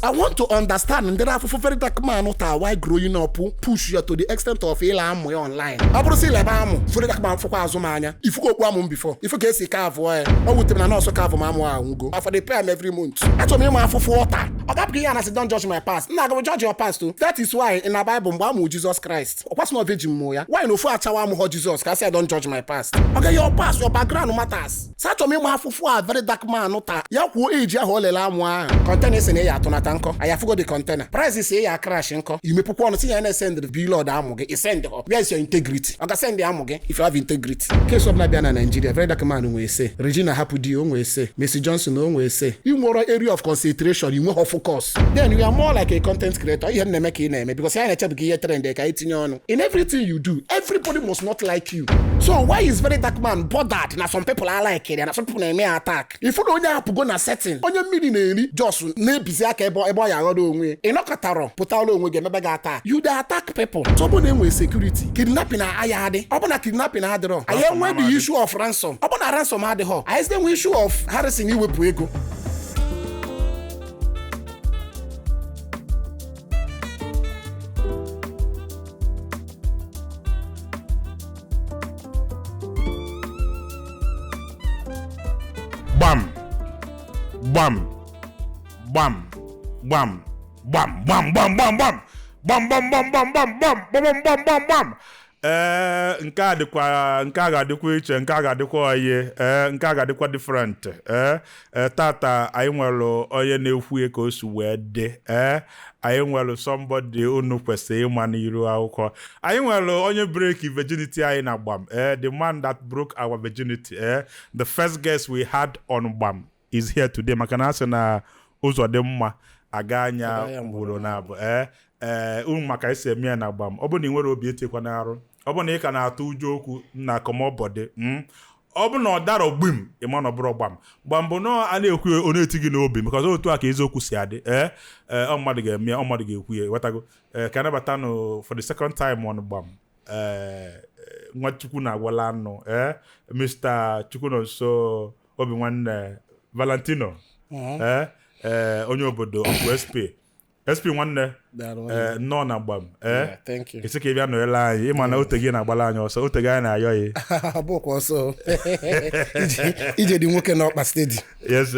I want to understand ndị afụfụ very dark man taa why growing up push ya to the extent of ịla amụ ya online. Ọ bụrụ sị ilebe amụ very dark man fụkwa azụ m anya ifuka okpu amụ m before ifu ka esi ka avụọ ya ọ wutere na nọọsụ ka avụ m amụ anwụgo afọ dey pay am every month. Achọrọ m ịma afụfụ ọta ọ gapụghị ihe anasị don't judge my past nna agụ judge your past o. That is why in the Bible mgbe amụ Jesus Christ ọkwasị na virgin mụ ya why na ofu achawa amụghọ Jesus ka sị don't judge my past. Ọ your past, your background matters. Sị achọrọ m ịma afụfụ a very dark man taa ya kwuo eji ahụ o lele amụ ahụ container esi na ya atụnata nkọ anyị afụgo the container price si ya crash nkọ imepụkwa ọnụ tinye ya na-esend bilod amụ gị isend họ where is your integrity? Ọ ga-send amụ gị if you have integrity. Case ọbụla bịa na Nigeria, very dark man nwee ese, Regina hapụ di o nwee ese, Mercy Johnson o nwee ese. Ị nwere area of concentration, ị nweghị focus, then you are more like a content creator. Ihe m na-eme ka ị na-eme because ya na-eche bụ ka ihe trend ka anyị tinye ọnụ in everything you do. Everybody must not like you, so why is very dark man bothered na some people are like ya na some people na-eme ya attack? Ifu na onye apụgo na setting onye mmiri na-eri jos na-ebizi aka ebe ebe ọ ya aghọrọ onwe ị nọkọtarọ pụtara onwe gị emebe gị attack. You dey attack people. So ọ bụ na enwere security, kidnapping aya adị. Ọ bụ na kidnapping adịrọ, anyị enwe the issue of ransom. Ọ bụ na ransom adịghọ, anyị site enwe issue of Harrison iwepụ ego. Gbam gbam gbam gbam gbam gbam gbam gbam gbam gbam gbam gbam gbam gbam gbam gbam gbam gbam gbam. Ee, nke a dịkwa, nke a ga-adịkwa iche, nke a ga-adịkwa oye. Ee, nke a ga-adịkwa different. Ee ee, tata anyị nwere onye na-ekwu ka o si wee dị. Ee, anyị nwere somebody unu kwesịrị ịma n'iru akwụkwọ. Anyị nwere onye break virginity anyị na Gbam. Ee, the man that broke our virginity, ee, the first guest we had on Gbam is here today, maka na a sị na ụzọ dị mma aga anya ugboro na abụ. Ee ee, unu maka esi eme ya na Gbam. Ọ bụ na ị nwere obi etekwa n'arụ, ọ bụ na ị ka na-atụ ụjọ okwu na kọmọbọdị, ọ bụ na ọ dara gbim, ịma na ọ bụrụ gbam gbam bụ na a na-ekwu ọ na-eti gị n'obi, maka otu a ka eziokwu si adị. Ee ee, ọ mmadụ ga-eme ya, ọ mmadụ ga-ekwu ya, ghọtago? Ee, ka anabatanụ for the second time on Gbam, ee, Nwachukwu na-agwala anụ, ee, Mr. Chukwunonso Obinwanne Valentino, ee ee, onye obodo ọkụ SP SP nwanne. Ee, nnọọ na Gbam. Ee, thank you. Isi ka ị bịa nọnyere anyị, ịma na ote gị na-agbala anyị ọsọ, ote gị anyị na-ayọ ya. Bụkwa ọsọ ije dị nwoke n'ọkpa steady. Yes,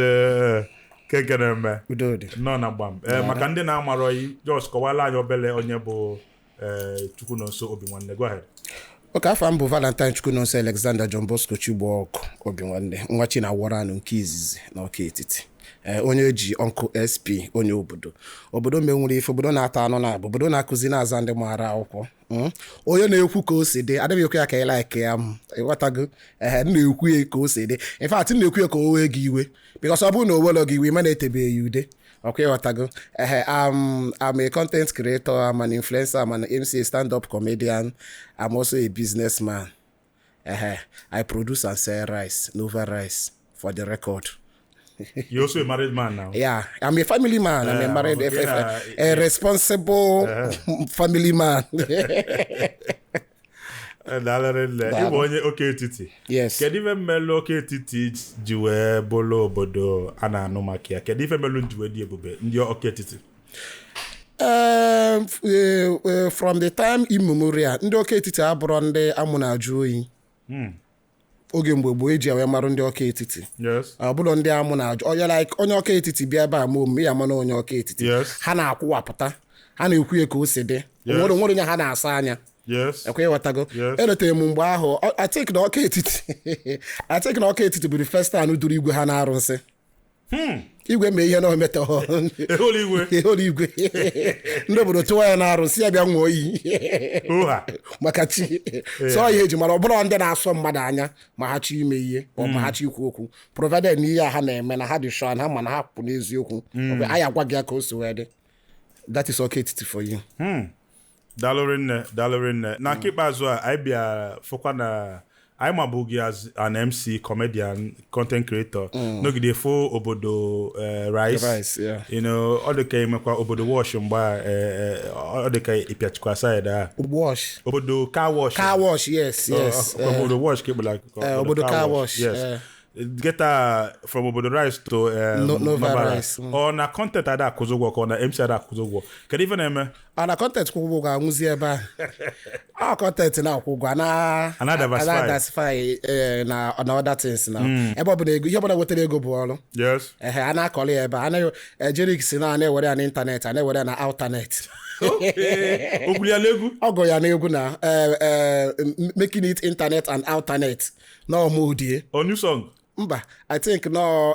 ke na-eme? Udo dị. Nnọọ na Gbam. Ee, maka ndị na-amarọ yi, just kọwala anyị obele onye bụ Chukwunonso Obinwanne. Go ahead. Oke afọ m bụ Valentine Chukwunonso Alexander John Bosco Chigbuọkụ Obinwanne, nwa Chinawọranụ nke izizi na ọka etiti, onye eji Uncle SP, onye obodo obodo menwere ife, obodo na-ata anụ na obodo na-akụzi na-aza ndị maara akwụkwọ, onye na-ekwu ka o si dị, adịghị ekwe ya ka ị like ya m ịghọtago. Ee, m na-ekwu ya ka o si dị. In fact, m na-ekwu ya ka o wee gị iwe, because ọ bụrụ na o were gị iwe, ma na-etebe ya ude ọkwa, ịghọtago. Ehe, I'm a content creator, I'm an influencer, I'm an MC, stand-up comedian. I'm also a businessman. Ehe, I produce and sell rice, Nova rice, for the record. You're also a married man now. Yeah, I'm a family man. I'm a married, a responsible family man. Daalụ nne. Ị bụ onye oke etiti? Yes. Kedu ife mmelụ oke etiti ji wee bụrụ obodo a na-anụ maka ya? Kedu ife mmelụ ji wee dị ebube, ndị oke etiti? From the time immemorial, ndị oke etiti abụrọ ndị amụ na-ajụ oyi. Oge mgbe gboo eji wee marụ ndị ọka etiti, ọ bụrụ ndị amụ na-ajụ onye, like onye ọka etiti bịa ebe a ma omume ya, mana onye ọka etiti, ha na-akwụwapụta, ha na-ekwu ya ka o si dị. Nwere nwere onye ha na-asa anya. Ekwe, ịghọtago? Eretere m mgbe ahụ, I think na ọka etiti, I think na ọka etiti bụ the first time duru igwe ha na-arụ nsị igwe mee ihe na ometọ eholu igwe, ndị obodo tụwa ya na-arụ nsị, ya bịa nwụọ iyi maka chi sọ ihe eji mara. Ọ bụrụ ndị na-asọ mmadụ anya ma ha chọ ime ihe ma ọ ma ha chọ ikwu okwu, provided na ihe a ha na-eme na ha dị sure na ha ma na ha kwụ n'eziokwu, anyị agwa gị ya ka o si wee dị. That is ọka etiti for you. Daalụ rinne, daalụ rinne. Na nke ikpeazụ a anyị bịa fụkwa na anyị mabụ gị as an MC, comedian, content creator, nọgide fụ obodo rice. Rice, yeah. Ọ dị ka emekwa obodo wash mgbe a, ọ dị ka ịpịachikwa side a. Wash. Obodo car wash. Car wash, yes. Obodo wash ka ịkpọrọ. Obodo car wash. Yes. Get from Obodo Rice to Nova Nova Rice. Ọ na content ada akwụzi ụgwọ ka ọ na MC ada akwụzi ụgwọ? Kedu ife na-eme? Ọ na content kwụ ụgwọ anwụzi ebe a. Ọ content na-akwụ ụgwọ ana Ana diversify. ana diversify na other things na ebe ọ bụla ego, ihe ọbụla wetara ego bụ ọrụ. Ehe, a na-akọrọ ya ebe a na Jerick si na a na-ewere ya n'ịntanetị, a na-ewere ya na outernet. Okay. Okwuli ya n'egwu. Ọ gụ ya n'egwu na making it internet and outernet na ọmụdie. O new song. Mba, I think no,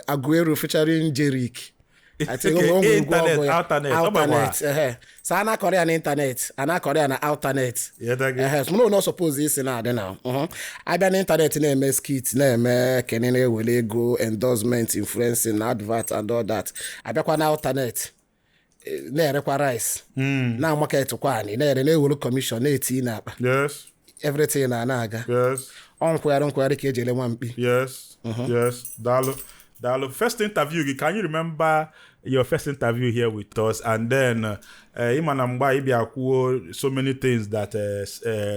Aguero featuring Jerick, I think. Okay, O nwere egwu internet, ọgụ ya. outernet, ọ gbagwa. Outernet, ehe. So a na-akọrọ ya n'ịntanetị, a na-akọrọ ya na outernet. Yeah, that Ehe, so no suppose isi na-adị na abịa n'ịntanetị na-eme skit, na-eme kene, na-ewere ego endorsement, influencing, advert and all that. Abịakwa na outernet na-erekwa rice, na market kwa anyị na-ere, na-ewere commission, na-eti n'akpa. Everything na na-aga. Ọ nkwegharị nkwegharị ka eji ele nwa mkpi. Yes. Daalụ. Daalụ. First interview gị, can you remember your first interview here with us? And then, ịma na mgbe anyị bịa kwuo so many things that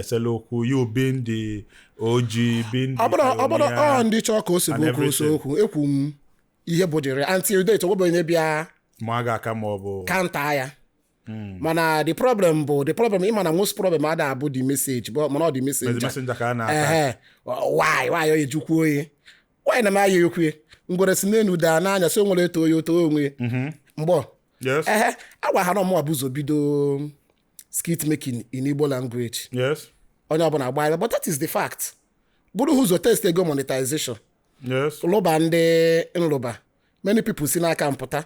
Selokwu, you being the OG, being the Ọ bụrụ pioneer. ọ ndị chọọ ka o si bụ and okwu ose everything. okwu ekwu m ihe bụ jere until date onwebe onye bịa Ma a ga-aka ma ọ bụ counter ya. Mana the problem bụ the problem, ịma na most problem ada abụ the message but mana ọ the messenger. The messenger ka a na-ata. Ehe, why o ejukwu oyi, why na m aya ekwe ngwere si n'elu daa n'anya si o nwere eto oyi oto onwe mgbọ. Ehe, agwa ha na ọmụwa bụ ụzọ bido skit making in Igbo language. Onye ọbụla agba ya, but that is the fact. Bụrụ ụzọ test ego monetization, lụba ndị nlụba, many people si n'aka mpụta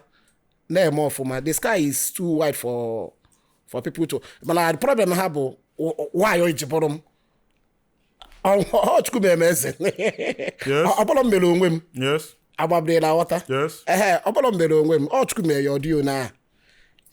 na-eme ọfụma. The sky is too wide for people to, mana the problem ha bụ why o ji bụrụ m. Ọ Chukwu mere eze. Ọ bụrụ m mere onwe m agbabiri na ghọta. Ehe, ọ bụrụ m mere onwe m, ọ Chukwu mere ya, ọ dị na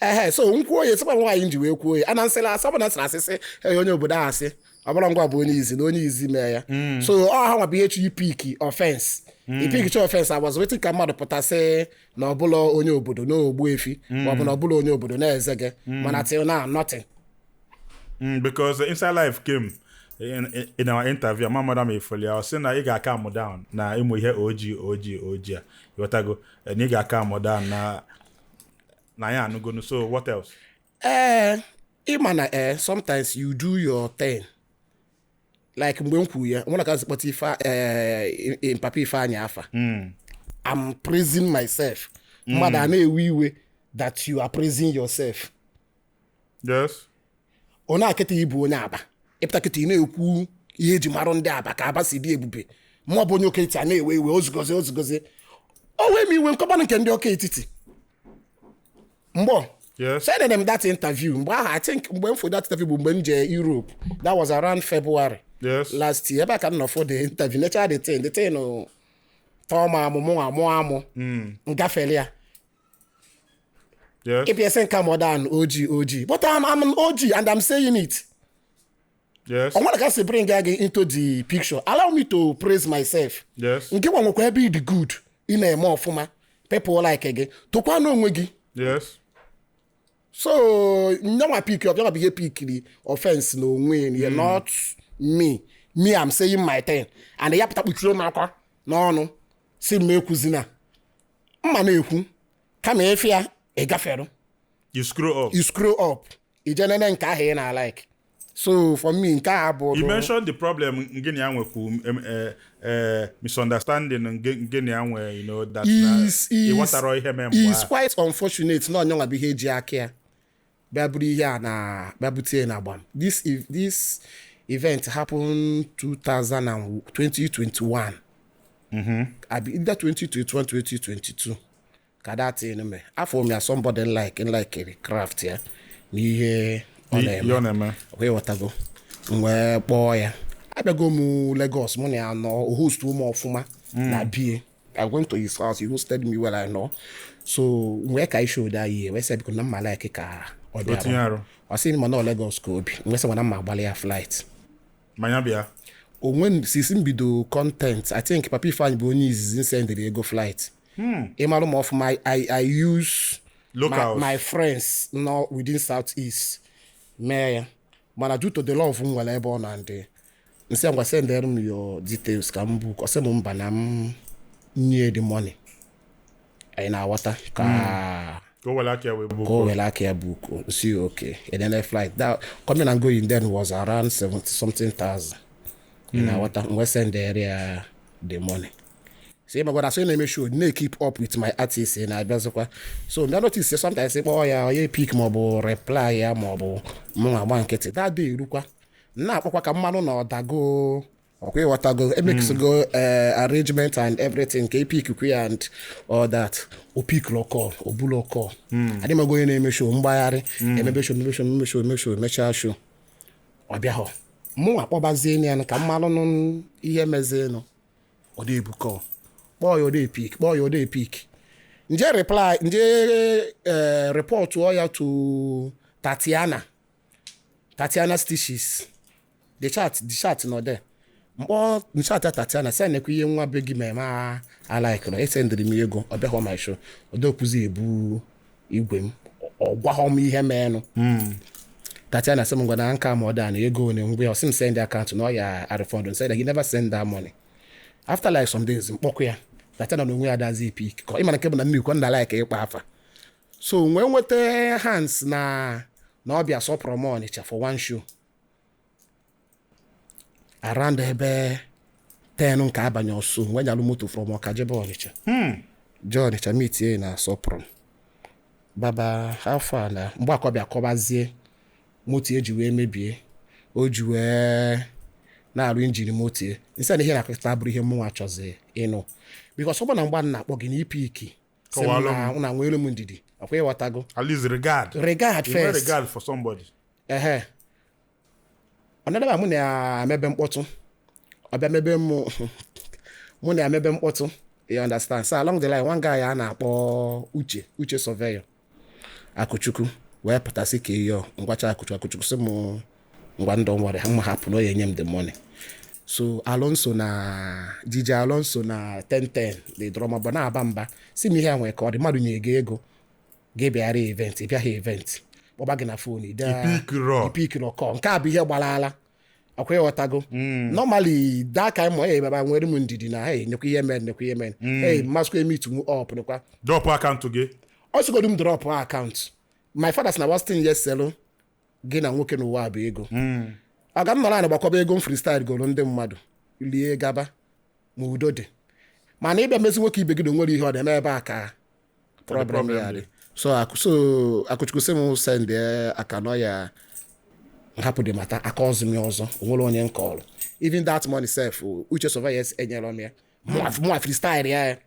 ehe. So m kwuo ya, sịkwa nwaanyị m ji wee kwuo ya ana nsịla asị, ọ bụ na nsịrị asịsị ee onye obodo ahụ asị ọ bụrụ ngwa bụ onye izi na onye izi mee ya. So ọ ha nwa bụ ihe chi pick offense, i pick offense. I was waiting ka mmadụ pụtasị na ọbụla onye obodo na ogbu efi maọbụ na ọbụla onye obodo na-eze gị, mana till now, nothing. Because Inside Life came in our interview, ma madam Ifolia, ọ sị na ị ga-aka calm down na ịmụ ihe OG OG OG a, ịghọtago, na ị ga-aka calm down na ya anụgonu. So what else? Ee, ịma na sometimes you do your thing, like mgbe m kwuru ya nwere ka kpọta ife papa Ifeanyị afa. I'm praising myself, mmadụ a na-ewe iwe that you are praising yourself. Ọ na-akịta ịbụ onye Aba, ịpụta kịta ị na-ekwu ihe eji marụ ndị Aba, ka Aba si dị ebube. Mụọ bụ onye oke etiti a na-ewe iwe, ozugozi ozugozi o wee m iwe nkọbanụ nke ndị ọka etiti mgbọ. Sending them that interview mgbe ahụ, I think mgbe m fụ that interview bụ mgbe m jee Europe. That was around February last year. Ebe a ka m nọ for the interview, necha the thing o, tọọ m amụ, mụ amụ amụ ngafere ya. Ịpịa nka more than OG OG, but I'm an OG and I'm saying it. O nwere ka si bring gị into the picture. Allow me to praise myself. Nke nwa nwekwa ebe ị dị good, ị na-eme ọfụma, people like gị, tụkwa n'onwe gị. So nyanwa pick up, nyanwa bụ ihe pickiri offense n'onwe ya, not me. Me, I'm saying my thing and ya pụta kpuchie m akwa n'ọnụ si m ekwuzina mma na-ekwu kama efe ya ị gaferu. You screw up. You screw up, ije nene nke ahụ ị na-like. So for me, nke a bụ You mentioned the problem ngị na ya nwekwu misunderstanding ngị na ya nwe, you know that na is ị ghọtara ihe mee mgbe is ahụ. Quite unfortunate na onye bụ ihe eji aka ya bịa buru ihe a na bịa butie na agbam. This event happened 2000 and 2021, abi either 2021, 2022 ka that thing mee. Afọ m ya somebody like craft ya na ihe ọ Ihe na-eme. ọ na-eme. Wee ghọtago, m wee kpọọ ya, abịago m Lagos, mụ na ya nọ, host ụmụ ọfụma na bie. I went to his house, he hosted me well. I know, so m wee ka isho da ihe wee sị biko na mma like ka ọ O tinye bịara. arụ. Ọ sị ma nọ Lagos ka obi m wee sị mana mma agbalị ya flight. Manya bịa. Onwe sisi m bido content, I think Papa Ifeanyị bụ onye izizi m sendịrị ego flight. Ịmarụ m ọfụma, I use my, Locals. my friends nọ within South East mee ya, mana due to the love m nwere ebe ọ na ndị M sị ya, ngwa, send m your details ka m book. Ọ sị m mba, na m nye the money. Anyị na-aghọta ka Ka o were aka ya wee book. Ka o were aka ya book. Si okay, and then flight that coming and going then was around 70 something thousand. Ị na-aghọta? M wee send ya the money. So ị magwara, so ị na-eme show, na-keep up with my artist, ị na-abịazikwa. So mbịa notice, sometimes kpọọ ya, onye pick maọbụ reply ya, maọbụ mụ agba nkịtị. That day erukwa, m na-akpọkwa ka mmanụ na ọdago ọkwa, ịghọtago, emekisigo arrangement and everything, ka epik kwe ya and all that. O pikụrụ call, o bulo call. Adị mago onye na-eme show mgbagharị, emebe show, emebe show, emebe show, emebe show, emechaa show, ọ bịaghọ. Mụ akpọbazie ya ka mmalụ nụ ihe mezienụ. Ọ dị ebu call, kpọọ ya, ọ dị pick, kpọọ ya, ọ dị pick. Nje reply, nje report ya to Tatiana, Tatiana Stitches. The chat nọ there. Mkpọ chat ya Tatiana, sị nekwa ihe nwa be gị ma eme alaikụrụ, esendịrị m ego, ọ bịaghọ my show, ọ dọkwuzi ebu igwe m, ọ gwaghọ m ihe meenụ. Tatiana sị m, ngwa, na nka ma ọ da na ego one ngwa ya. Ọ sị m send account na ọ ya refund. Sị that he never send that money. After like some days, mkpọkụ ya, Tatiana na onwe ya adazi pick ka ịmara nke bụ na nnukwu nna like ịkpa afa. So nwee nweta hands na ọ bịa sọpụrụ m Ọnịcha for one show around ebe 10 nke abalị ọsọ. Nwee nyalụ moto from Ọka jebe Ọnịcha, jee Ọnịcha, meetie na sọpụrụ m. Baba, afọ a na mgbe akọbịa kọbazie moto eji wee mebie, o ji wee na-arụ engine moto. Nsị na ihe na-akọta bụrụ ihe mụnwa chọzi ịnụ, because ọ bụ na mgba m na-akpọ gị na ipe iki sị m Kọwalụ na na nwere m ndidi, ọkwa ịghọtago? At least regard. Regard You nwee first. Regard for somebody. Ehe, ọ na-edeba mụ na-emebe mkpọtụ, ọ bịa mebe mụ, mụ na-emebe mkpọtụ, you understand? So along the line, one guy a na-akpọ Uche, Uche Surveyor Akụchukwu, wee pụtasị ka iyo ngwacha Akụchukwu. Akụchukwu sị mụ ngwa, ndụ nwere ha mma, hapụ na ọ ya enye m the money. So Alonso na DJ Alonso na 1010 the drummer bụ na-aba mba, si m ihe a nwee ka ọ dị mmadụ nye gị ego gị bịara event, ị bịaghị event, kpọba gị na phone. Ipikiro. Ipikiro kọ. Nke a bụ ihe gbalaala, ọkwa ịghọtago? Normally that kind of, hey, baba, nwere m ndidi na, hey, nekwa ihe mere, nekwa ihe mere, hey, mmasịkwa meet m up, nekwa. Drop account gị. Ọ sịgodu m drop account. My father sị na worst thing yes selu gị na nwoke n'ụwa bụ ego. Ọ ga m nọrọ ana gbakwaba ego m freestyle goro ndị mmadụ lie gaba ma udo dị, mana ịbịa mezi nwoke ibe gị na onwere ihe ọ na-eme ebe a ka problem ya dị. So so Akụchukwu sị m send aka nọ ya, hapụ dị mata aka ọzọ m ya ọzọ. Onwere onye nke ọrụ, even that money sef, Uche Surveyor enyere m ya. Mụa freestyle ya.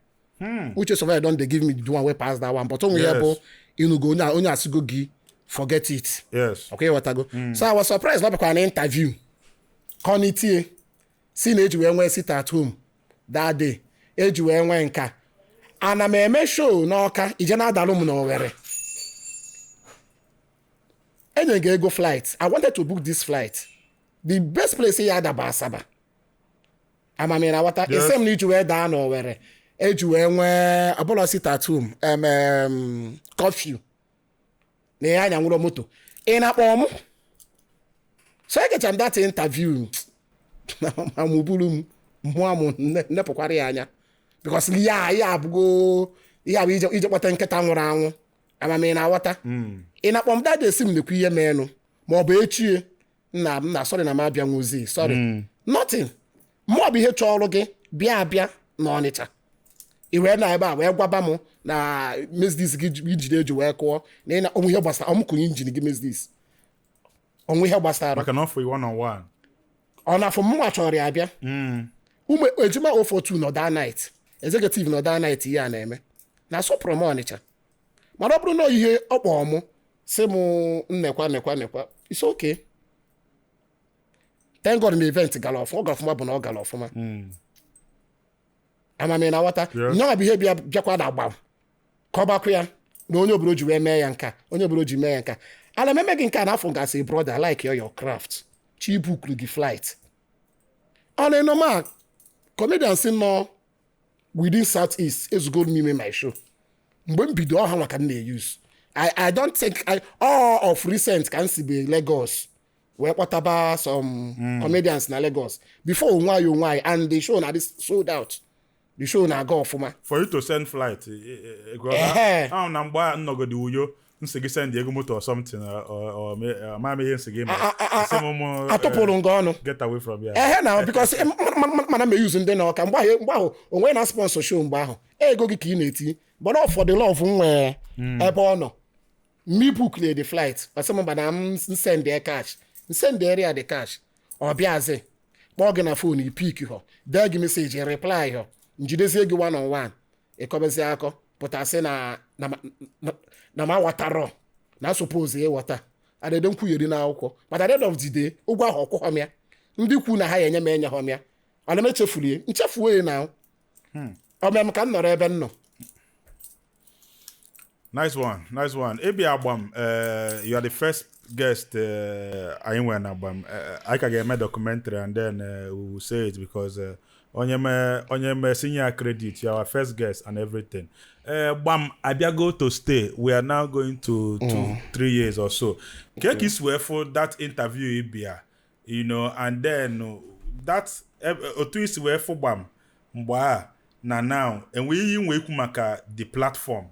Uche Surveyor don dey give me the one wey pass that one, but onwe ya bụ ịnụgo onye onye asịgo gị forget it. Ọkwa ịghọtago? So I was surprised na ọ bịakwara na interview kọnitie si na eji wee nwee sit at home that day, eji wee nwee nka. Ana m eme show n'Ọka, ije na-adalụ m n'Owerri, enye gị ego flight. I wanted to book this flight, the best place ya adaba Asaba. Amami na ghọta? Yes. Ese m na iji wee daa n'Owerri, eji wee nwee ọbụla sit at home, curfew na ihe anya nwụrụ moto ị na-akpọ mụ. So egecha m that interview, ma mụ buru m mmụọ m nepụkwara ya anya, because ya ya abụgo ihe abụ ije kpọta nkịta nwụrụ anwụ. Amami na aghọta? Ị na-akpọ m dada, esi m nekwa ihe meenụ, ma ọ bụ echie nna m na sorry na m abịanwuzi, sorry nothing. Mụọ bụ ihe chọrọ gị bịa abịa n'Ọnịcha, i wee na ebe a wee gwaba m na Mercedes gị ijide eji wee kụọ na ị na onwe ihe gbasara ọmụkụnye engine gị Mercedes, onwe ihe gbasara. Maka na ọ fụ one on one. Ọ na-afụ mụnwa chọrọ ya abịa. Ụmụ ejima 042 nọ that night, executive nọ that night, ihe a na-eme na asọpụrụ m Ọnịcha. Mana ọ bụrụ na ihe ọ kpọọ mụ sị m nnekwa nekwa nekwa, it's okay. Thank God na event gara ọfụma. Ọ gara ọfụma bụ na ọ gara ọfụma. Amami na nghọta? Nyanwa bụ ihe bịa bịakwa na agbam ka ọ gbakwa ya na onye obodo ji wee mee ya nka, onye obodo ji mee ya nka. Ala ememe gị nke a na-afọ gasị, brother, like your craft, chi bookuru gị flight. Ọ na normal comedians nọ within South East ezugoro m ime my show. Mgbe m bido ọha maka m na-use, I don't think I, all of recent ka m si be Lagos. Wee kpọtaba some comedians na Lagos before onwe anyị and the show na dị sold out, the show na-aga ọfụma. For you to send flight, Ehe. ahụ na mgbe a nnọgide Uyo, nsị gị send ego moto or something, or ama m ihe nsị gị mere. Sị m mụ, Atụpụrụ nga ọnụ. Get away from here. Ehe na, because mana m eyuzu ndị na ọka mgbe ahụ onwe na sponsor show mgbe ahụ, ego gị ka ị na-eti, but ọ for the love m nwee ebe ọ nọ, me book the flight. Ọsị m mba, na m send ya cash, send ya the cash. Ọ bịazi kpọọ gị na phone, i pick họ, dee gị message, reply họ, njidezie gị one on one, ịkọbezie akọ pụtasị na ma watarọ na suppose ịghọta adede nkwugheri n'akwụkwọ. But at the end of the day, ụgwọ ahụ ọkwụghọ m ya. Ndị kwu na ha ya enye m, enye m ya. Ọ na m echefuru ya, nchefuo ya na ọ m ka m nọrọ ebe m nọ. Nice one, nice one. Ebi Agbam, you are the first guest anyị nwere na Agbam. Anyị ka ga-eme documentary and then we will say it because onye me senior credit, you are our first guest and everything. Gbam abịago to stay. We are now going to 2, 3 years or so. Ka isi wee fụ that interview ịbịa, and then that otu isi wee fụ Gbam mgbe a na now, enwe ihe inwe ikwu maka the platform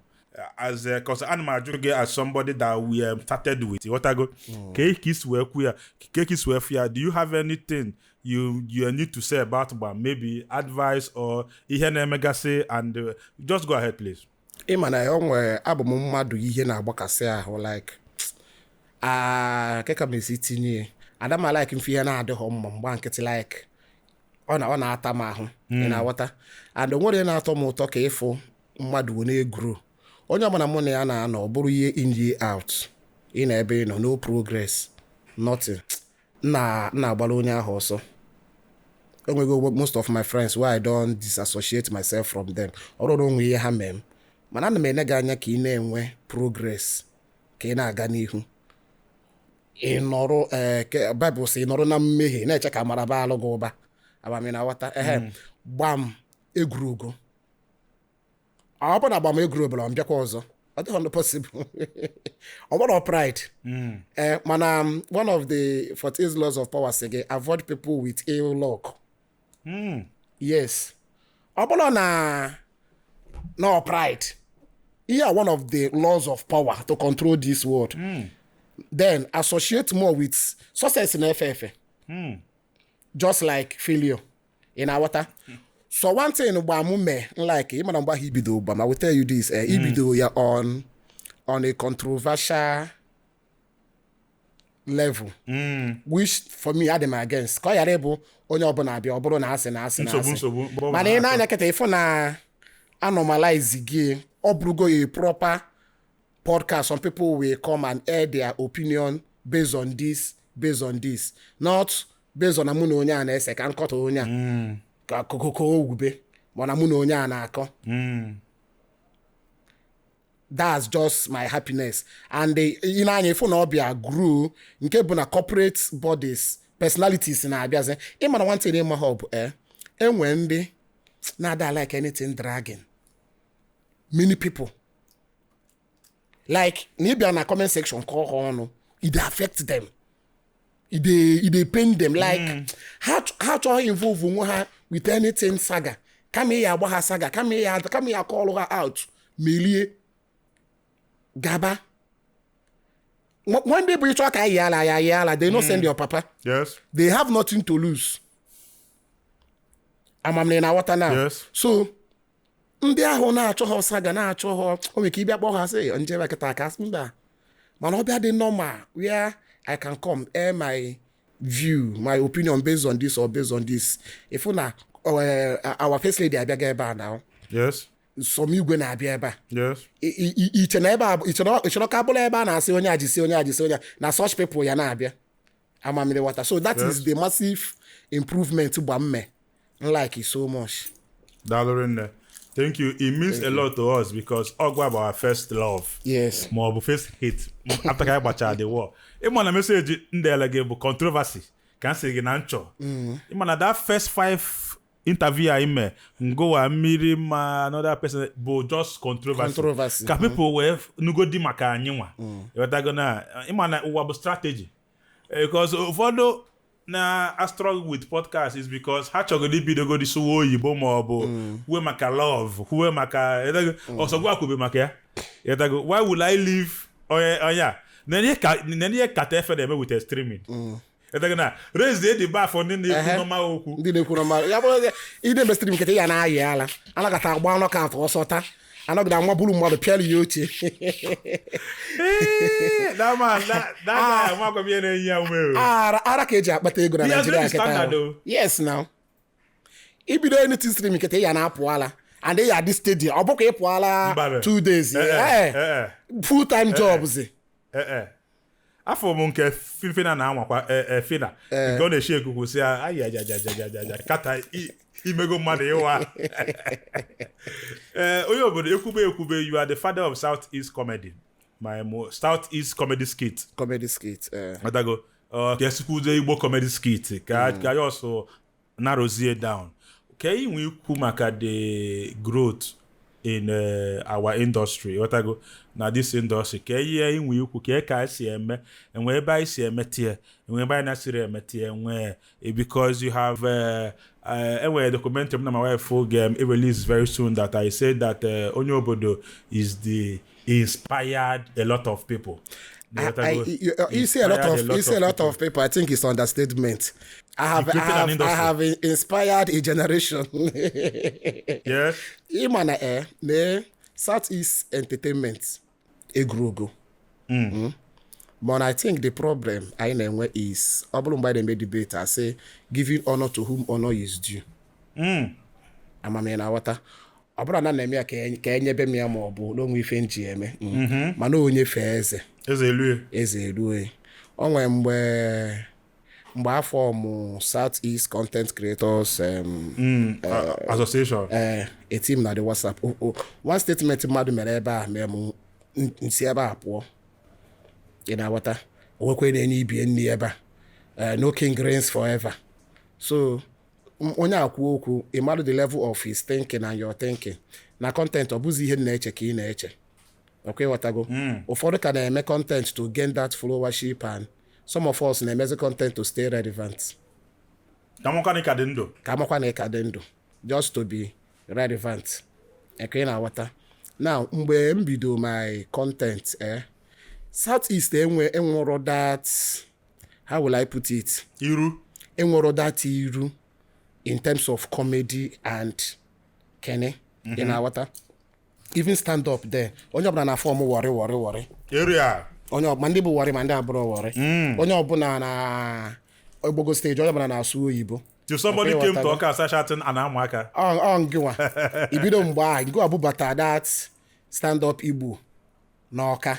as a, cause ana m ajụ gị as somebody that we started with, ịghọtago? Ka isi wee kwu ya, ka isi wee fụ ya, do you have anything you need to say about Gbam, maybe advice or ihe na-emegasị, and just go ahead, please. Ịma na o nwere, abụ m mmadụ ihe na-agbakasị ahụ, like ah, ke ka m esi tinye ya? Ada m like mfe ihe na-adịghọ mma mgba nkịtị, like ọ na-ata m ahụ, ị na-aghọta? And o nwere ihe na-atọ m ụtọ ka ịfụ mmadụ wee na-egro. Onye ọbụla mụ na ya na-anọ, ọ bụrụ ihe in, year out, ị na ebe ị nọ, no progress, nothing, na na-agbara onye ahụ ọsọ. Enwego most of my friends why I don disassociate myself from them. Ọrụ na onwe ihe ha mee m, mana ana m ene gị anya ka ị na-enwe progress, ka ị na-aga n'ihu. Ị nọrọ ee, Bible sị ị nọrọ na mmehie na-eche ka amara ba alụ gị ụba. Amami na aghọta ehe. Gbam egwurugo, ọ bụ na gbam egwuru ọ mbịakwa ọzọ, ọ dịghị possible, ọ bụrụ pride ee, mana one of the 48 laws of power sị gị avoid people with ill luck. Yes, ọ bụrụ na no pride, ihe a one of the laws of power to control this world. Then associate more with success na-efe efe, just like failure, ị na-aghọta? So one thing gba mụ mee like, ịmana mgbe ahụ ibido gbam, I will tell you this, ibido ya on a controversial level, which for me adị m against, ka ọ ghara ịbụ onye ọbụla abịa, ọ bụrụ na asị na asị na Nsogbu, asị. nsogbu, mgbe ọ Mana bụla ị na-anya kịta, ịfụ na anormalize gị, ọ bụrụgo a proper podcast. Some people will come and air their opinion based on this, based on this, not based on na mụ na onye a na-ese ka nkọta onye a ka kokoko ogwube, mana mụ na onye a na-akọ. That's just my happiness. And ị na-anya ịfụ na ọbịa grew, nke bụ na corporate bodies, personalities na-abịazi. Ịma na nwantị ịma ha, ọ bụ enwe ndị na-ada like anything dragging many people, like na ịbịa na comment section kọọ ha ọnụ, it dey affect them, e dey pain them, like ha chọghị involve onwe ha with anything saga. Kama ị ya agba ha saga, kama ị ya call ha out, melie gaba. One day bụ ịchọ ka anyị ala ya ala, they no send your papa. They have nothing to lose. Amam na ị na-aghọta na? Yes. So ndị ahụ na-achọ ha saga, na-achọ ha, o nwere ike ịbịa kpọọ ha sị njebe kịta ka mba, mana ọbịa dị normal where I can come air my view, my opinion based on this or based on this. Ịfụ na our first lady abịaga ebe a now. Some igwe na-abịa ebe a. Iche na ebe a iche na ọka bụla ebe a na-asị onye a jisi, onye a jisi, onye a na such people ya na-abịa amamiri water. So that is the massive improvement gbamme like so much. Daalụ rinne. Thank you. It means a lot to us because Ogwa bụ our first love. Ma ọ bụ first hate after ka anyị gbachara the war. Ịma na message ndele gị bụ controversy ka m sị gị na nchọ. Ịma na that first five interview anyị mee, ngowa mmiri ma another person, bụ just controversy. Controversy. Ka people wee nugodi maka anyị nwa. Ịghọtago na ịma na ụwa bụ strategy. Because ụfọdụ na struggle with podcast is because ha chọgoro ibidogodi sụwa oyibo ma ọ bụ kwuwe maka love, kwuwe maka ọsọgwa akwube maka ya. Ịghọtago? Why would I leave onye onye a na ihe kata efe na-eme with streaming? Ịghọtago? Na raise the bar for ndị na-ekwu normal okwu. Ndị na-ekwu normal ya bụrụ ị na-eme stream nkịtị ya na-ayị ala anagata agba knockout ọsọ taa anọgide nwa buru mmadụ pịara ya ochie. Ee, that man, that guy, amakwa m ihe na-enye ya ume o. Ara ara ka eji akpata ego na He has Nigeria made the kịta standard, ahụ. o. Yes, now ibido anything stream nkịtị ya na-apụ ala and ya adị steady, ọ bụkwa ịpụ ala Mba. 2 days. Eh, Eh, eh, full time jobs. Eh, eh. Afọ m nke Fina na-anwakwa Fina nke ọ na-eshi ekuku si ya ajajajajajaja kata imego mmadụ ịwa. Ee, onye obodo ekwube ekwube, you are the father of South East comedy, my South East comedy skit. Comedy skit, eh. Matago ka esikwuzie Igbo comedy skit ka ya ọsọ narrowzie down ka ị nwee ikwu maka the growth in our industry. Ghọtago? Na this industry, ka ihe inwe ikwu ka anyị si eme, enwe ebe anyị si eme tie, enwe ebe anyị na-asịrị eme tie, enwe because you have enwere documentary m na my wife game release very soon that I said that onye obodo is the inspired a lot of people. You see a lot of you see a lot people. Of people. I think it's understatement. I have I created an have, I industry. have inspired a generation. Ịma na mee Southeast Entertainment egwurugo. But I think the problem anyị na-enwe is ọ bụrụ mgbe anyị na-eme debate, I say giving honor to whom honor is due. Amamihe na aghọta ọ bụrụ na na-eme ya ka enyebe m ya ma ọ bụ n'onwe ife m ji eme. Mana onye fee eze Eze elue. Eze erue. O nwere mgbe afọ mụ South East Content Creators Association. A team na the WhatsApp. One statement mmadụ mere ebe a mere m nsi ebe a pụọ. Ị na-aghọta? O nwekwe na-enye ibie nri ebe a. No king reigns forever. So onye akwu okwu, ị mara the level of his thinking and your thinking na content, ọ bụzi ihe m na-eche ka ị na-eche. Ọkwa ịghọtago? Ụfọdụ ka na-eme content to gain that followership, and some of us na-emezi content to stay relevant. Ka nwakwa ka dị ndụ. Ka amakwa na ị ka dị ndụ, just to be relevant. Eke ị na-aghọta? Now mgbe m bido my content, South East enwero that, how will I put it, Iru. Enwero that iru in terms of comedy and kene. Ị na-aghọta? Even stand up there, onye ọbụla na form worry worry worry. Area. Onye ọbụla, ndị bụ worry ma ndị abụrụ worry, onye ọbụla na ogbogo stage, onye ọbụla na-asụ oyibo. Till somebody Okay, came to ghọtago. Ọka start shouting and amụ aka. Ọ ngịnwa ibido mgbe ahụ ngịnwa bubata that stand up Igbo n'Ọka.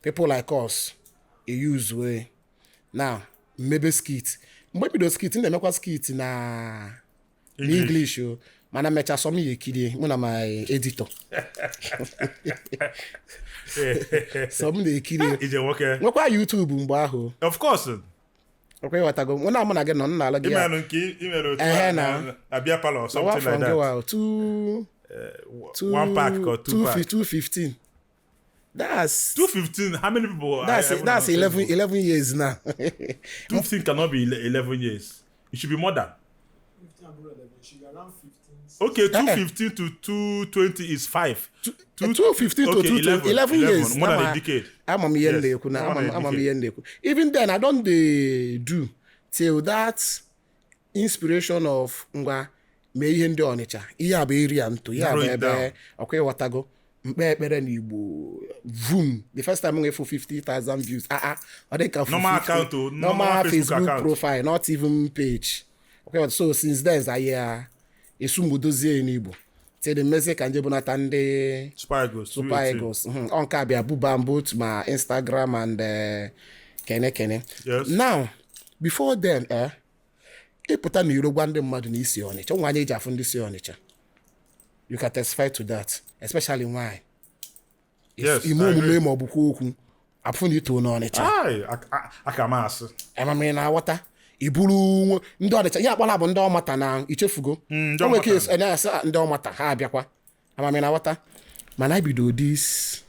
People like us use way now mmebe skit. Mgbe bido skit, m na-emekwa skit na English o, mana mechaa sọm ya ekirie mụ na my editor sọm na-ekiri. Ije nwoke. Nwekwa YouTube mgbe ahụ. Of course. Ọkwa ịghọtago? Mụ na gị nọ nna ala gị ya. Imerụ nke imere otu Ehe, a na. na beer parlor or Nwa something from like that. gịwa two two One pack or two pack. 215, that's 215. How many people are that's even that's on 11 Facebook? 11 years now. 215 cannot be 11 years. It should be more than. 15 and 11. It should be around 15. Okay, 215 to 220 is 5. 215 to Okay, 220, 11 years. More than Ama- a decade. Ama m ihe m Yes, na-ekwu na more ama than m a ama m decade. ihe m na-ekwu. Even then I don dey do till that inspiration of ngwa mee ihe ndị Ọnịcha, ihe a bụ area nto, ihe a bụ Narrow it ebe down. ọkwa ịghọtago? Mkpe ekpere n'Igbo, vum, the first time m nwefu 50,000 views, ah ah, ọ dị ka Normal 50 account o, normal normal Facebook Facebook account. profile, not even page. Okay, so since then anyị esumudozie n'Igbo till the mmezi ka nje bunata ndị Super Eagles. Super 218. Eagles. Ọ nke a bịa buba m both ma Instagram and kene kene. Now before then, ịpụta n'iro gwa ndị mmadụ na isi Ọnịcha nwa anyị eji afụ ndị si Ọnịcha, you can testify to that, especially nwanyị. Yes, ime I omume agree. ma ọ bụ kwuo okwu afụ na ito n'Ọnịcha. Ai, aka m asị. Amamị na-aghọta? Iburu ndị Ọnịcha ihe akpọla bụ ndị ọmata na ichefugo. Ndị O nwere ọmata. ike na-asị, "Ah, ndị ọmata ha abịakwa." Amamị na-aghọta? Mana bido this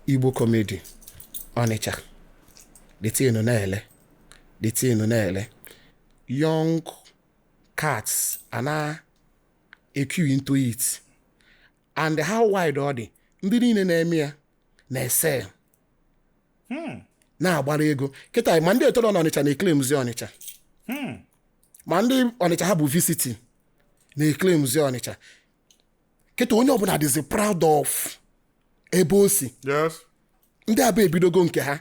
Igbo comedy Ọnịcha, the thing na-ele The thing na-ele, young cats ana equeue into it, and how wide ọ dị, ndị niile na-eme ya na-ese na-agbara ego kịta. Ma ndị etoro n'Ọnịcha na-eclaimzi Ọnịcha, ma ndị Ọnịcha ha bụ visiting na-eclaimzi Ọnịcha kịta. Onye ọbụla dịzi proud of ebe o si. Ndị abụ ebidogo nke ha,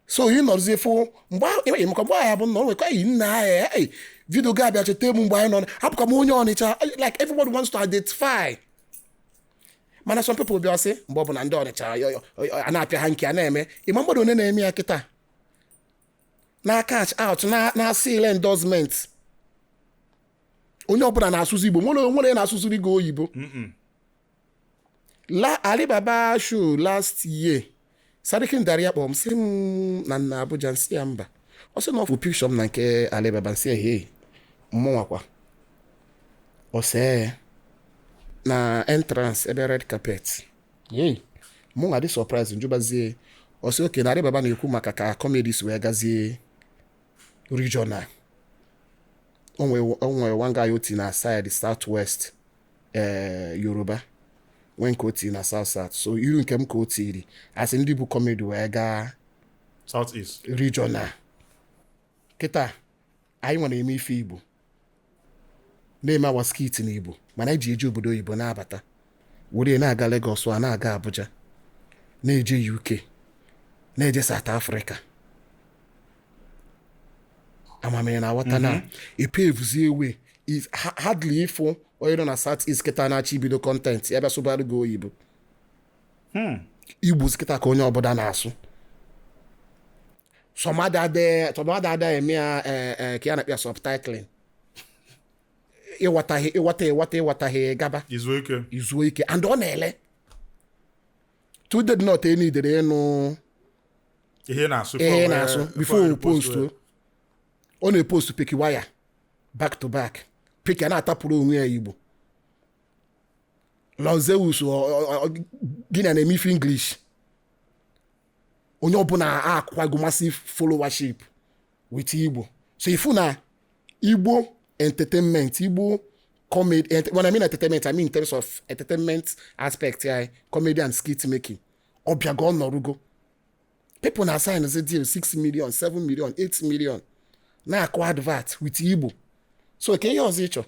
so ị nọrọzie fụ mgbe maka mgbe ahụ bụ nọ nwekwa yi nna ya, "Hey, video ga-abịa cheta m mgbe anyị nọ, hapụkwa m onye Ọnịcha." Like, everybody wants to identify. Mana some people bịa sị mgbe ọbụla ndị Ọnịcha a na-apịa ha nke a na-eme. Ịma mmadụ onye na-eme ya kịta na cash out na seal endorsement. Onye ọbụla na-asụzi Igbo, nwere na-asụziri gị oyibo. La Alibaba show last year, Sariki Ndaria kpọrọ m, sị m na nna Abuja. Nsị ya mba. Ọ sị na ọ fụ picture m na nke Alibaba. Nsị ya, "Hey, mụnwakwa." Ọ see na entrance ebe red carpet. Hey, mụnwa dị surprise, njụbazie. Ọ sị oke na Alibaba na-ekwu maka ka comedy si wee gazie regional. O nwere one guy oti na side south west, Yoruba nwee nke o tiri na south south, so iru nke m ka o tiri asị ndị bụ comedy wee gaa South East. Regional. Kịta anyị nwere eme ife Igbo, na-eme awa skit na Igbo, mana anyị ji eje obodo oyibo na-abata, were na-aga Lagos, a na-aga Abuja, na-eje UK, na-eje South Africa. Amamihe na aghọta na epevuzie way is hardly ịfụ onye nọ na South East kịta na-achọ ibido content ya bịa sụbara gị oyibo. Igbo kịta ka onye ọbụla na-asụ. Sọmada ada eme ya, ka ya na-akpịa subtitling. Ịghọtaghị, ịghọta, ịghọta, ịghọtaghị, gaba. Izu ike. Izuo ike. And ọ na-ele Tunde Ednut enidere ịnụ ihe na-asụ ihe na-asụ before o post. Ọ na-epost peki waya back to back, peki a na-atapụrụ onwe ya Igbo. Lonzeus gịnị na-eme ife English. Onye ọbụla akwago massive followership with Igbo. So ifu na Igbo entertainment, Igbo comedy, when I mean entertainment, I mean in terms of entertainment aspect ya, comedy and skit making, ọbịago ọ nọrụgo. People na sign deal 6 million, 7 million, 8 million, na-akụ advert with Igbo. So ka ihe ọzọ ịchọ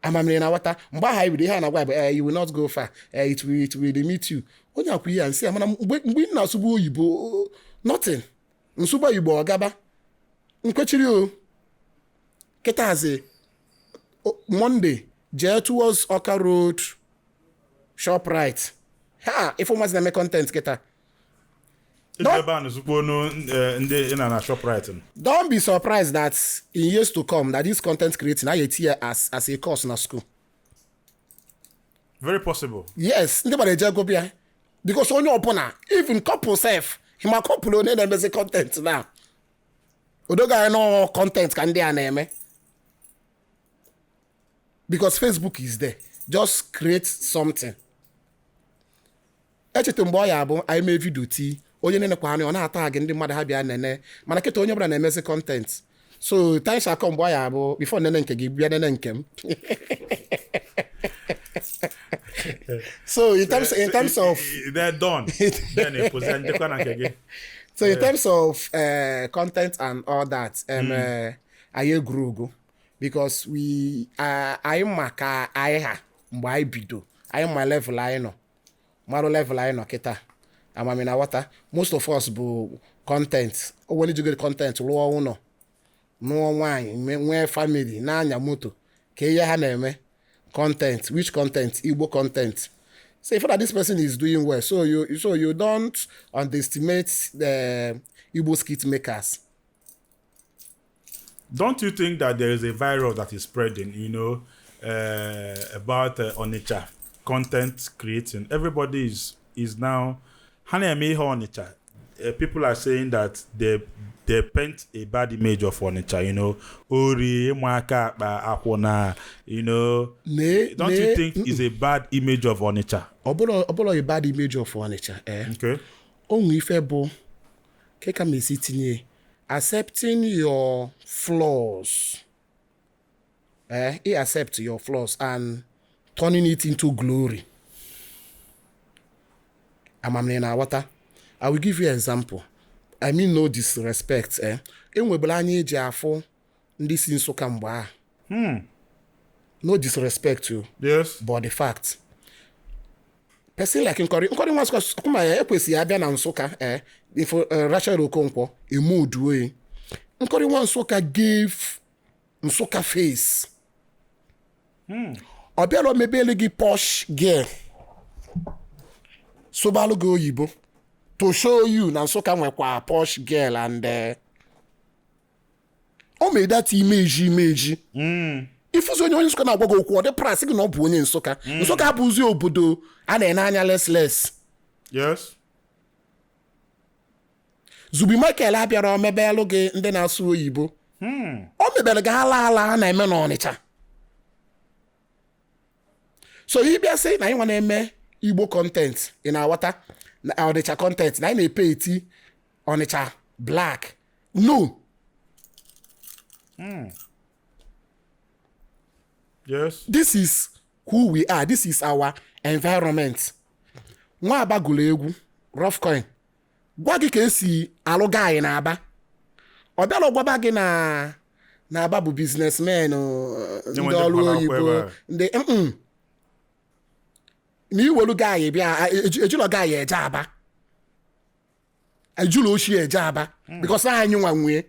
amamiri na nwata mgbe aha bido ihe a na-agwa bụ, "You will not go far. It will limit you." Onye akwa ihe a nsị ya, mana mgbe ị na-asụgbu oyibo, nothing nsụgba Igbo ọgaba nkwechiri o. Kịtazi Monday jee towards Ọka Road, Shoprite, ha ife ụmụazị na-eme content kịta. Iji ebe a na-ezukwa onu ndị ị na Shoprite. Don't be surprised that in years to come that this content creating a etinye as a course na school. Very possible. Yes, ndị mmadụ eje gụbịa because onye ọbụla, even couple sef, ma couple onye na-emezi content na odogo anyị nọ content ka ndị a na-eme, because Facebook is there, just create something. Echeta mgbe ọ ya abụ anyị mee video tii onye nenekwa anya, ọ na-ata gị ndị mmadụ ha bịa nene. Mana kịta onye ọbụla na-emezi content, so time shall come mgbe ọ ya abụ before nene nke gị bịa nene nke m. So in terms of They're done then, epozi njekwa na nke gị. So in terms of content and all that, anyị egwuru because we anyị ma ka anyị ha mgbe anyị bido, anyị ma level anyị nọ, marụ level anyị nọ kịta. Amami na wata most of us bụ content. O nwere ijigoro content rụọ ụlọ, nụọ nwaanyị, nwee family, na-anya moto. Ka ihe ha na-eme content, which content? Igbo content. So if that this person is doing well, so you don't underestimate the Igbo skit makers. Don't you think that there is a virus that is spreading, about Onitsha content creating? Everybody is now ha na-eme ihe Onitsha. People are saying that they paint a bad image of Onitsha, ori, ịma aka akpa, akwụna. Nee. Don't you think it's a bad image of Onitsha? Ọ bụrụ a bad image of Onitsha, eh? Okay. O nwe ife bụ Ka m esi tinye accepting your flaws, accept your flaws and turning it into glory. Amam na ị na-aghọta. I will give you example. I mean no disrespect. Enwebela anya eji afụ ndị si Nsụka mgbe ahụ. No disrespect o, but the fact, person like Nkori Nkori nwa Nsụka ọkụma ya ekwesịghị abịa na Nsụka, ifo Rachel Okonkwo emuduoye. Nkori nwa Nsụka gave Nsụka face. Ọ bịara mebele gị posh girl, sụbalụ gị oyibo to show you na Nsụka nwekwa posh girl, and o made that image. Ifuzi onye Nsụka na-agwa gị okwu, ọ dị prasị gị na ọ bụ onye Nsụka. Nsụka abụzi obodo a na-ene anya less less. Zubi Michael abịara omebelụ gị ndị na-asụ oyibo, o mebere gị ala ala a na-eme n'Ọnịcha. So ịbịa sị na anyị nwa na-eme Igbo content, ị na-aghọta, na Ọnịcha content, na anyị na-epe eti Ọnịcha black, no. This is who we are. This is our environment. Nwa Aba gụrụ egwu Rough Coin, gwa gị ka esi alụ gaanyị na Aba. Ọ bịara gwaba gị na Aba bụ businessmen, ndị ndị ọrụ gbara akwụkwọ oyibo ebe a. Ndị na iwelu gaanyị bịa, ejulọ gaanyị eje Aba, ejulọ ochie eje Aba, because anyị nwa nwee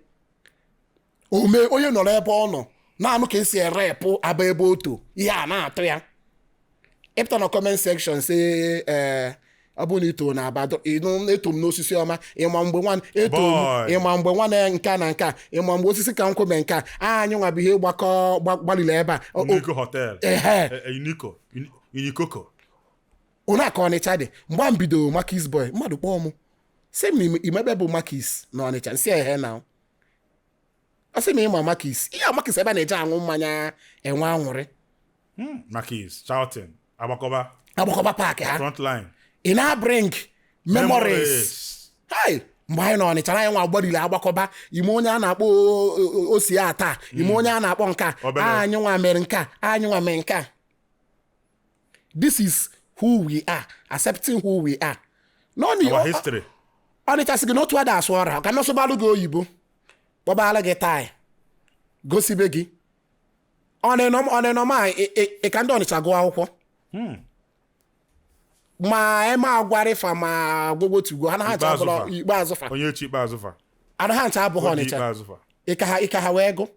ome. Onye nọrọ ebe ọ nọ na-anụ ka esi erepụ Aba ebe oto ihe a na-atụ ya, ịpụta na comment section sị, ee, ọ bụrụ na ito na Aba, ịnụ eto m n'osisi ọma, ịma mgbe nwa eto m. Boy. Ịma mgbe nwa na nke a na nke a, ịma mgbe osisi ka nkwụ mee nke a, anyị nwa bụ ihe gbakọ gbalili ebe a. Unico Hotel. Ehe. Unico. Unikoko. One aka Ọnịcha dị. Mgbe m bidoro Marquis Boy, mmadụ kpọọ m sị m na imebe bụ Marquis na Ọnịcha, nsị ehe, na ọ sị m ịma Marquis, ihe a Marquis ebe a na-eje aṅụ mmanya enwe aṅụrị. Marquis, Charlton, Agbakọba, Agbakọba park ha. Frontline. Ị na-bring memories. Hai, mgbe anyị nọ Ọnịcha na anyị nwa gbarili Agbakọba, ime onye a na-akpọ osi ya taa, ime onye a na-akpọ nka. Obele. Anyị nwa mere nke a, anyị nwa mere nke a. This is who we are, accepting who we are. Nọ Our history. Ọnịcha sị gị n'otu ada asụ ọra ka nọsụbalụ gị oyibo, kpọbala gị tai, gosibe gị ọnịnọ ma ị ka ndị Ọnịcha gụọ akwụkwọ ma eme agwarịfa ma gwogwotugo ha na ha ncha Ikpeazụ abụrụ fa. Ikpeazụ fa. Onye echi ikpeazụ fa. Ana ha ncha abụghị Oge Ọnịcha. ikpeazụ fa. Ịka ha wee gụ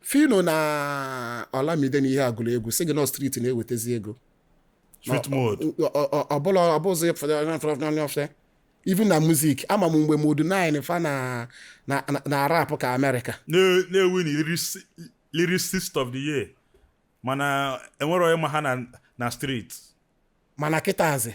Fino na Olamide na ihe agụrụ egwu sị gị nọ street na-ewetezi ego. Street mode. Ọbụla ọbụzị ọfẹ, even na music, ama m mgbe Mode 9 fa na rap ka America. Na-ewin lyricist of the year. Mana enwere onye ma ha na street. Mana kịtazi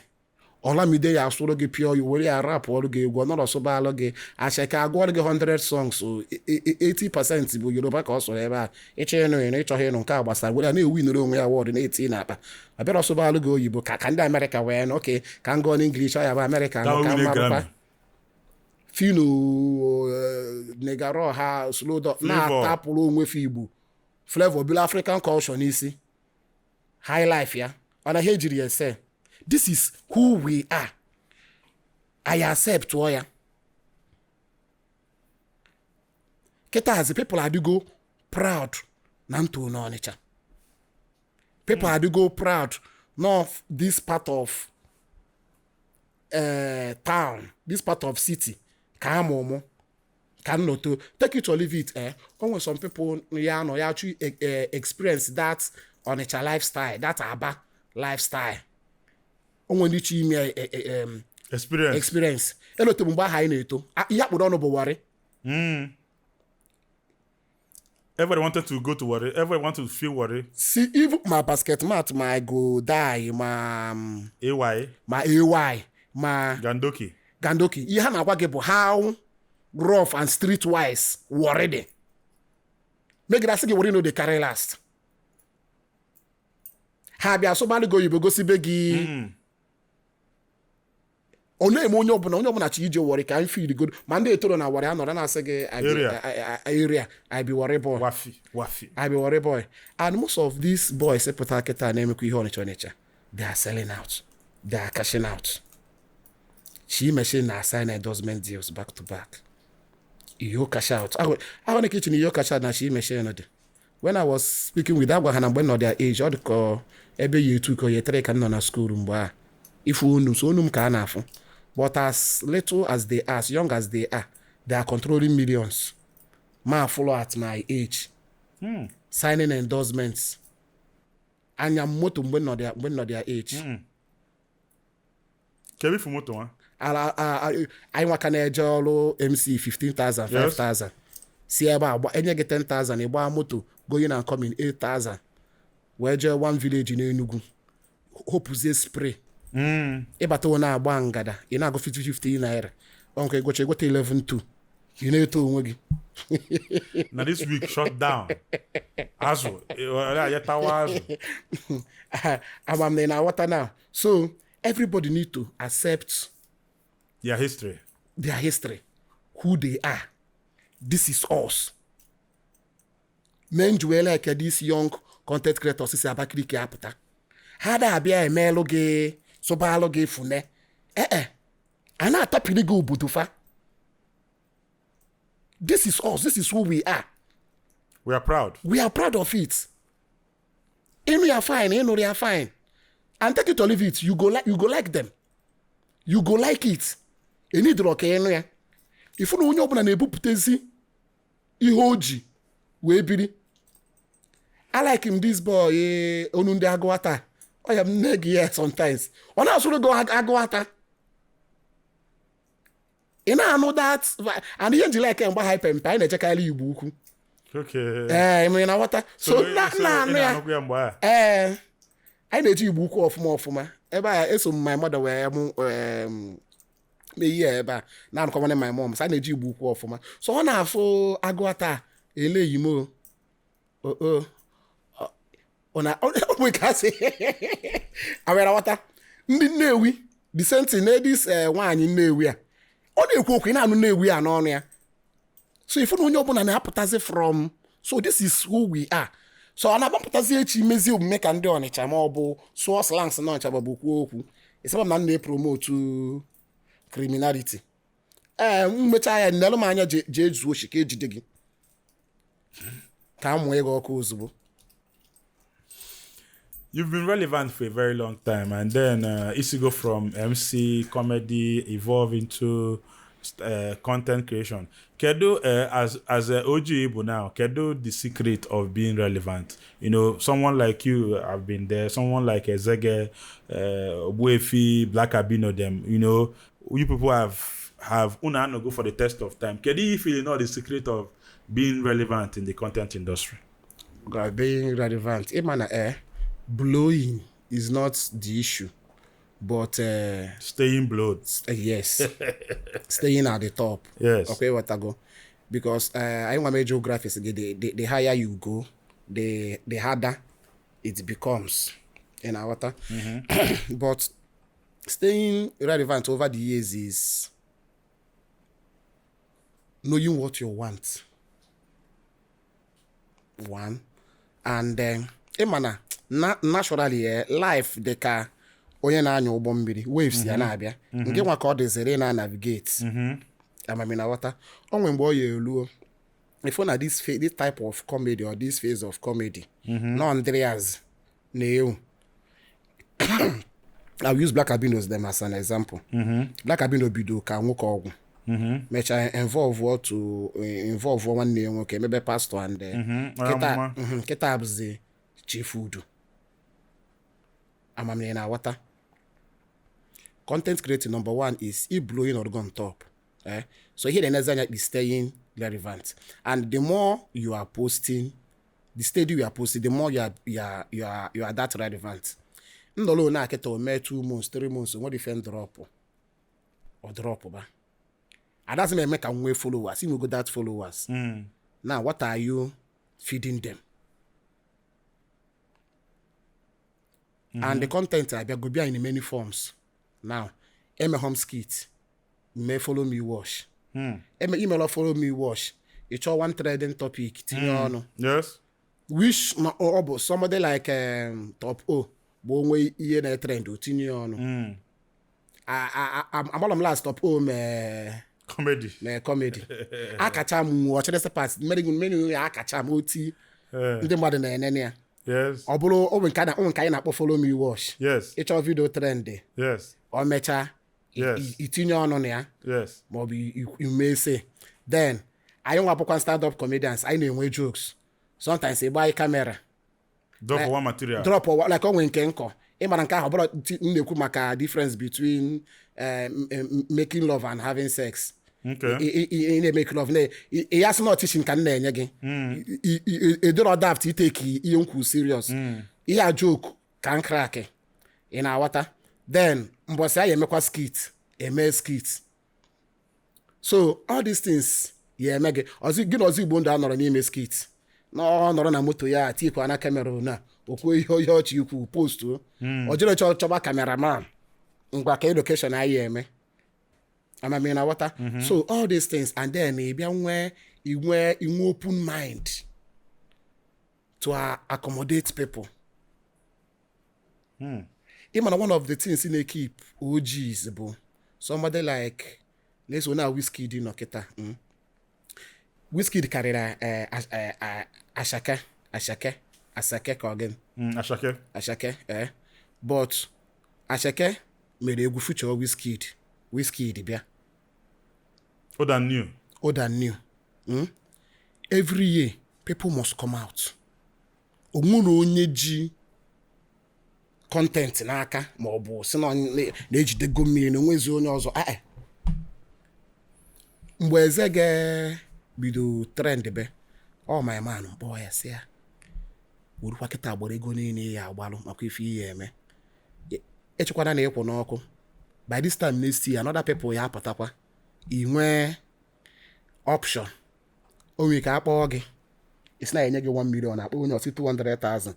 Olamide ya asụrụ gị pịọ ya were ya rap ọrụ gị egwu, ọ nọrọ sụbalụ gị acheka agụọrọ gị 100 songs o, 80% bụ Yoruba ka ọ sụrụ ebe a. Ịchọ ịnụ ịnụ, ịchọghị ịnụ, nke a gbasara were ya na-ewinere onwe ya wọdụ na-eti n'akpa. Ọ bịara ọsụbalụ gị oyibo ka ndị Amerịka wee nụ oke ka m gụọ n'English, ọ ya bụ Amerịka Ka nụ ka o win mmarụkwa. Grammy. Fino, Negaro ha slow down. Flavour. Na-atapụrụ onwe fa Igbo flavor bila African culture n'isi high life ya, ọ na ha ejiri ya ese. This is who we are. I accept ọ ya. Kịtazi people adịgo proud na nto n'Ọnịcha. People adịgo proud of this part of town, this part of city ka ama ụmụ ka m nọto. Take it or leave it, o nwere some people ya nọ ya chụ experience that Ọnịcha lifestyle, that Aba lifestyle. O nwere ndị chọ ime Experience. Experience. Elote m mgbe ahụ anyị na-eto, ihe akpụrụ ọnụ bụ Warri. Everybody wanted to go to Warri. Everybody wanted to feel Warri. Si even ma basket mat, ma I go die, ma AY. Ma AY, ma Gandoki. Gandoki. Ihe ha na-agwa gị bụ how rough and streetwise Warri dị. Megide asị gị Warri no dey carry last. Ha bịa sụbalụ gị oyibo, gosibe gị. Ọ na-eme onye ọbụla chi ije Warri ka anyị feel good, ma ndị etoro na Warri anọrọ na-asị gị, "I be- Area. Area, I be Warri boy." Wafi wafi. I be Warri boy. And most of these boys pụtara kịta na-emekwa ihe Ọnịcha Ọnịcha, they are selling out, they are cashing out. Chi machine na sign endorsement deals back to back. Iyo cash out ahụ na kitchen, iyo cash out na chi machine dị. When I was speaking with, agwa ha na mgbe m nọ their age, ọ dị ka ebe year 2 ka year 3 ka m nọ na school mgbe a ifu unu so onu m ka a na-afụ. But as little as they are, as young as they are, they are controlling millions. Ma follow at my age signing endorsements, anya m moto mgbe m nọ their age. Kedu ifu moto nwa? Ala anyị nwaka na-eje ọrụ MC 15,000, 5,000, si ebe a enye gị 10,000, ịgba moto going and coming 8,000, wee jee one village n'Enugu, hopụzie spray. Ịbata onye na-agba ngada, ị na-agụ 50-50 naira, ọ nke egocha egote 11.2, ị na-eto onwe gị. Na this week shut down azụ ya tawa azụ. Ama m na ị na-aghọta now. So everybody need to accept their history, their history, who they are. This is us. Mee nji like this young content creators si Abakaliki apụta, ha da-abịa emelụ gị, sụbalụ gị fune, ee a na-atapịrị gị obodo fa. This is us, this is who we are. We are proud. We are proud of it. Ịnụ ya fine, ịnụrụ ya fine, and take it or leave it, you go like them, you go like it. Enidoro ka ịnụ ya, ifu na onye ọbụla na-ebupụtezi ihe o ji wee biri. I like him, this boy, onu ndị Agụata, ọ ya m nne gị ya. Sometimes ọ na-asụrụ gị Agụata, ị na-anụ that. And ihe nji like mgbe ha pempe, anyị na-echekarị Igbo Ukwu. Ee, ị na nghọta, so na so na-anụ ị ya. na-anụkwa ya mgbe a? Ee, anyị na-eji Igbo Ukwu ọfụma ọfụma ebe a. Eso m my mother wee mụ mee ihe ebe a na-anụkọ my mom, so anyị na-eji Igbo Ukwu ọfụma. So ọ na-afụ Agụata ele yimo o o ọ na ọ nwekasị awere nghọta. Ndị Nnewi, the same thing na this nwaanyị Nnewi a, ọ na-ekwu okwu, ị na-anụ Nnewi a n'ọnụ ya. So ifu na onye ọbụla na-apụtazi from, so this is who we are. So ọ na-agbapụtazi echi mezie omume ka ndị Ọnịcha, ma ọ bụ sụọ slangs na Ọnịcha, ma ọ bụ kwuo okwu ịsaba m na m na-epromote criminality. Ee, mmecha ya nlelụ m anya, jee zuo oshi ka ejide gị, ka a mụọ gị ọkụ ozugbo. You've been relevant for a very long time, and then isi go from MC comedy evolve into content creation. Kedu as a OG Igbo now, kedu the secret of being relevant? Someone like you have been there. Someone like Ezege, Ogbuefi, Black Abino, them. You people have una no go for the test of time. Kedu if you know the secret of being relevant in the content industry? God, being relevant, ịma na blowing is not the issue, but Staying blowed. Yes, staying at the top. Okay, what go because anyị nwa geographics gị, the higher you go, the harder it becomes in our but staying relevant over the years is knowing what you want, one, and then ịma na naturally, life dị ka onye na-anya ụgbọ mmiri, waves ya na-abịa, nke nwa ka ọ dịzịrị na navigate. Amami na ghọta o nwere mgbe ọ ya eluo ifo na this type of comedy or this phase of comedy no Andreas na-ewu. I'll use Black Albinos them as an example. Black Albino bido ka nwoke ọgwụ, mechaa involve to involve nwanne ya nwoke, mebe pastor, and kịta Amụma. Kịta bụzi Chief Udo. Amamihe na aghọta content creating, number one is i blowing or go on top, eh? So ihe na-enezi anya is staying relevant, and the more you are posting, the steady you are posting, the more you are that relevant. Ndọrọ na akịta o mee 2 months, 3 months, nwere ife drop, ọ drop ba adazi m eme ka m nwee followers, inwego that followers. Now what are you feeding them? And the content abịago bịa in many forms now. Emeghọ m skit, mee follow me wash. Eme imere follow me wash, ị chọọ one trending topic tinye ọnụ. Yes. Which na ọ bụ somebody like Top O bụ onwe ihe na-etrend, o tinye ya ọnụ. Amalọ m last Top O mee Comedy. Mee comedy, akacha m nwụọ ọchịrịsị pas mmeri mmeri ya, akacha m oti. Ndị mmadụ na-enene ya. Ọ bụrụ onwe nke anyị na-akpọ follow me wash. Ịchọ video trend, ọ mechaa, itinye ọnụ na ya, maọbụ imese. Then anyị nwapụkwa stand up comedians, anyị na-enwe jokes sometimes, ịgba anyị camera. Drop one material. Drop like onwe nke nkọ ịmara nke ahụ, ọ bụrụ m na-ekwu maka difference between making love and having sex. Ị na-emake love na ị ya sị na teaching ka m na-enye gị, edoro adapt itake ihe m kwu serious, ihe a joke ka m crack, ị na-aghọta? Then mbọsị anyị emekwa skit, eme skit. So all these things ya eme gị ọzọ, gị na ọzọ Igbo ndụ anọrọ n'ime skit na ọ nọrọ na moto ya tikwa na camera na okwuo ihe ọchị ikwu post o jere chọba cameraman, ngwa ka location anyị eme amami na water. So all these things, and then ị bịa nwee inwe open mind to accommodate people. Ị mana one of the things na-keep OGs bụ somebody like na-eso na Wizkid nọ kịta. Wizkid karịrị Ashake, Ashake, Asake ka ọ gịnị? Ashake. Ashake, but Ashake mere egwu feature Wizkid, Wizkid bịa. Old and new. Old and new. Every year people must come out. O nwere onye ji content n'aka ma ọ bụ si na na-ejidego mmiri na onwezi onye ọzọ. Ah, eh. Mgbe eze ga-bido trend be ọ my man mkpọ ya, si ya werukwa kịta gbara ego niile ya agbalụ maka ife ihe eme, echekwana na ịkwụ n'ọkụ. By this time next year, another people ya apụtakwa, ị nwee option. O nwere ka akpọọ gị, isi na enye gị 1 million, akpọ onye ọsị 200,000.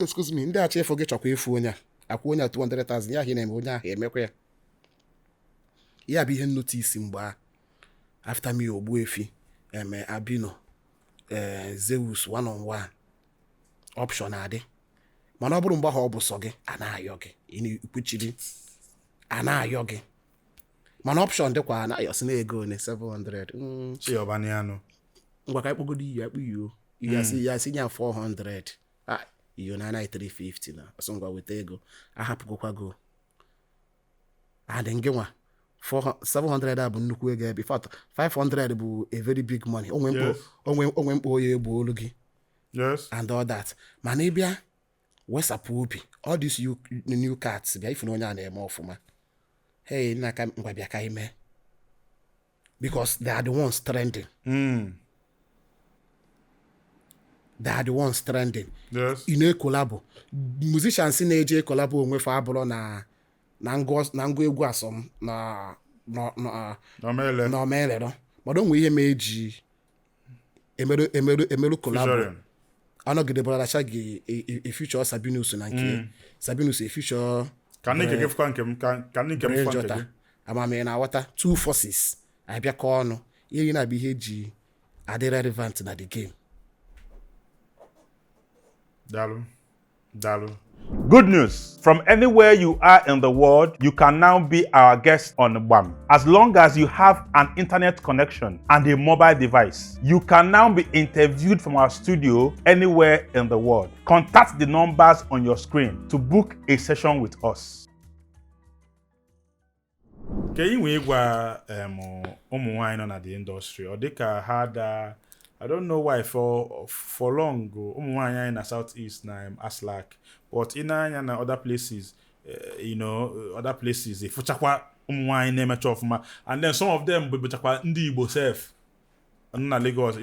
Excuse me, ndị achọ ịfụ gị chọkwa ịfụ onye a, akwụ onye a 200,000 ya ahụ ị na-eme, onye ahụ emekwa ya. Ya bụ ihe notice mgbe a after me, Ogbuefi eme Abino, ee, Zeus one on one option adị. Mana ọ bụrụ mgbe ahụ ọ bụ sọ gị a na-ayọ gị, ị na-ekwuchiri a na-ayọ gị, mana option dịkwa, a na-ayọ sị na ego one 700. Chiọbanianụ. Ngwa ka akpọgodo iyo, akpọ iyo iyo, asị ya, asị nya 400. Ah, iyo na anaghị 350 na ọsọ. Ngwa weta ego, ahapụgokwa go adị ngị nwa 700 a bụ nnukwu ego ebe. In fact, 500 bụ a very big money. Onwe mkpo onwe mkpo onye egbu olu gị and all that. Mana ị bịa wesapụ obi, all these new cats bịa ifu na onye a na-eme ọfụma, hey, nna, ka ngwa bịa ka anyị mee, because they are the ones trending. They are the ones trending. Ị na-ecollabo, musicians na-eje ecollabo onwe fa abụrụ na ngụ egwu asọm na N'omele. Na omelero, mana o nwere ihe ma eji emerụ collabo. Featuring. Anọgide Brother Shaggy efeature Sabinus na nke Sabinus efeature. Ka ndị nke gị fụkwa nke m, ka ndị nke m Brain fụkwa nke Jota gị. Amamihe na-aghọta two forces abịakọ ọnụ, ihe na-abụ ihe eji adị relevant na the game. Daalụ. Daalụ. Good news. From anywhere you are in the world, you can now be our guest on BAM. As long as you have an internet connection and a mobile device, you can now be interviewed from our studio anywhere in the world. Contact the numbers on your screen to book a session with us. Ka ị nwee gwa ụmụ nwaanyị nọ na the industry, ọ dịka ha da, I don't know why for long ụmụ nwaanyị anyị na South East na aslack, but ị na-anya na other places, other places ịfụchakwa ụmụ nwaanyị na-emecha ọfụma, and then some of them bụchakwa ndị Igbo sef nọ na Lagos,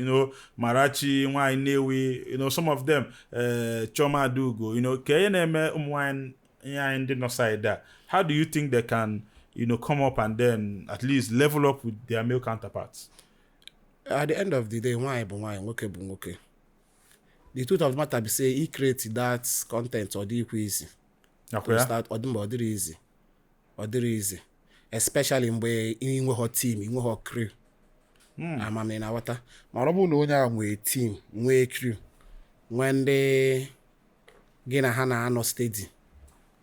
Marachi nwaanyị Nnewi, some of them, Chioma Adugo, ka ihe na-eme ụmụ nwaanyị anyị ndị nọ side a, how do you think they can come up and then at least level up with their male counterparts? At the end of the day, nwaanyị bụ nwaanyị, nwoke bụ nwoke. The truth of the matter be say e create that content, ọ dịghịkwa easy Nakwa to ya? start. Ọ dị mgbe ọ dịrị easy, Ọ dịrị easy, especially mgbe ị nweghọ team, ị nweghọ crew. Ama m ị na-aghọta. Mana ọ bụrụ na onye ahụ nwee team, nwee crew, nwee ndị gị na ha na-anọ steady,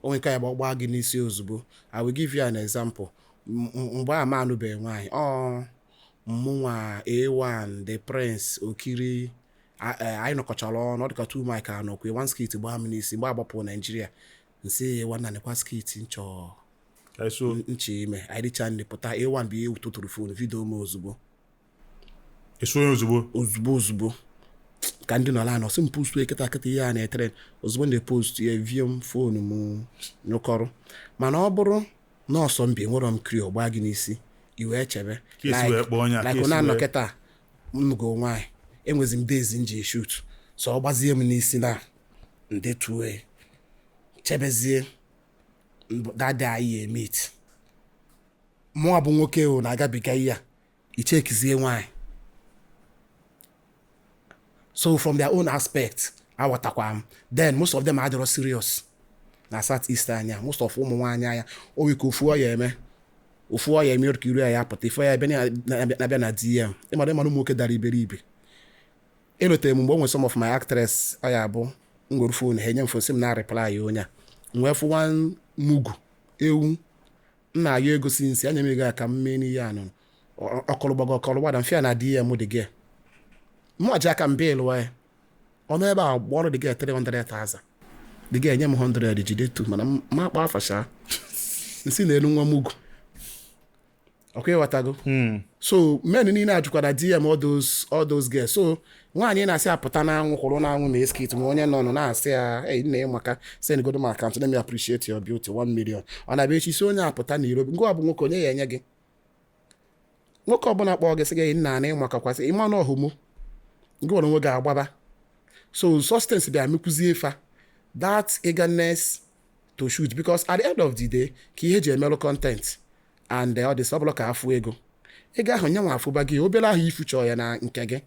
o nwere ike ya bụ ọgba gị n'isi ozugbo. I will give you an example. Mgbe a ma anụbeghị nwaanyị, ọ mụnwa, A1 The Prince Okiri, anyị nọkọchara ọnụ. Ọ dịka two mic anọkwe one skit gbaa m n'isi mgbe agbapụ Naijiria, nsị nwanna nekwa skit nchọ Ka so nche ime. Anyị dịcha nne pụta, A1 bụ ihe tụtụrụ phone video m ozugbo. Eso onye ozugbo. Ozugbo ozugbo ka ndị nọrọ anọ sị m post kịta kịta, ihe a na-etere ozugbo ndị post ya vie m phone m nyụkọrọ. Mana ọ bụrụ na ọsọ mbi nwere m crew, ọgba gị n'isi, i wee chebe. Ka esi wee kpọọ onye a, ka like esi na anọ kịta m go nwaanyị, enwezi m days m ji shoot, so ọ gbazie m n'isi na ndetue chebezie that day anyị emit. Mụnwa bụ nwoke o na-agabiga ihe a, ichekizie nwaanyị. So from their own aspect, aghọtakwa m. Then most of them adịrọ serious na South East anya. Most of ụmụ nwaanyị anya o nwere ka ofu ọya eme, ofu ọya eme ka iru ya ya pụta ife ya ebe na-abịa na DM. Ịmara ụmụ nwoke dara iberibe. Elotere m mgbe o nwere some of my actress, ọ ya bụ m gwere phone ha enye m phone, sị m na reply onye a. M wee fụ one mugu ewu m na-ayọ ego si nsi anya m ego a ka m mee n'ihe a nụrụ ọkọlụgbago ọkọlụgbada mfịa na DM dị gị mụ ji aka m bill ya ọnụ ebe a gbọrọ dị gị 300,000 dị gị enye m 100 jide tu, mana m ma akpa afacha nsị na elu nwa mugu ọkwa, ịghọtago? So men niile ajụkwara DM all those girls. So nwaanyị na-asị apụta n'anwụ, kwụrụ n'anwụ ma skit, ma onye nọ nọ na-asị ya, "Hey, nne, maka send godo m account, let me appreciate your beauty, 1 million." Ọ na-abịa echi si onye apụta n'iro. Ngwa bụ nwoke, onye ya enye gị? Nwoke ọbụla kpọọ gị sị gị nna na ịmakakwasị ịma na ọhụmụ gị nwere onwe gị agbaba. So substance bịa mekwuzie fa that eagerness to shoot, because at the end of the day, ka ihe eji emerụ content and ọ dị sọbụla ka afụ ego. Ego ahụ nyanwa afụba gị obere ahụ ifu chọọ ya na nke gị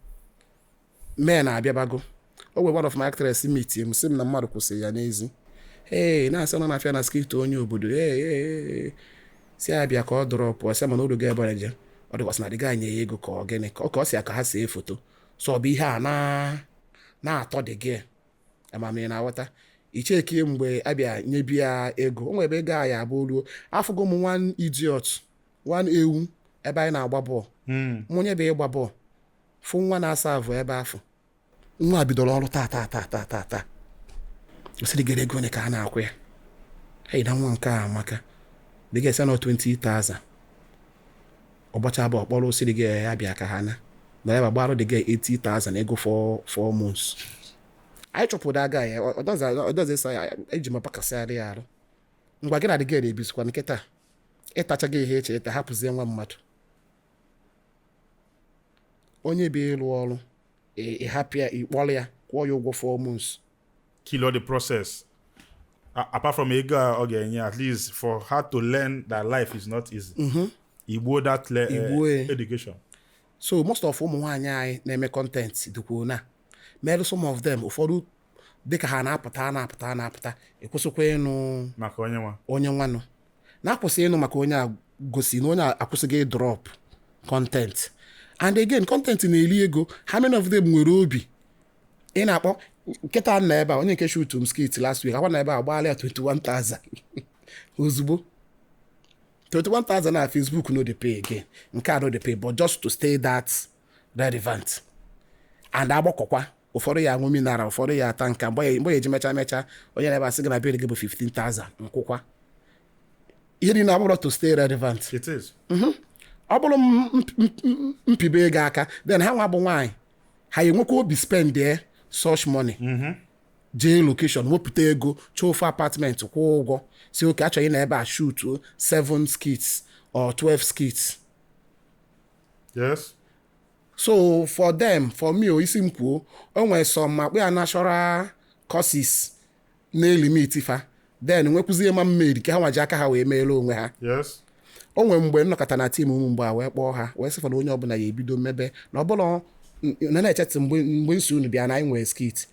mee na-abịabago. O nwere one of my actress meet m, sị m na mmadụ kwụsịrị ya n'ezi, ee, na-asị na na-afịa na skit onye obodo, ee ee ee, si ya bịa ka ọ drop ọ, sị mana orugo ebe ọ na-eje, ọ dịkwasị na adịghị anya ya ego ka ọ gịnị ka ọ si ya ka ha see foto. So ọ bụ ihe a na na-atọ dị gị amamihe na-aghọta ichekie mgbe abịa nyebi ya ego. O nwere ebe ego a ya abụ ruo afụgo m one idiot, one ewu ebe anyị na-agba bọọlụ. Mụ onye bụ ịgba bọọlụ fụ nwa na-asa avụ ebe afụ nwa bidoro ọrụ taa taa taa taa taa taa, osiri gere ego ole ka a na-akwụ ya. Hey, na nwa nke a amaka dị ga-ese na 20,000 ụbọchị abụọ kpọrọ osiri gị ya bịa ka ha na na ya gbarụ dị gị 80,000 ego for 4 months. Anyị chọpụrụ aga ya ọ dozi ịsa ya eji m pakasịarị ya arụ. Ngwa, gị na dị gị ebizikwa nkịta ịtachaghị ihe eche ịta, hapụzie nwa mmadụ onye bụ ịrụ ọrụ, ị hapụ ya, ịkpọrọ ya, kwụọ ya ụgwọ 4 months. Kill all the process. Apart from ego a ọ ga-enye, at least for her to learn that life is not easy. Igbuo that Igbuo ya. education. So most of ụmụ nwaanyị anyị na-eme content dịkwa na merụ some of them ụfọdụ dịka ha na-apụta na-apụta na-apụta, ekwesịkwa ịnụ maka onye nwa. Onye nwanụ na-akwụsị ịnụ maka onye a gosi na onye a akwụsịghị drop content. And again, content na-eri ego. How many of them nwere obi ị na-akpọ nkịta nna ebe a, onye nke shoot m skit last week akwa na ebe a gbaala ya 21,000 ozugbo. 21,000 na Facebook no dey pay again, nke a no dey pay, but just to stay that relevant and agbakọkwa ụfọdụ ya aṅụ mineral, ụfọdụ ya ata nka mgbe ya eji mecha mecha onye na-ebe asị gị na bill gị bụ 15,000 nkwụkwa ihe niile abụrụ to stay relevant. It is. Ọ bụrụ mpibe ego aka, then ha nwa bụ nwaanyị, ha enwekwa obi spend such money jee location, wepụta ego, chọọ ofe apartment, kwụọ ụgwọ, si oke achọghị na ebe a shoot 7 skits or 12 skits. So for them, for me, o isi m kwuo, o nwere some akpụ ya natural causes na-elimit fa, then nwekwuzie ma mmeri nke ha nwa ji aka ha wee meere onwe ha. O nwere mgbe nnọkọta na team ụmụ mgbe a wee kpọọ ha wee sịfa na onye ọbụla ya ebido mmebe na ọbụla na na-echetị mgbe nsi unu bịa na anyị nwere skit,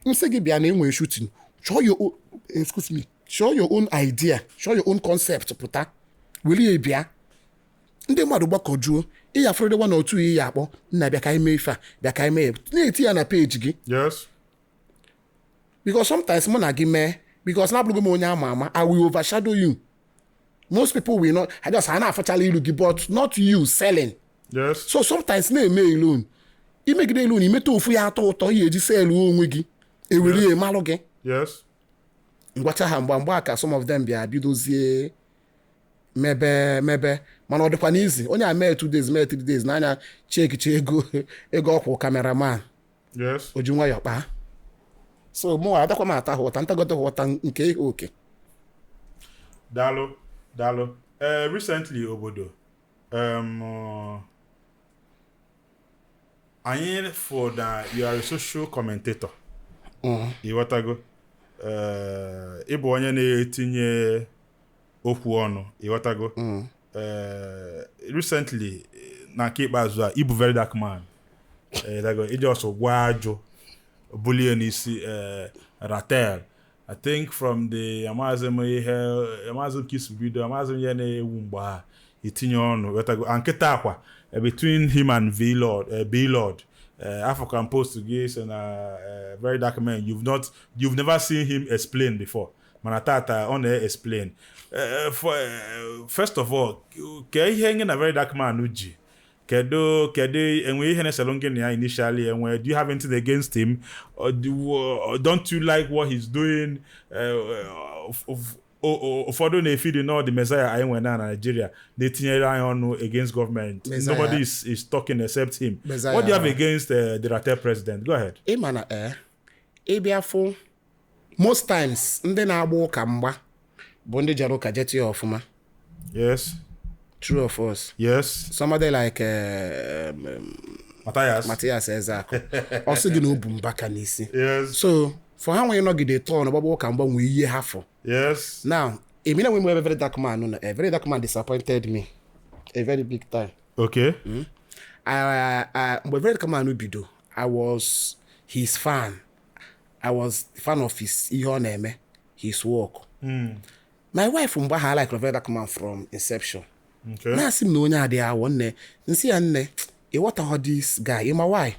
nsị gị bịa na enwere shooting, chọọ your excuse me, Show your own idea, show your own concept, pụta were ya bịa. Ndị mmadụ gbakọjuo, ị ya fọrọdị one or two, ị ya akpọ nna, bịa ka anyị mee ife a, bịa ka anyị mee ya, na-eti ya na page gị. Because sometimes mụ na gị mee, because na-abụrụgo m onye ama ama, I will overshadow you. Most people will not, I just, ha na-afụchala ilu gị, but not you selling. So sometimes na-eme alone, imegide alone, imeta ofu ya atọ ụtọ, ihe eji sell onwe gị, ewere ya malụ gị. Ngwacha ha mgba mgba ka some of them bịa bidozie mebe mebe, mana ọ dịkwa n'izi onye a mee 2 days, mee 3 days n'anya, chekicha ego, ego ọkwụ cameraman. O ji nwayọọ kpaa. So mụ adakwa m ata ha ụta, ntagote ha ụta nke ihe oke. Daalụ, daalụ. Recently obodo anyị for na you are a social commentator. Ịghọtago? Ị bụ onye na-etinye okwu ọnụ, ịghọtago? Recently, na nke ikpeazụ a, ịbụ Very Dark Man. Ịghọtago? Iji ọsọ gwa ajụ bulie n'isi Ratel. I think from the amaghịzị m ihe, amaghịzị m ka isi bido, amaghịzị m ihe na-ewu mgbe a itinye ọnụ, ghọtago? And nkịta akwa between him and V-Lord, B-Lord, African post gị sị na Very Dark Man, you've never seen him explain before, mana tata ọ na-explain. For, first of all, ke ihe ngị na Very Dark Man ji? Kedu enwe ihe na-eselu gị na ya initially? Enwe, do you have anything against him or don't you like what he's doing? Ụfọdụ na-efidi nọ the Messiah anyị nwere na Nigeria na-etinyere anyị ọnụ against government. Messiah. Nobody is talking except him. Messiah. What do you have against the Ratel president? Go ahead. Ịma na ịbịa fụ, most times ndị na-agba ụka mgba bụ ndị jere ụka jete ya ọfụma. True of us. Somebody like Matthias. Matthias Ezeaku, ọ sị gị na o bu mbaka n'isi. So for ha nwee nọgide tọn gbagba ụka mgba nwee ihe ha fụ. Now emina nwe m Very Dark Man nọ, a Very Dark Man disappointed me a very big time. Mgbe Very Dark Man bido, I was his fan. I was fan of his ihe ọ na-eme, his work. My wife mgbe ahụ, I like Very Dark Man from inception. Na-asị m na onye adịghị awọ nne nsị ya, nne, ịghọtaghọ this guy. Ịma why?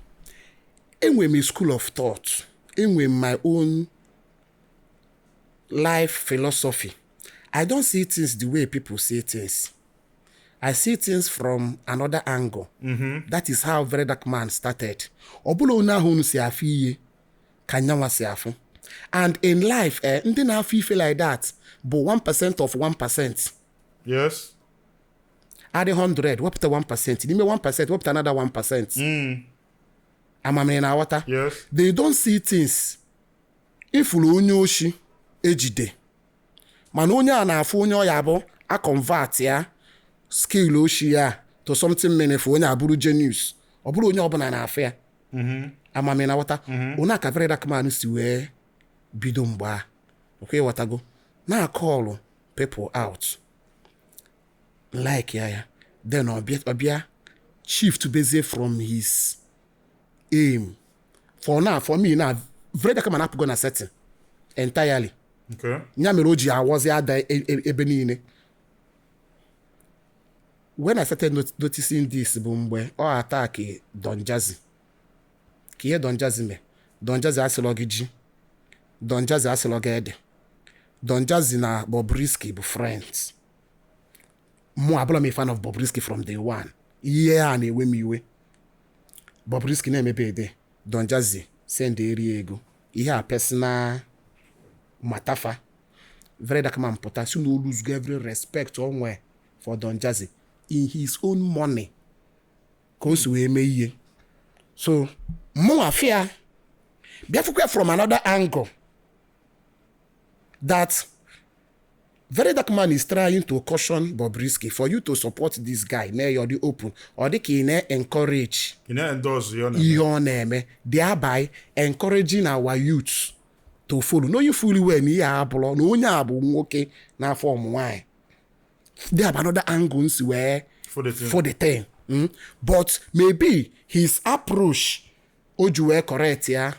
Enwe m a school of thought, enwe m my own life philosophy. I don't see things the way people see things. I see things from another angle. That is how Very Dark Man started. Ọ bụla onye ahụ unu si afụ ihe ka nyanwa si afụ. And in life, ndị na-afụ ife like that bụ 1% of 1%. Adị 100, wepụta 1%. N'ime 1%, wepụta another 1%. Amamịrị na-aghọta? Yes. They don't see things. Ifuru onye oshi ejide, mana onye a na-afụ onye ọ ya bụ a convert ya skill oshi ya to something meaningful, onye abụrụ genius. Ọ bụrụ onye ọbụla na-afụ ya. Amamịrị na-aghọta? Onye aka Very Dark Man si wee bido mgbe a okwe, ịghọtago, na-akọlụ people out like ya, then ọbịa shift bezie from his aim. For now, for me now, Very Dark Man apụgo na setting entirely. Ya mere o ji awọzi ada ebe niile. When I started noticing this bụ mgbe ọ attack Don Jazzy. Ka ihe Don Jazzy mee, Don Jazzy asịrọ gị ji, Don Jazzy asịrọ gị ede. Don Jazzy na Bobrisky bụ friends. Mụ abụla m a fan of Bobrisky from day one. Ihe a na-ewe m iwe, Bobrisky na-emebe ede, Don Jazzy send eri ego, ihe a personal matafa. Very Dark Man pụta si na o lose every respect o nwee for Don Jazzy in his own money ka o si wee mee ihe. So mụnwa fia bịa fụkwa from another angle that Very Dark Man is trying to caution Bobrisky for you to support this guy na ya dị open, ọ dị ka ị na-encourage Ị na-endorse ya ọ na-eme. Ihe ọ na-eme, thereby encouraging our youths to follow, knowing fully well na ihe a abụrọ na onye a bụ nwoke n'afọ ọmụ nwaanyị. There bụ another angle nsi wee For the thing. For the thing. But maybe his approach o ji wee correct ya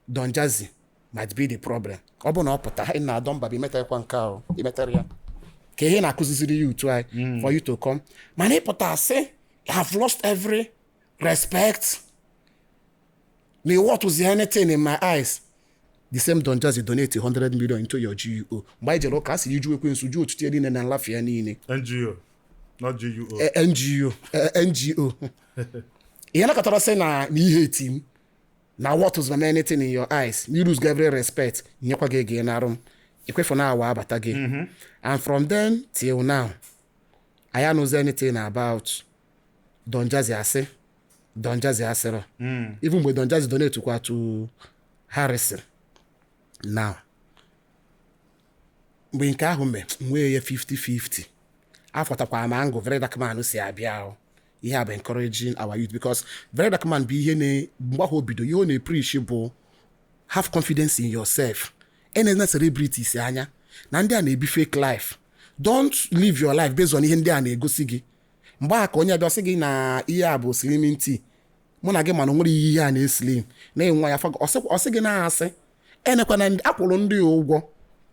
Don Jazzy. Might be the problem. Ọ bụ na ọ pụta ị na-adọ mba bụ imetakwa nke ahụ imetara ya ka ihe na-akụziziri ya utu anyị for you to come, mana ịpụta sị, "I have lost every respect na what was anything in my eyes." The same Don Jazzy donate 100 million into your GUO. Mgbe anyị jere ụka, a sị iju ekwensu ju otutu ya niile na nlafia niile. NGO, not GUO. NGO, NGO. Ihe nakọtara sị na ihe eti m na what was anything in your eyes, you lose every respect, nyekwa gị ego narụ m ikwefu na awa abata gị. And from then till now, I anụzi anything about Don Jazzy asị Don Jazzy asịrọ, even mgbe Don Jazzy donate kwa to Harrison. Now, mgbe nke ahụ mee, nwee ya 50-50. Afọtakwa m angle Very Dark Man si abịa ahụ. Ihe a bụ encouraging our youth, because Very Dark Man bụ ihe na mgbe ahụ o bido ihe ọ na-epreach bụ have confidence in yourself, enena celebrities anya na ndị a na-ebi fake life. Don't live your life based on ihe ndị a na-egosi gị. Mgbe a ka onye bịa sị gị na ihe a bụ slimming tea, mụ na gị mana nwere ihe a na-eslim na-enwe ya, ọ sị gị na-asị enekwana ndị akwụrụ ndị ụgwọ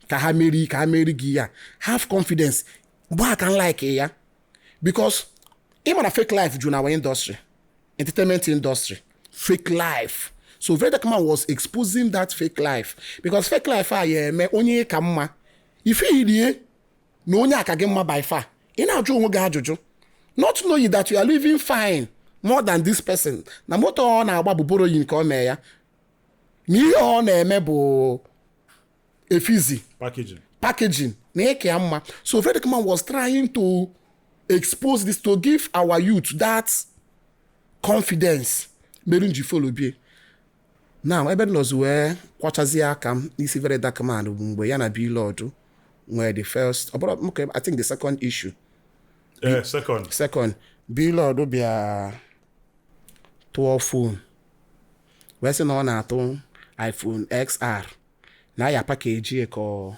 ka ha meri gị ya. Have confidence. Mgbe a ka m like ya, because ị ma na fake life ju na our industry, entertainment industry, fake life. So Very Dark Man was exposing that fake life, because fake life a ya eme onye ka mma ife irie na onye aka gị mma by far. Ị na-ajụ onwe gị ajụjụ, not knowing that you are living fine more than this person, na moto ọ na-agba bụ borrowing ka ọ mee ya, na ihe ọ na-eme bụ efizi. Packaging. Packaging na ịka ya mma. So Very Dark Man was trying to expose this to give our youth that confidence mere m ji follow bie. Now, ebe nọzi wee kwachazie aka m n'isi Very Dark Man bụ mgbe ya na Blord nwere the first, ọ bụrụ, okay, I think the second issue. Second. Second, Blord bịa tụọ phone wee sị na ọ na-atụ iPhone XR na ya package ka ọ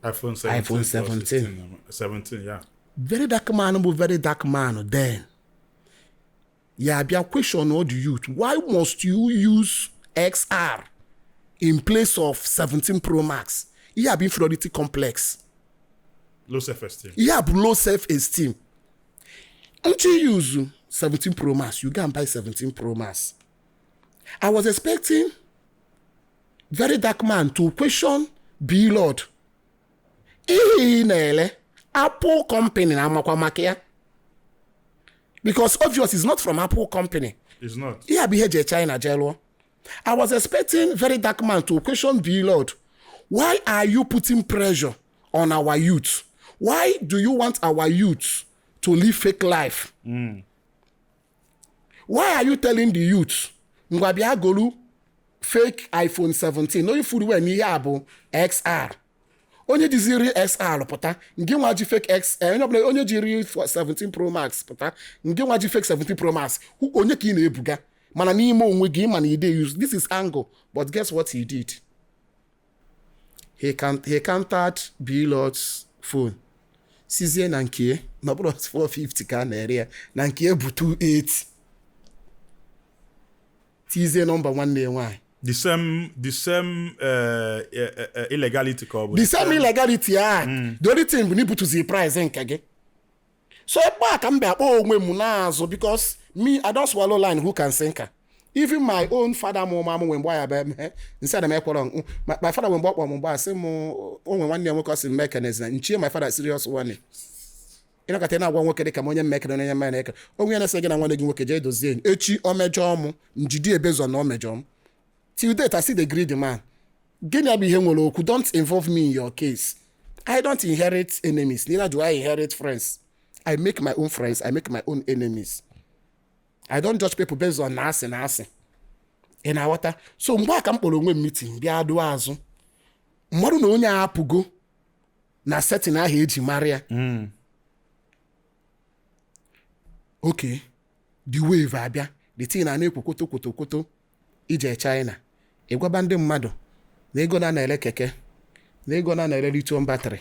iPhone 17. iPhone or 17. 16, 17, yeah. Very Dark Man bụ Very Dark Man then ya bịa question all the youth, why must you use XR in place of 17 Pro Max? Ihe a bụ inferiority complex. Low self-esteem. Ihe a bụ low self esteem. Nchi use 17 Pro Max, you go and buy 17 Pro Max. I was expecting Very Dark Man to question Blord, ihe ị na-ele, Apple company na-amakwa maka ya, because obvious it's not from Apple company. It's not. Ihe a bụ ihe eji China jee lụọ. I was expecting Very Dark Man to question Blord, why are you putting pressure on our youth? Why do you want our youth to live fake life? Why are you telling the youth, ngwa bịa golu fake iPhone 17, knowing fully well na ihe a bụ XR? Onye jiziri XR pụta, nke nwa ji fake X, onye ọbụla onye jiri 17 Pro Max pụta, nke nwa ji fake 17 Pro Max, onye ka ị na-ebuga? Mana n'ime onwe gị mana you dey use this is angle. But guess what he did? He countered Blord's phone, sizie na nke na ọ bụrụ 450 ka a na-ere ya, na nke bụ 280, tizie nọmba nwanne ya nwaanyị. The same illegality ka ọ bụ. The same illegality a. The only thing bụ na ibutuzi price nke gị. So ebe a ka m bịa kpọọ onwe m n'azụ, because me, I don swallow line who can sink her. Even my own father mụ ma mụ nwe mgbe ya bịa mee nsị ana m ekwọrọ my father nwe mgbe ọ kpọrọ m mgbe a sị m o nwe nwanne ya nwoke ọ sị m mekenezi na nchie my father serious warning. Ịnọkọta ị na-agwa nwoke dịka m onye mmekere onye mmere eke onwe ya na-ese gị na nwanne gị nwoke jee dozie enyi echi o mejọọ m njidi ebezọ na o mejọọ m. Till date, I still dey gree the man. Gịnị bụ ihe nwere okwu? Don't involve me in your case. I don't inherit enemies, neither do I inherit friends. I make my own friends, I make my own enemies. I don't judge people based on na asị na asị ị na-aghọta. So mgbe a ka m kpọrọ onwe m meeting bịa dụọ azụ mmadụ na onye a apụgo na setting ahụ eji mara ya. Okay, the wave abịa, the thing na na-ekwo kwoto kwoto kwoto ije China ịgwaba ndị mmadụ na ego na na-ere keke na ego na na-ere lithium battery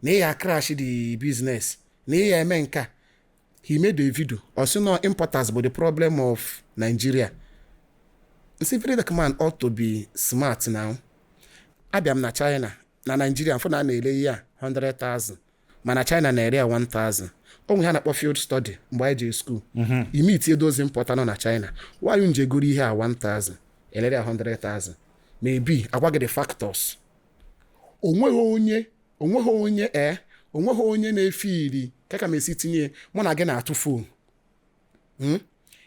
na ịya crash the business na ịya eme nke a. He made a video, ọ sị na importers bụ the problem of Nigeria. Nsi Very Dark Man ought to be smart now. Abịa m na China, na Nigeria, mfụ na a na-ele ihe a 100,000, mana China na-ere ya 1000. O nwe ha na-akpọ field study mgbe anyị jee school. Ime itinye dozi importer nọ na China, why nje goro ihe a 1000, elere ya 100,000? Maybe agwa gị the factors. Onweghị onye na-efe iri ka m esi tinye. Mụ na gị na-atụ phone.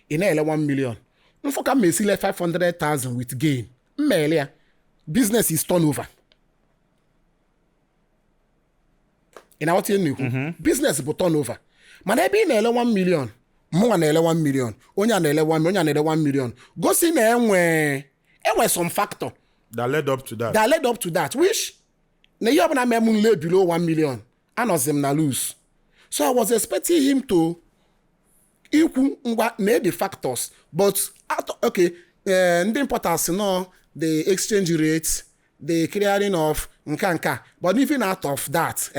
Ị na-ele 1 million, mfụ ka m esile 500,000 with gain, m ma-ele ya. Business is turnover. Ị na-aghọta ihe m na-ekwu? Business bụ turnover. Mana ebe ị na-ele 1 million, mụnwa na-ele 1 million, onye a na-ele 1 million, onye a na-ele 1 million, gosi na enwe some factor that led up to that. That led up to that, which na ihe ọbụla mee m nle below 1 million, anọzi m na lose. So I was expecting him to ikwu, ngwa, na the factors, but okay, ndị importers nọ, the exchange rate, the clearing of nka nka, but even out of that,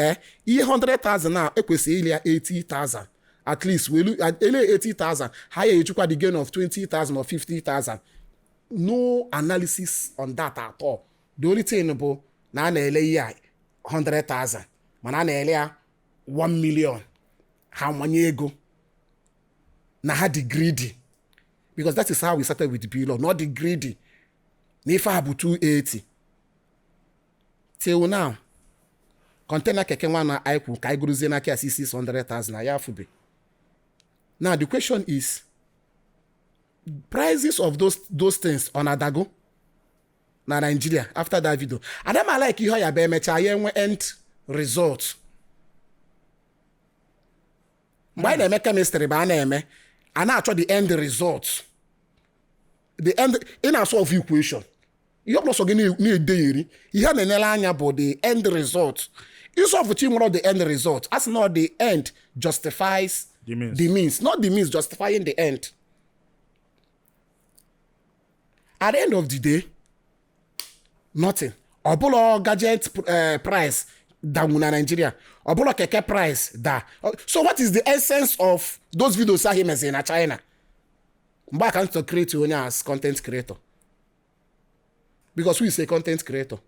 ihe 100,000 na ekwesịrị ile ya 80,000 at least. Welu ele 80,000, ha ya ejikwa the gain of 20,000 or 50,000. No analysis on that at all. The only thing bụ na a na-ele ihe a 100,000, mana a na-ele ya 1 million. Ha manye ego na ha dị greedy, because that is how we started with Blord, not the greedy na ife a bụ 280. Till now, container keke nwa na anyị kwu ka anyị guruzie n'aka ya 600,000 na ya afụbe. Now the question is, prices of those things ọ na-adago na Nigeria after that video? Ada m like ihe ọ ya bụ emechaa ya enwe end result. Mgbe anyị na-eme chemistry bụ a na-eme, a na-achọ the end result, the end. Ị na-solve equation, ihe ọbụla sọ gị na-edegheri, ihe a na-enyere anya bụ the end result. Isolve chi nwere the end result, a sị na the end justifies the means. The means, not the means justifying the end. At the end of the day, nothing. Ọbụla gadget price danwu na Nigeria, ọbụla keke price da. So what is the essence of those videos ahụ emeziri na China? Mgbe a ka m chọrọ create onye as content creator, because who is a content creator?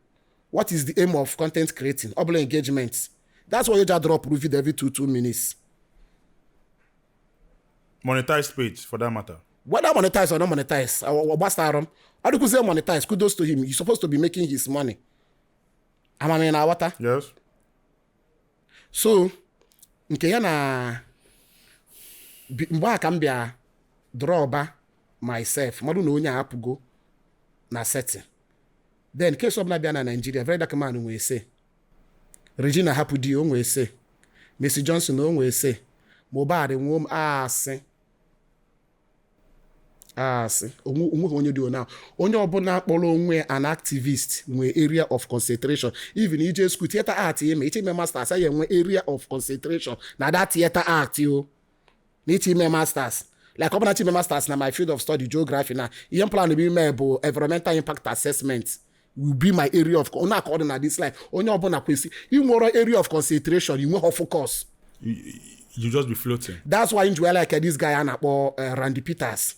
What is the aim of content creating? Ọ bụla engagement. That's why you just drop video every 2 2 minutes. Monetized page, for that matter. Whether monetize or not monetize, ọ gbasara m. Ọ dịkwuzie monetize, kudos to him. He's supposed to be making his money. Amami na aghọta? Yes. So nke ya na mgbe a ka m bịa drọba myself, mmadụ na onye a apụgo na setting. Then case ọbụla bịa na Nigeria, Very Dark Man nwee se, Regina hapụ di, o nwee se, Mercy Johnson o nwee se, Mohbad nwee. M asị asị onweghị onye dị ona. Onye ọbụla kpọrọ onwe an activist nwee area of concentration. Even ije school theatre art, ime iche ime masters, ya enwe area of concentration na that theatre art o na iche ime masters. Like ọ bụla ime masters na my field of study, geography, na ihe m plan bụ ime bụ environmental impact assessment will be my area of onye aka ọ dị na this life. Onye ọbụla kwesị inwere area of concentration. Inweghị focus, You just be floating. That's why nji like this guy a na-akpọ Randy Peters,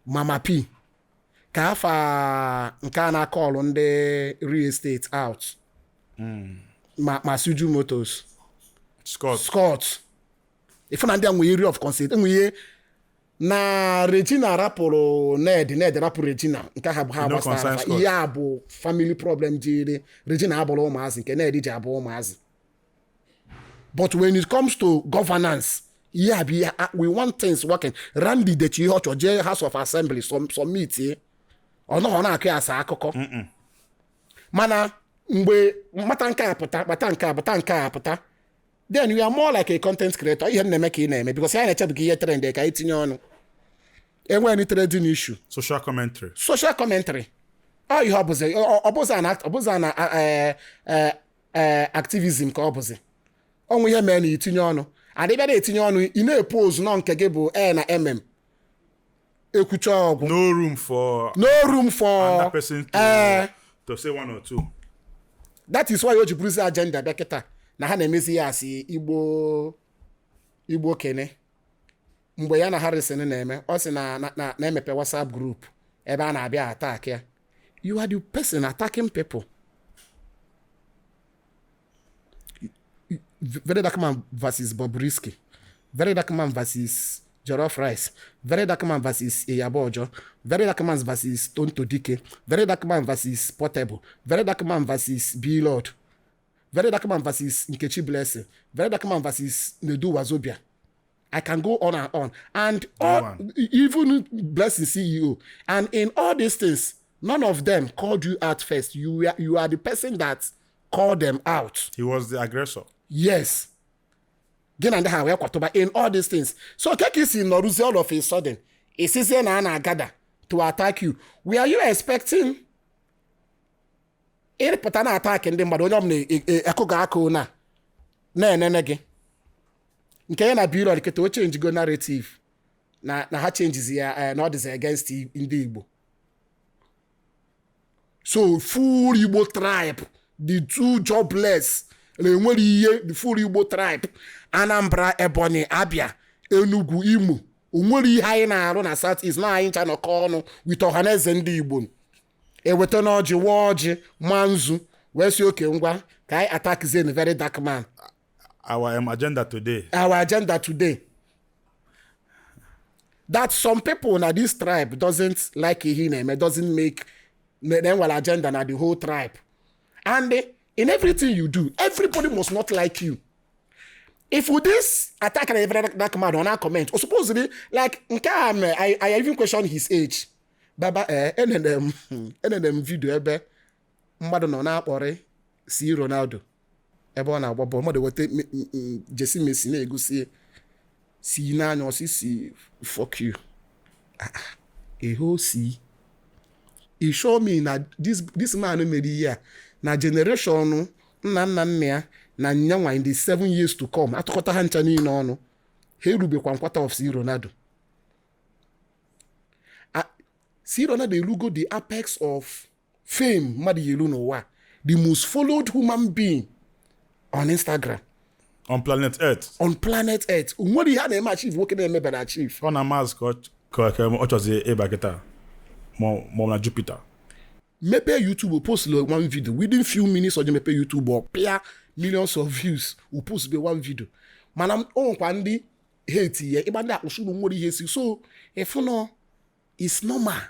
Mama P, ka afa nke a na-akọlụ ndị real estate out ma Suju Motors. Scott. Scott. Ife na ndị a nwere area of concentration, enwe ihe na Regina rapụrụ Ned, Ned rapụrụ Regina, nke ha bụ ha No gbasara concern afa. Scott. Ihe a bụ family problem jiri Regina abụrụ ụmụazị nke Ned ji abụ ụmụazị. But when it comes to governance, ihe a bụ ihe we want things working. Randy dechi ihe ọ chọ, jee House of Assembly submit ye. Ọ nọghọ na-akụ ya asa akụkọ. Mana mgbe mata nke a pụta, kpata nke a pụta, nke a pụta, then you are more like a content creator. Ihe m na-eme ka ị na-eme, because ya na-echebu ka ihe trend ka anyị tinye ọnụ. Enwe any trending issue, Social commentary. Social commentary. Ọ ihe ọ bụzi ọ bụzi na ọ bụzi na activism ka ọ bụzi ọnwụ ihe mere na itinye ọnụ. Adịbịa na-etinye ọnụ, ị na-epozu nọ nke gị bụ e na mm ekwucha ọgwụ. No room for No room for another person to, to say one or two. That is why o ji bụrụzi agenda bịa kịta na ha na-emezi ya asị Igbo, Igbo kene. Mgbe ya na Harrison na-eme, ọ sị na na-emepe WhatsApp group ebe a na-abịa attack ya. You are the person attacking people. Very Dark Man versus Bobrisky, Very Dark Man versus Jollof Rice, Very Dark Man versus Iyabo Ojo, Very Dark Man versus Tonto Dike, Very Dark Man versus Portable, Very Dark Man versus B-Lord, Very Dark Man versus Nkechi Blessing, Very Dark Man versus Nedu Wazobia. I can go on and on. And all, even Blessing CEO. And in all these things, none of them called you out first. You are the person that called them out. He was the aggressor. Yes. Gị na ndị ha wee kwatụba in all these things. So keke si nọrụzie all of a sudden, isizie na a na-agada to attack you. Were you expecting ịrịpụta na attack ndị mmadụ, onye ọbụla ekụga aka na na-enene gị? Nke ya na Blord kịta, o change narrative na ha changes ya, na ọ dịzi against ndị Igbo. So full Igbo tribe, the two jobless na enwere ihe, the full Igbo tribe, Anambra, Ebonyi, Abia, Enugu, Imo, onwere ihe anyị na-arụ na South East na anyị ncha nọkọ ọnụ with Ọhaneze ndị Igbo, eweta n'ọjị, waa ọjị, ma nzu, wee si oke ngwa ka anyị attack zen Very Dark Man. Our agenda today. Our agenda today, that some people na this tribe doesn't like ihe ị na-eme doesn't make na enwere agenda na the whole tribe. And in everything you do, everybody must not like you. If with this attack na Very Dark Man, ọ na comment o, supposedly like nke a mee, I even question his age, baba. Enene m video ebe mmadụ nọ na-akpọrị si Ronaldo ebe ọ na-agba bọọlụ, mmadụ weta jersey Messi na-egosi si n'anya, ọsị si fuck you. Ah, ah, eho si e show me na this man mere ihe a na generation nna nna nna ya na nyanwa in the 7 years to come, atụkọta ha ncha niile ọnụ, ha erubekwa nkwata of si Ronaldo. Si Ronaldo erugo the apex of fame mmadụ ya elu n'ụwa, the most followed human being on Instagram. On planet Earth. On planet Earth. O nwere ihe a na-eme achieve nwoke na-emebere achieve. Ọ na Mars ka ọ chọzi ịba kịta, ma ọ na Jupiter. Mepee YouTube, post one video, within few minutes ọ ji mepee YouTube, ọ pịa millions of views. O post be one video, mana o nwekwa ndị hate ya, ịgba ndị akpụsụ nwere ihe si. So ịfụnọ is normal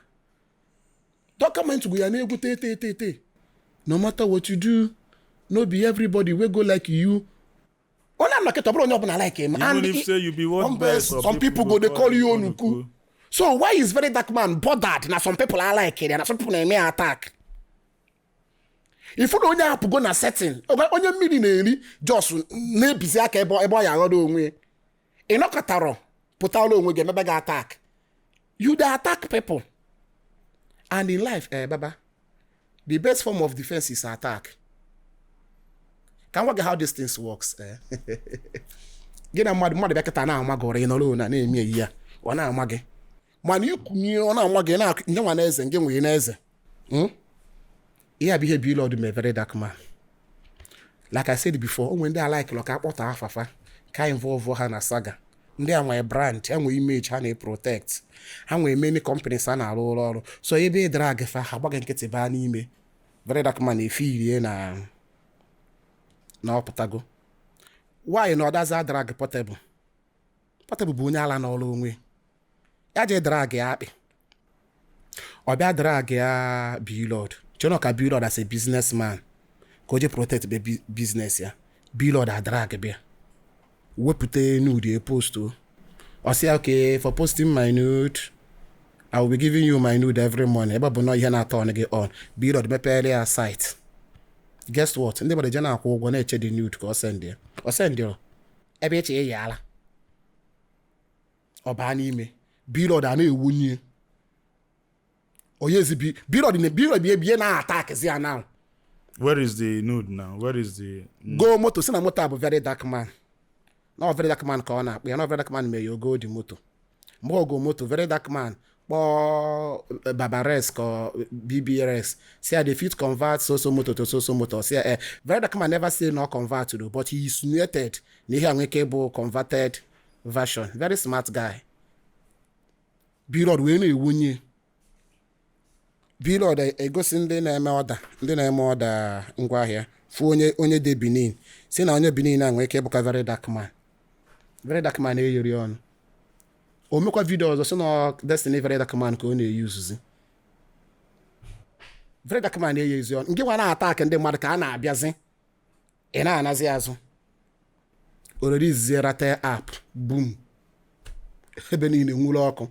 document go ya na-egwu te te te te. No matter what you do, no be everybody wey go like you. Onye anọkịta ọ bụrụ onye ọbụla like him. Even if say you be world best, some people go dey call you onuku. So why is Very Dark Man bothered na some people are like it na some people na-eme attack? Ifu na onye apụgo na setting, onye mmiri na-eri jos na-ebizi aka ebe ọ ya aghọrọ onwe, ị nọkọtarọ pụtara onwe gị emebe gị attack. You dey attack people. And in life, baba, the best form of defense is attack. Ka m gwa gị how this things works. Gị na mmadụ bịa kịta na-ama gị ụra, ị nọrọ na na-eme eyi ya, ọ na-ama gị, mana ikwunye ọ na-ama gị na nye nwa na eze nke nwere na eze. Ihe a bụ ihe Blord mee Very Dark Man. Like I said before, o nwere ndị alike ka akpọta afafa ka involve ha na saga. Ndị a nwere brand, ha nwere image ha na-protect, ha nwere many companies ha na-arụ ụlọ ọrụ. So ebe ị drag fa, ha gbaghị nkịtị baa n'ime. Very Dark Man efe irie na ọpụtago. Why na ọdaza drag Portable? Portable bụ onye ala n'ọrụ onwe ya, jee drag ya akpị, ọ bịa drag ya Blord, chọrọ ka Blord as a businessman ka o je protect be business ya. Blord a drag bịa wepụta nude post o, ọ sị ya, "Okay, for posting my nude, I will be giving you my nude every morning." Ebe ọ bụ na ihe na-atọ on gị on, Blord mepere ya site. Guess what? Ndị mmadụ je na-akwụ ụgwọ na-eche the nude ka ọ send ya. Ọ send ya ebe eche ya ala, ọ baa n'ime. Blord a na-ewunye onye ezi Blord na Blord bie bie na attack ya now. Where is the nude now? Where is the Go moto si na moto a bụ Very Dark Man, na Very Dark Man ka ọ na-akpụ ya, na Very Dark Man mee ya ogo dị moto. Mgbe ogo moto, Very Dark Man kpọọ Babares ka ọ BBRS, si ya, "They fit convert so so moto to so so moto?" Si ya Very Dark Man never say no convert though, but he insinuated na ihe a nwere ike bụ converted version. Very smart guy. Blord wee na-ewunye Blord egosi ndị na-eme order, ndị na-eme order ngwaahịa, fụ onye dị Benin, si na onye Benin a nwere ike ịbụkwa Very Dark Man. Very Dark Man eyiri ọnụ. O mekwa video ọzọ, si na ọ Destiny Very Dark Man ka ọ na-eyuzuzi. Very Dark Man eyi ọnụ. Nke nwa na-attack ndị mmadụ ka a na-abịazi, ị na-anazi azụ. O release Ratel app, boom, ebe niile nwụrụ ọkụ,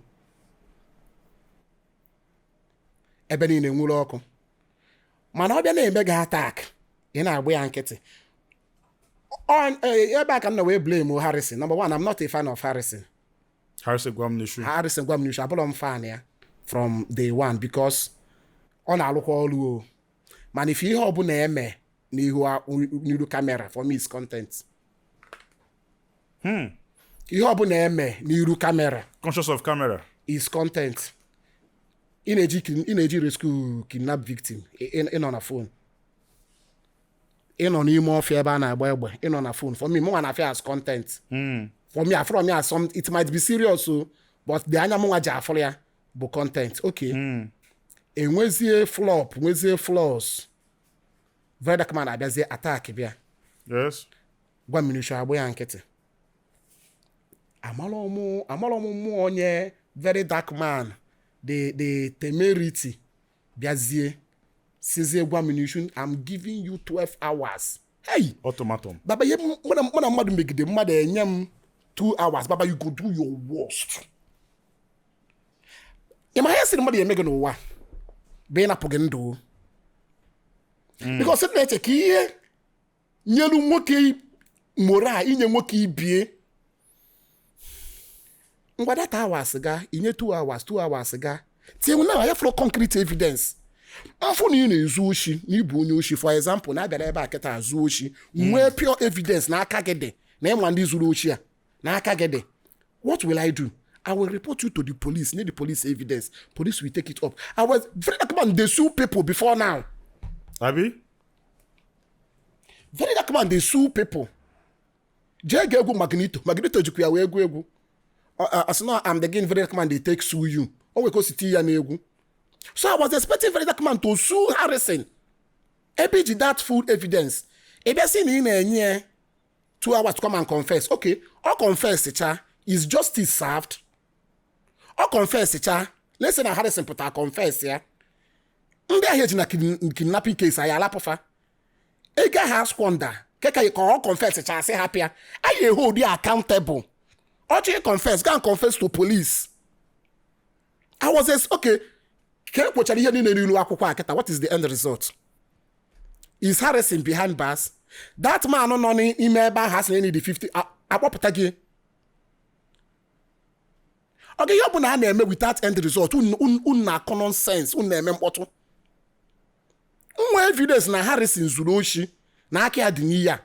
ebe niile nwụrụ ọkụ. Mana ọ bịa na-eme gị attack, ị na-agba ya nkịtị. Ebe a ka m na wee blame Harrison. Number one, I'm not a fan of Harrison. Harrison Gwamnishu. Harrison Gwamnishu, abụrọ m fan ya from day one, because ọ na-alụkwa ọrụ o, mana ife ihe ọbụla eme n'ihu n'iru camera, for me is content. Ihe ọbụla eme n'iru camera Conscious of camera. is content. Ị na-eji rescue kidnap victim, ị nọ na phone, ị nọ n'ime ọfịa ebe a na-agba egbe, ị nọ na phone. For me, mụnwa na-afịa as content. For me, afụrọ m ya as some, it might be serious o, but the anya mụnwa ji afụrụ ya bụ content. Okay, enwezie flop, nwezie flaws, Very Dark Man abịazie attack bịa. Gwa mmiri agba ya nkịtị. Amarọ m mmụọ onye Very Dark Man, the temerity bịazie sizie gwa mmiri, "I'm giving you 12 hours." Hey! Ultimatum. Baba, ihe mụ na mmadụ megide, mmadụ enye m 2 hours, baba, you go do your worst. Ị ma ihe sịrị mmadụ ya eme gị n'ụwa bụ ịnapụ gị ndụ o. Because m na-eche ka ihe nyelu nwoke moral inye nwoke ibie ngwa that hours ga inye 2 hours, 2 hours ga tinye na ya fụrụ concrete evidence afọ na ị na-ezu oshi, na ịbụ onye oshi. For example, na abịara ebe a kịta zuo oshi, nwee pure evidence n'aka gị dị na ịma ndị zuru oshi a n'aka gị dị, what will I do? I will report you to the police, need the police evidence. Police will take it up. I was Very Dark Man dey sue people before now. Abi? Very Dark Man dey sue people. Jee ga egwu Magnito. Magnito jikwa ya wee egwu egwu. Asị na I'm the game Very Dark Man dey take sue you. O nwere ka o si tinye ya n'egwu. So I was expecting Very Dark Man to sue Harrison. Ebe iji that full evidence. Ị bịa sị na ị na-enye ya 2 hours to come and confess. Okay, ọ confess cha, is justice served? Ọ confess cha, let's say na Harrison pụtara confess ya. Ndị ahịa eji na kidnapping case anyị alapụfa. Ego ahụ squander keka ka ọ confess cha, asị hapịa anyị hold ya accountable. Ọ chọghị confess, go and confess to police. I was okay, ka e kwochara ihe niile n'ilu akwụkwọ a kịta, what is the end result? Is Harrison behind bars? That man nọ n'ime ebe ahụ asị na enyi dị 50 akpọpụta gị. Ọ ga ihe ọ bụla a na-eme without end result, unu na-akọ nonsense, unu na-eme mkpọtụ. Nwa evidence na Harrison zuru oshi na aka ya dị n'ihe a,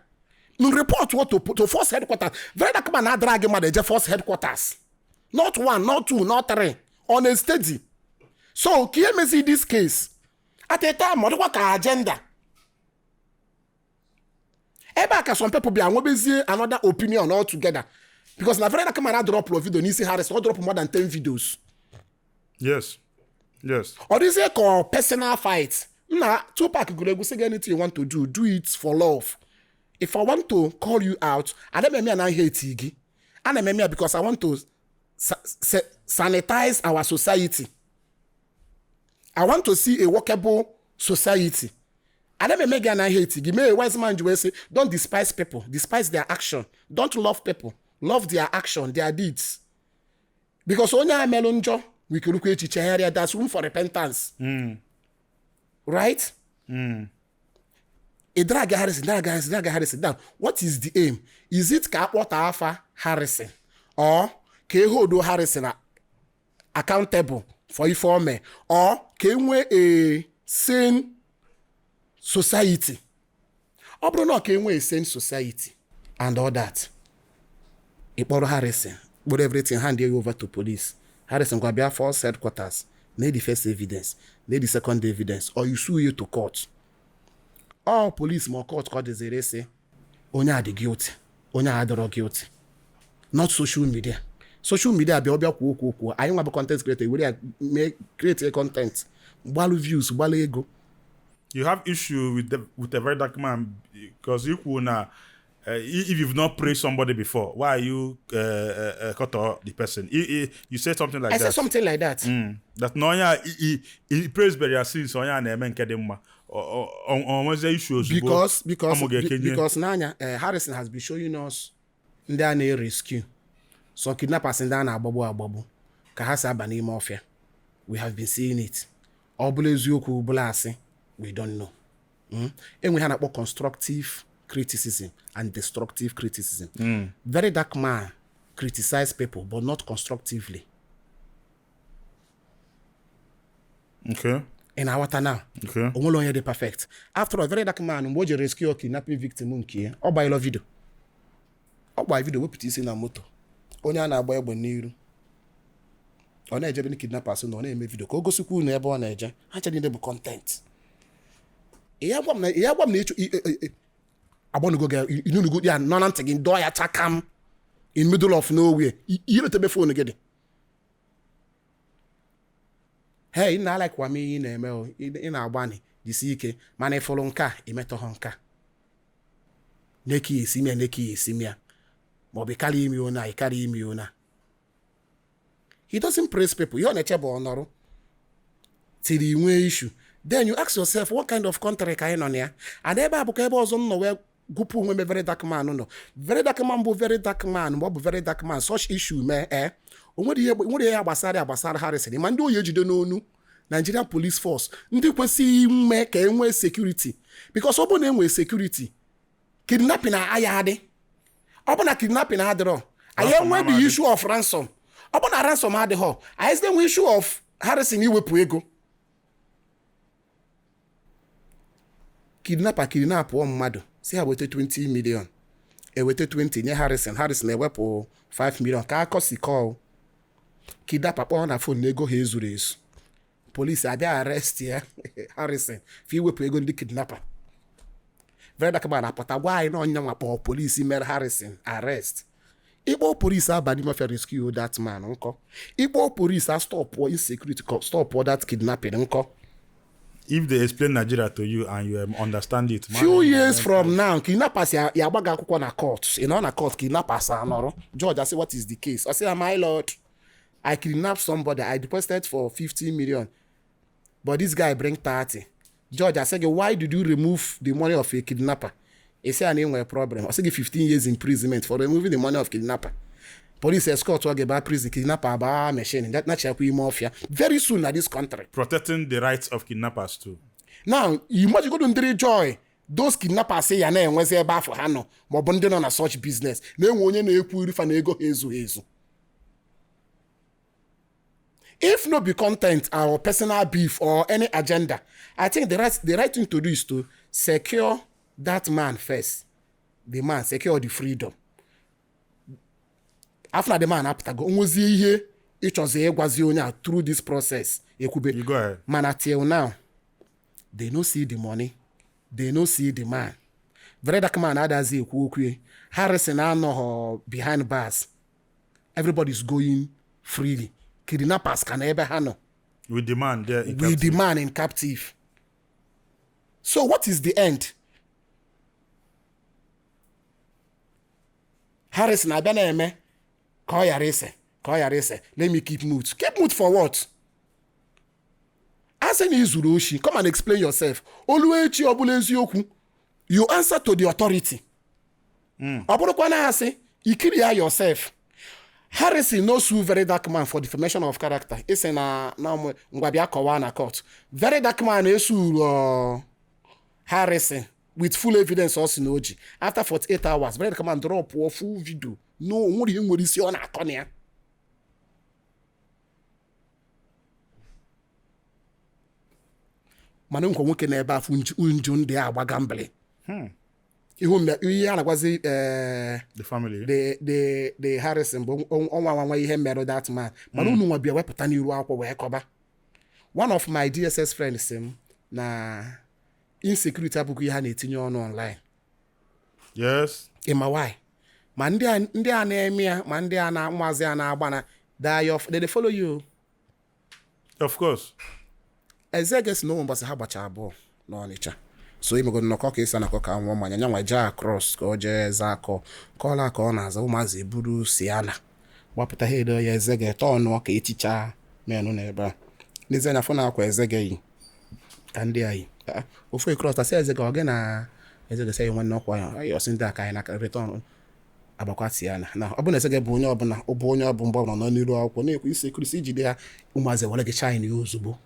m report what to force headquarters. Very Dark Man na-adara gị mmadụ eje force headquarters, not one, not two, not three, on a steady. So ka ihe mezi this case at a time, ọ dịkwa ka agenda. Ebe a ka some people bịa nwebezie another opinion altogether, because na Very Dark Man drop video n'isi Harrison, ọ drop more than 10 videos. Ọ dịzie ka ọ personal fight. Nna, Tupac gụrụ egwu sị gị, "Anything you want to do, do it for love." If I want to call you out, ana m eme ya na hate gị, ana m eme ya because I want to sanitize our society. I want to see a workable society. Ana m eme gị na hate gị. Mee wise man ji wee sị, "Don't despise people, despise their action. Don't love people, love their action, their deeds," because onye a melụ njọ wikerukwa echi chegharịa. That's room for repentance, right? Ị drag Harrison, drag Harrison, drag Harrison down. What is the aim? Is it ka akpọta afa Harrison, or ka e hold Harrison accountable for ife o mee, or ka e nwee a sane society? Ọ bụrụ na ọ ka e nwee a sane society and all that, ị kpọrọ Harrison, kpọrọ everything, hand you over to police. Harrison gwa bịa force headquarters na the first evidence, na the second evidence, or you sue you to court. All police ma court ka ọ dịziri sị onye a dị guilty, onye a adịrọ guilty, not social media. Social media bịa, ọbịa kwuo okwu, okwu anyị nwa bụ content creator were ya mee create a content. Gbalụ views, gbalụ ego. You have issue with a very dark man because you na if you've not praised somebody before, why are you cut off the person? You say something like I that. said something like that. That na onye a i praise bere since onye a na-eme nke dị mma. O nwezie issue ozugbo. Because Ọmụ ga-ekenye. because n'anya Harrison has been showing us ndị a na-rescue, so kidnappers ndị a na-agbagbu agbagbu ka ha si aba n'ime ọfịa. We have been seeing it. Ọ bụla eziokwu, bụla asị, we don't know. Enwe ha na-akpọ constructive criticism and destructive criticism. Very dark man criticize people, but not constructively. Okay. Ị na-aghọta now? Okay. O nwere onye dị perfect. After all, very dark man, mgbe o jere rescue kidnapping victim nke ya, ọ gbanyelụ video, ọ gbaa video, wepụta isi na moto onye a na-agba egbe n'iru, ọ na-ejebe ndị kidnappers na ọ na-eme video ka o gosikwa unu ebe ọ na-eje. Ha chere niile bụ content. Ya gwa m na ya gwa m na ịchọ agbanugo gị, inunugo ya nọ na ntị gị, dọọ ya chakam in middle of nowhere, iretebe phone gị dị. Hey, ị na-alaikwa m ihe ị na-eme o, ị na-agbani, jisi ike, mana ịfụrụ nke a imetọghọ nke a na-eke ya esi mịa, na-eke ya esi mịa, maọbụ ịkarị imi ona, ịkarị imi ona. He doesn't praise people. Ihe ọ na-eche bụ ọnọrụ till i nwee issue, then you ask yourself, what kind of country ka anyị nọ na ya? And ebe a bụkwa ebe ọzọ m nọ wee gụpụ onwe m. Very dark man nọ, very dark man bụ very dark man. Mgbe ọ bụ very dark man, such issue mee, o nwere ihe ya gbasara ya gbasara Harrison, ma ndị oyi ejide n'onu Nigerian Police Force, ndị kwesịghị ime ka e nwee security, because ọ bụrụ na e nwee security, kidnapping na aya adị. Ọ bụ na kidnapping adịrọ, anyị Ransom enwe ama the adị. issue of ransom. Ọ bụ na ransom adịghọ, anyị site nwe issue of Harrison iwepụ ego. Kidnapper kidnapụọ mmadụ, si ha weta 20 million, eweta 20 nye Harrison, Harrison ewepụ 5 million ka akọsi kọọ. Kidnapper kpọọ na phone na ego ha ezuru ezu. Polisi abịa arrest ya Harrison fa iwepụ ego ndị kidnapper. Very dark man apụta gwa anyị na ọnya nwa kpọọ polisi mere Harrison arrest. Ịkpọ polisi abalị mafia rescue that man nkọ? Ịkpọ polisi a stop insecurity, stop that kidnapping nkọ? If they explain Nigeria to you and you understand it, man, Few years from now, kidnappers ya agbaga akwụkwọ na court. Ị nọ na court, kidnappers anọrọ, judge asị, "What is the case?" Ọ sị ya, "My lord, I kidnapped somebody. I deposited for 50 million, but this guy bring 30." Judge asị gị, "Why did you remove the money of a kidnapper?" Ị sị ya na ị nwere problem. Ọ sị gị, 15 years imprisonment for removing the money of kidnapper. Police escort ọ ga-eba prison, kidnapper abaa machine nachakwa ime ọfịa very soon na this country. Protecting the rights of kidnappers too. Now imagine ndịrị joy those kidnappers ya na-enwezi ebe afọ ha nọ, maọbụ ndị nọ na such business na-enwe onye na-ekwu irifa na ego ha ezughị ezu. If no be content or personal beef or any agenda, I think the right thing to do is to secure that man first, the man, secure the freedom. After the man apụtago, nwezie ihe ịchọzi ịgwazi onye a through this process, ekwube. You go ahead. Mana till now, they no see the money, they no see the man. Very dark man adazi ekwu okwu ya. Harrison anọghọ behind bars. Everybody's going freely. Kidnappers ka na ebe ha nọ With the man there in with the captivity. Man in captive. So what is the end? Harrison abịa na-eme ka ọ ghara ise, ka ọ ghara ise, "Let me keep mute." Keep mute for what? A sị na ị zuru oshi, come and explain yourself. Olu echi, ọ bụla eziokwu, you answer to the authority. Ọ bụrụkwa na asị, ikiri ya yourself. Harrison no sue very dark man for defamation of character. Isi na ngwa, bịa kọwaa na court. Very dark man esuru Harrison with full evidence. Ọ sị na o ji. After 48 hours, very dark man drop full video. No nwere ihe nwere isi ọ na-akọ na ya. Mana nkwa nwoke na-ebe afụ nju ndị a agba gambling. Ihu ihe a na-agwazi The family. The Harrison bụ ọnwa nwa ihe merụ that man, mana unu nwa bịa wepụta n'iru akwụkwọ wee kọba. One of my DSS friends sị m na insecurity abụghị ihe ha na-etinye ọnụ online. Ịma why? Ma ndị a na-eme ya, ma ndị a na nwazi a na-agba na they dey follow you. Of course. Ezege si na ụmụ mbọsị ha gbacha abụọ n'Ọnịcha, so imego nnọkọ ka esi anakọ ka nwụọ mmanya nyanwa jee across ka o jee zaa akọ kọla ka ọ na-aza, ụmụazị eburu siana gbapụta ha edo ya. Ezege tọọnụọ ka etichaa menụ n'ebe a n'ezi anya fụ na akwa Ezege yi ka ndị a yi. Ah, ofu cross asị Ezege ọ gị na Ezege sị ya nwanne ọkwa ya ayi ọsị ndị a ka anyị na return agbakwa siana na ọ bụ na Ezege bụ onye ọbụla ọ bụ onye ọbụ mgbe ọbụla nọ n'iru akwụkwọ na-ekwu isi ekurisi ijide ya, ụmụazị were gị china ya ozugbo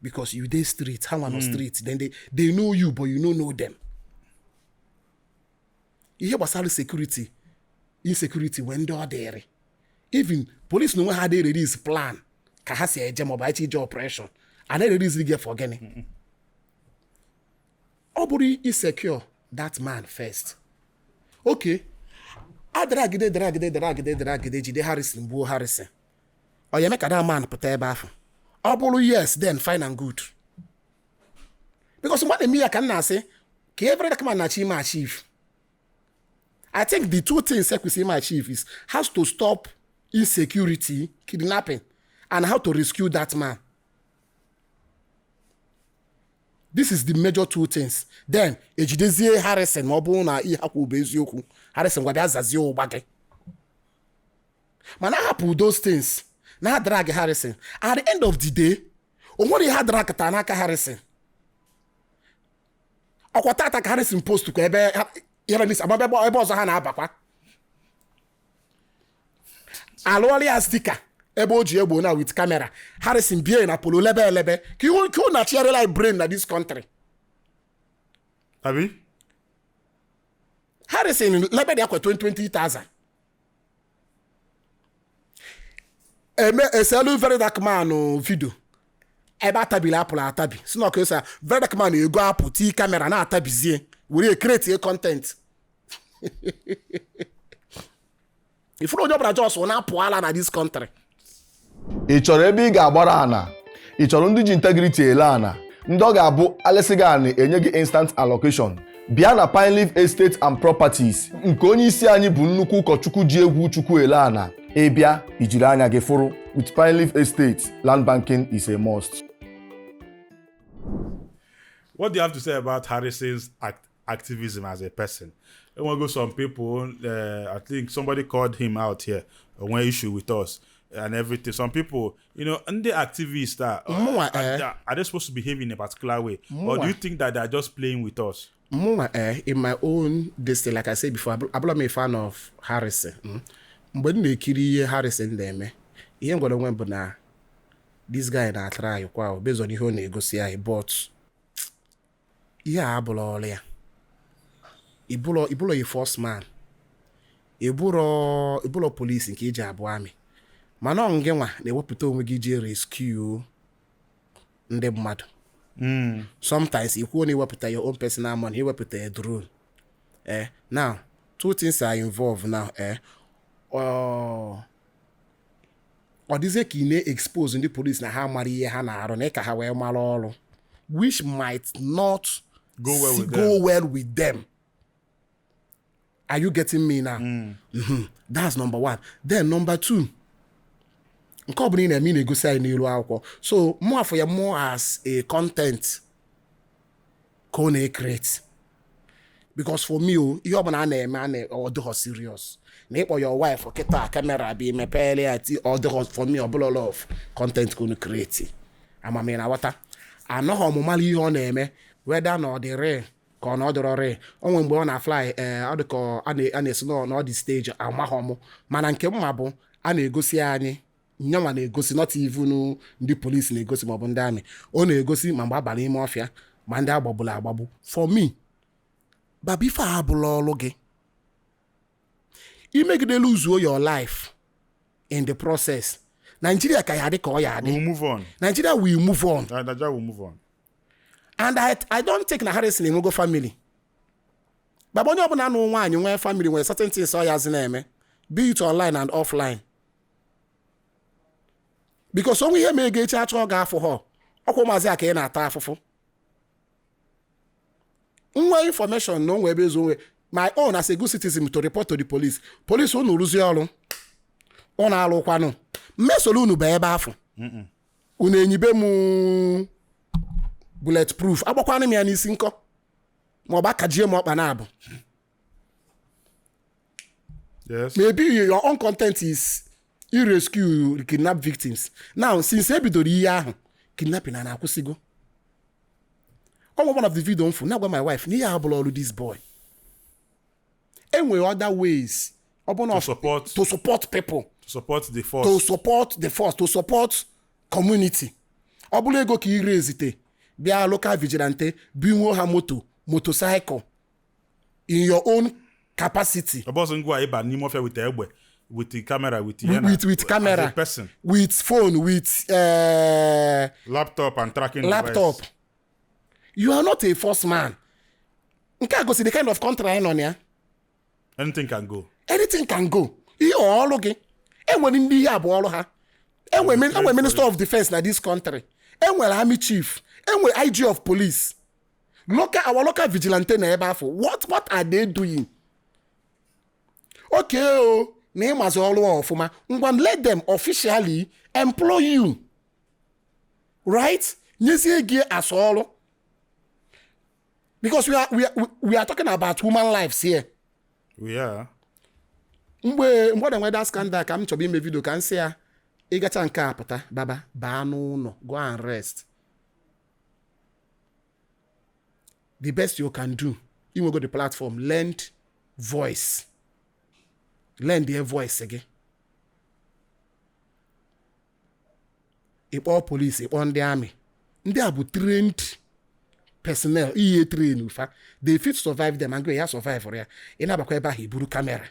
because you dey street, ha nwa nọ street, then they know you but you no know them. Ihe gbasara security, insecurity wee ndị ọ dịrị, even police na onwe ha dey release plan ka ha si eje maọbụ achọ ije operation a na-erelease gị for gịnị? Ọ bụrụ insecure that man first, okay, adragide dragide dragide dragide jide Harrison, gbuo Harrison, ọ ya eme ka that man pụta ebe ahụ? Ọ bụrụ yes, then fine and good, because mgbe a na-eme ya ka m na-asị ka every dark man na-achọ ime achieve. I think the two things ekwesịrị ime achieve is how to stop insecurity, kidnapping, and how to rescue that man. This is the major two things. Then ejidezie Harrison, ma ọ bụrụ na ihe ha kwuru bụ eziokwu, Harrison gwa bịa zazie ụgba gị. Mana ahapụ those things na drag Harrison, at the end of the day o nwere ihe ha drag taa n'aka Harrison. Ọkwa tata ka Harrison post kwa ebe ya release agba ebe ọzọ ha na-abakwa alụọla ya sticker ebe o ji egbo na with camera. Harrison bie na polo lebe elebe ka ihu ka ọ na-achịgharịla anyị brain na this country. Abi. Harrison lebe dị akwa 20,000 eme eselu Very Dark Man video ebe atabili apụl atabi si na ọka esa Very Dark Man ego apụ tii camera na-atabizie were create content. Ifuru onye ọbụla jos na-apụ ala na this country. Ị chọrọ ebe ị ga-agbara ana? Ị chọrọ ndị ji integrity ele ana, ndị ọ ga-abụ alesị gị anị enye gị instant allocation? Bịa na Pine Leaf Estate and Properties nke onye isi anyị bụ nnukwu ụkọchukwu ji egwu chukwu ele ana. Ị bịa ijiri anya gị fụrụ. With Pine Leaf Estate, land banking is a must. What do you have to say about Harrison's activism as a person? And we go some people, I think somebody called him out here when issue with us and everything. Some people, and the activists that Mụnwa, eh. are they supposed to behave in a particular way, or do you think that they're just playing with us? Mụnwa, in my own this thing, like I said before, abụla m a fan of Harrison. Mgbe m na-ekiri ihe Harrison na-eme, ihe m gwara onwe m bụ na this guy na-atry kwa o, based on ihe ọ na-egosi anyị, but ihe a abụla ọrụ ya. Ịbụlọ a first man, ịbụlọ police nke iji abụ amị, mana ọ ngị nwa na-ewepụta onwe gị iji rescue ndị mmadụ. Sometimes ikwuo na iwepụta your own personal money, iwepụta a drone. Now two things are involved now. Ọ dịzie ka ị na-expose ndị police na ha mara ihe ha na-arụ na ka ha wee mara ọrụ, which might not Go well with go them. Well with them. Are you getting me now? That's number one. Then number two, nke ọ bụla ị na-eme, ị na-egosi anyị n'elu akwụkwọ, so mụ afọ ya more as a content ka ọ na-ecreate, because for me o, ihe ọbụla a na-eme a na ọ dịghọ serious na ịkpọ your wife kịta camera bịa mepere ya ti ọ dịghọ. For me, ọ bụla love content ka unu create. Amami na aghọta anọghị ọmụmara ihe ọ na-eme, whether na ọ dị real ka ọ na ọ dịrọ real. O nwere mgbe ọ na-fly, ee, ọ dị ka a na-esi na ọ dị stage, amaghọ mụ, mana nke mma bụ a na-egosi anyị nyanwa na-egosi, not even ndị polisi na-egosi maọbụ ndị amị, ọ na-egosi ma mgbe abalị ime ọfịa ma ndị agbagburu agbagbu. For me, baba, ife a abụla ọlụ gị imegide lose your life in the process. Nigeria ka ya adị ka ọ ya adị. We'll move on. Nigeria will move on. Nigeria will move on. And I don't think na Harrison enwego family. Baba, onye ọbụla nụ nwaanyị nwee family nwere certain things ọ yazi na-eme, be it online and offline, because onwe ihe ma ego echi achọ ọ ga-afụ ha ọkwa ụmụazị a ka ị na-ata afụfụ. Nwe information na onwe ebe ezu onwe, my own as a good citizen to report to the police. Police, unu rụzie ọrụ unu alụkwanụ mmesoro unu bụ ebe afụ. Unu enyibe m bullet proof, agbakwanụ m ya n'isi nkọ, maọbụ akajie m ọkpa na abụ. Yes. Maybe your own content is i rescue kidnap victims. Now, since e bidoro ihe ahụ, kidnapping na na-akwụsịgo. Ọ nwe one of the video m fụ, na-agwa my wife na ihe a bụla ọrụ this boy. Enwere other ways ọ bụ na To support- to support people, To support the force. To support the force, to support community. Ọ bụrụ ego ka ire ezite bịa local vigilante, binwuo ha moto, motorcycle, in your own capacity. Ọ bụsị ngwa ịba n'ime ọfịa with egbe, with the camera, with ihe With camera. As a person. With phone, with Laptop and tracking laptop. device. You are not a force man. Nke a gosi the kind of country anyị nọ na ya. Anything can go. Anything can go. Ihe ọ ọrụ gị, enwere ndị ihe a bụ ọrụ ha. Enwere minister of defense na this country, enwere army chief, enwere IG of police. Local, our local vigilante na ebe afọ, what are they doing? Okay, o na ịmazi ọrụ a ọfụma, ngwa, let them officially employ you, right? Nyezie gị as ọrụ, because we are talking about human lives here. We are. Mgbe ọ na-enwe that scandal, ka m chọrọ ime video ka m sị ya, ịgacha nke a pụta, baba, baa n'ụlọ, go and rest. The best you can do, inwego the platform, lend voice, lend their voice gị, ịkpọọ police, ịkpọọ ndị army. Ndị a bụ trained personnel, ihe train fa, they fit survive them and go ya survive ya. Ị na-abakwa ebe ahụ, iburu camera.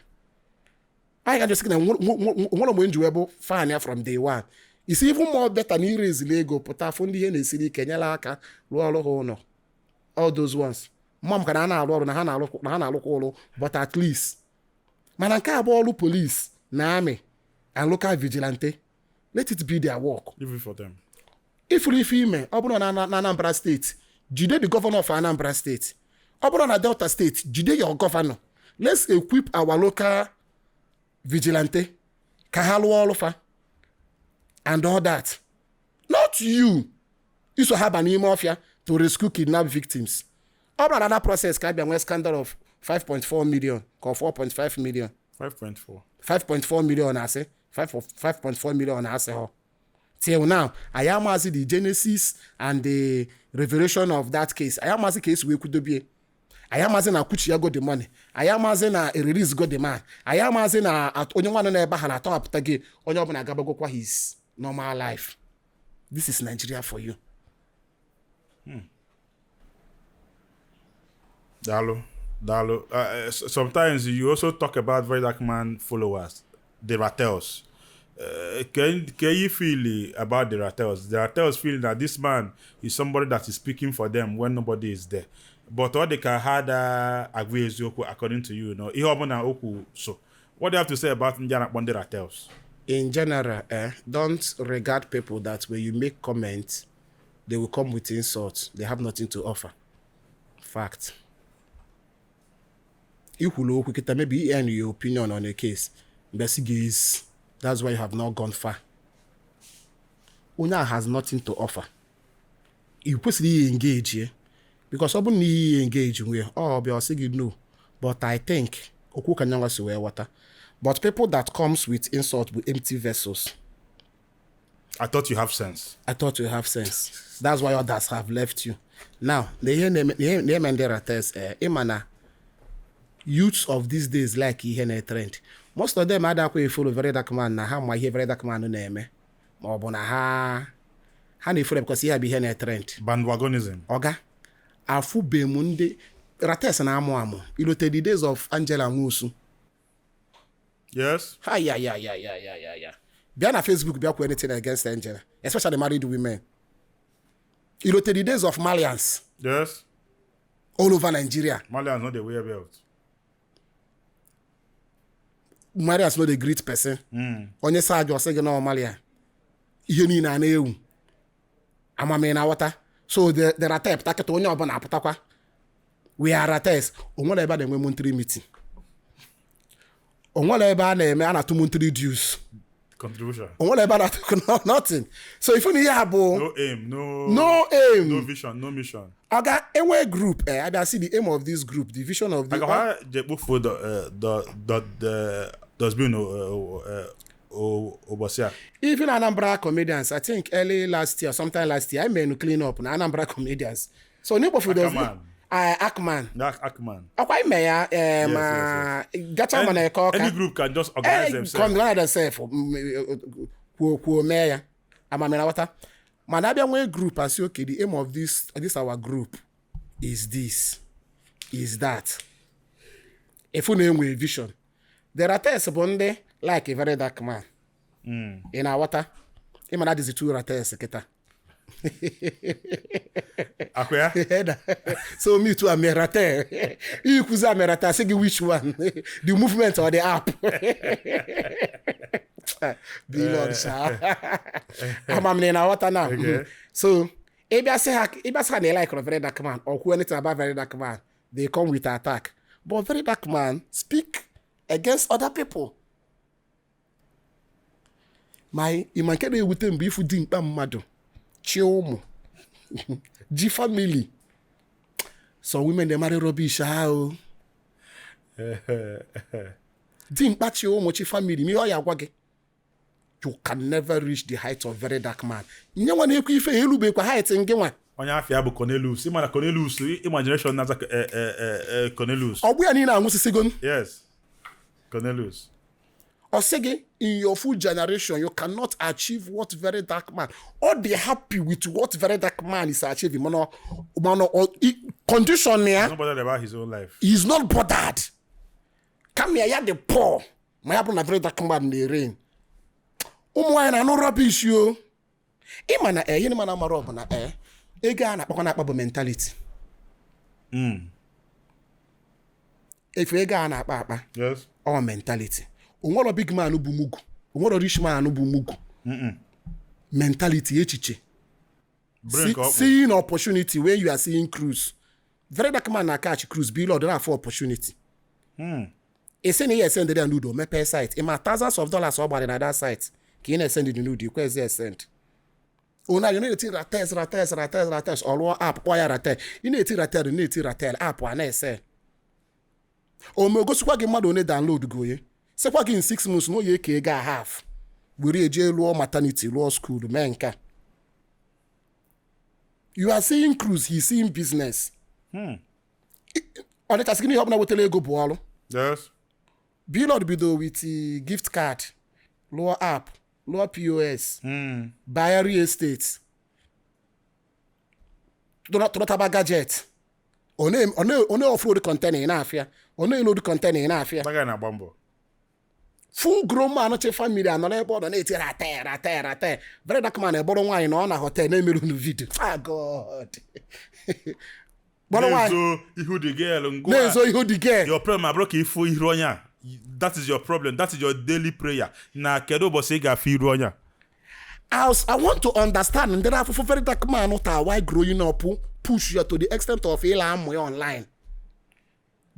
Anyị ga-ajụ sị gị na nwere mgbe m ji wee bụ fan ya from day one. It's even more better na irezili ego pụta afụ ndị ihe na-esiri ike, nyere aka rụọ ọrụ ha ụlọ. All those ones, mma m ka na ha na-arụ ọrụ, na ha na-arụkwa ọrụ, but at least, mana nke a bụ ọrụ police na army and local vigilante. Let it be their work. Leave it for them. Ifuru ife ime, ọ bụrụ na Anambra State, jide the governor of Anambra State. Ọ bụrụ na Delta State, jide your governor. Let's equip our local vigilante ka ha lụọ ọrụ fa and all that, not you iso ha ba n'ime ọfịa to rescue kidnap victims. Ọ bụrụ na that process ka abịa nwee scandal of 5.4 million ka ọ 4.5 million. 5.4. 5.4 million, asị 5.4 million, asị họ. Till now, anyị amazi the genesis and the revelation of that case. Anyị amazi ka esi wee kwudobie. Anyị amazi na kwuchi ya go the money. Anyị amazi na release go the man. Anyị amazi na onye nwanne na ebe ha na-atọhapụta gị. Onye ọbụla agabagokwa his normal life. This is Nigeria for you. Daalụ, daalụ. Sometimes you also talk about Very Dark Man followers, the Ratels. Can you feel about the Ratels? The Ratels feel that this man is somebody that is speaking for them when nobody is there. But all they can had agree eziokwu according to you, no? Ihe ọbụla okwu so. What do you have to say about ndị a na-akpọ ndị Ratels? In general, don't regard people that when you make comments, they will come with insults. They have nothing to offer. Fact. Ikwulu okwu kịta, maybe you earn your opinion on a case. Mbesi gị is, that's why you have not gone far. Onye a has nothing to offer. I kwesịrị ihe engage ye. Because ọ bụrụ na ihe engage nwee, ọ bịa ọ sị gị no. But I think okwu ka nyanwa si wee ghọta. But people that comes with insult with empty vessels. I thought you have sense. I thought you have sense. That's why others have left you. Now, the ihe na-eme ndị Rates, ịma na youths of these days like ihe na-trend. Most of them adakwa efolo Very Dark Man na ha ma ihe Very Dark Man na-eme. Ma ọ bụ na ha na-efolo because ihe a bụ ihe na-trend. Bandwagonism. Oga, afụbe m ndị Rates na-amụ amụ. Ilote the days of Angela Nwosu. Yes. Ha ya ya ya ya ya ya ya. Bịa na Facebook, bịa kwuo anything against Angela, especially married women. Ilote the days of Malians Yes. all over Nigeria. Malians no dey wear belt. Malians no dey greet person. Onye sa ajụ, ọsị gị na ọ Malian. Ihe niile a na-ewu. Amami na aghọta. So the Ratel pụta kịta, onye ọbụla apụtakwa. We are Ratels. O nwere ebe a na-enwe monthly meeting. O nwere ebe a na-eme a na-atụ monthly dues. Contribution. O nwere ebe a na-atụ nothing. So ifu na ihe a bụ No aim, no no aim. no vision, no mission. Oga enwe group, abịa see the aim of this group, the vision of the Aga ha je kpofuo the dustbin ụbọchị a. Even Anambra comedians, I think early last year, sometime last year, I made clean up na Anambra comedians. So n'ikpofu Akaman. Akman. That Akman. Ọkwa ime ya ma gacha ma na eke ọka. Any group can just organize themselves. Come themselves. Kwuo kwuo mee ya. Amamina ghọta. Mana abịa nwee group and say, okay, the aim of this our group is this, is that. Efu na enwe vision. The rates bụ ndị like a very dark man. Ị na-aghọta? Ị ma na adịzi two rates kịta. Akwa ya? So me too, I'm a ratel. Ikwuzi I'm a ratel, sị gị which one? The movement or the app? Billion sha. Ama m na ị na-aghọta now. So ị bịa sị ha na ị like very dark man or kwuo anything about very dark man, they come with attack. But very dark man speak against other people. Ma ịma nke na-ewute mgbe ifu dimkpa mmadụ chi ụmụ ji family. Some women dey marry rubbish ha o. Dimkpa chi ụmụ chi family, ma ihe ọ ya agwa gị, you can never reach the height of very dark man. Nye nwa na-ekwu ife ya elubekwa height ngị nwa. Onye afịa bụ Cornelius. Ịma na Cornelius, imagination na-aza Cornelius. Ọgbụ ya niile anwụsịsịgo. Yes. Cornelius. Ọ sị gị, in your full generation, you cannot achieve what very dark man. Ọ dị happy with what very dark man is achieving. Mana condition ya, He's not bothered about his own life. he is not bothered. Kama ya dị poor, ma ya bụ na very dark man na-ere. Ụmụ nwaanyị na-anụ rubbish o. Ịma na ihe ma na amara ọ bụ na ego a na-akpakwa na-akpa bụ mentality. Efe ego a na-akpa akpa. Yes. Ọ mentality. Onwero big man bụ mugu, onwero rich man bụ mugu. Mentality, echiche. Seeing opportunity when you are seeing cruise. Very dark man na catch cruise, be Lord na for opportunity. Ese na ihe send there nudo mepe site. Ima thousands of dollars ọ gbara na that site. Ka ị na-esend the nudo, ikwezi esend. Ona you na-eti ratel ratel ratel ratel ọlụọ app kpọọ ya ratel. Ị na-eti ratel na-eti ratel app a na-ese. O me gosikwa gị mmadụ one download go ye. Sekwa gị in 6 months na oye eke ego a half. Were eje lụọ maternity, lụọ school, mee nka. You are seeing cruise, he is seeing business. Ọ dịchasị gị n'ihe ọbụla wetara ego bụ ọrụ. Yes. Blord bido with gift card, lụọ app, lụọ POS, buy real estate, tụrọtaba gadget. Ọ na-offload container ị na-afịa. Ọ na-eload container ị na-afịa. That guy na-agba mbọ. Full grown man che family anọrọ ebe ọ nọ na-eti ratel ratel ratel. Very dark man ebọrọ nwaanyị na ọ na hotel na-emerụ unu vidio. Ah God. Na-ezo ihu the girl ngwa. Na-ezo ihu the girl. Your problem abụrụ ka ifu iru onye a. That is your problem. That is your daily prayer. Na kedu ụbọchị ị ga-afụ iru onye a? I want to understand ndị na-afụfụ very dark man taa why growing up push you to the extent of ịla amụ ya online.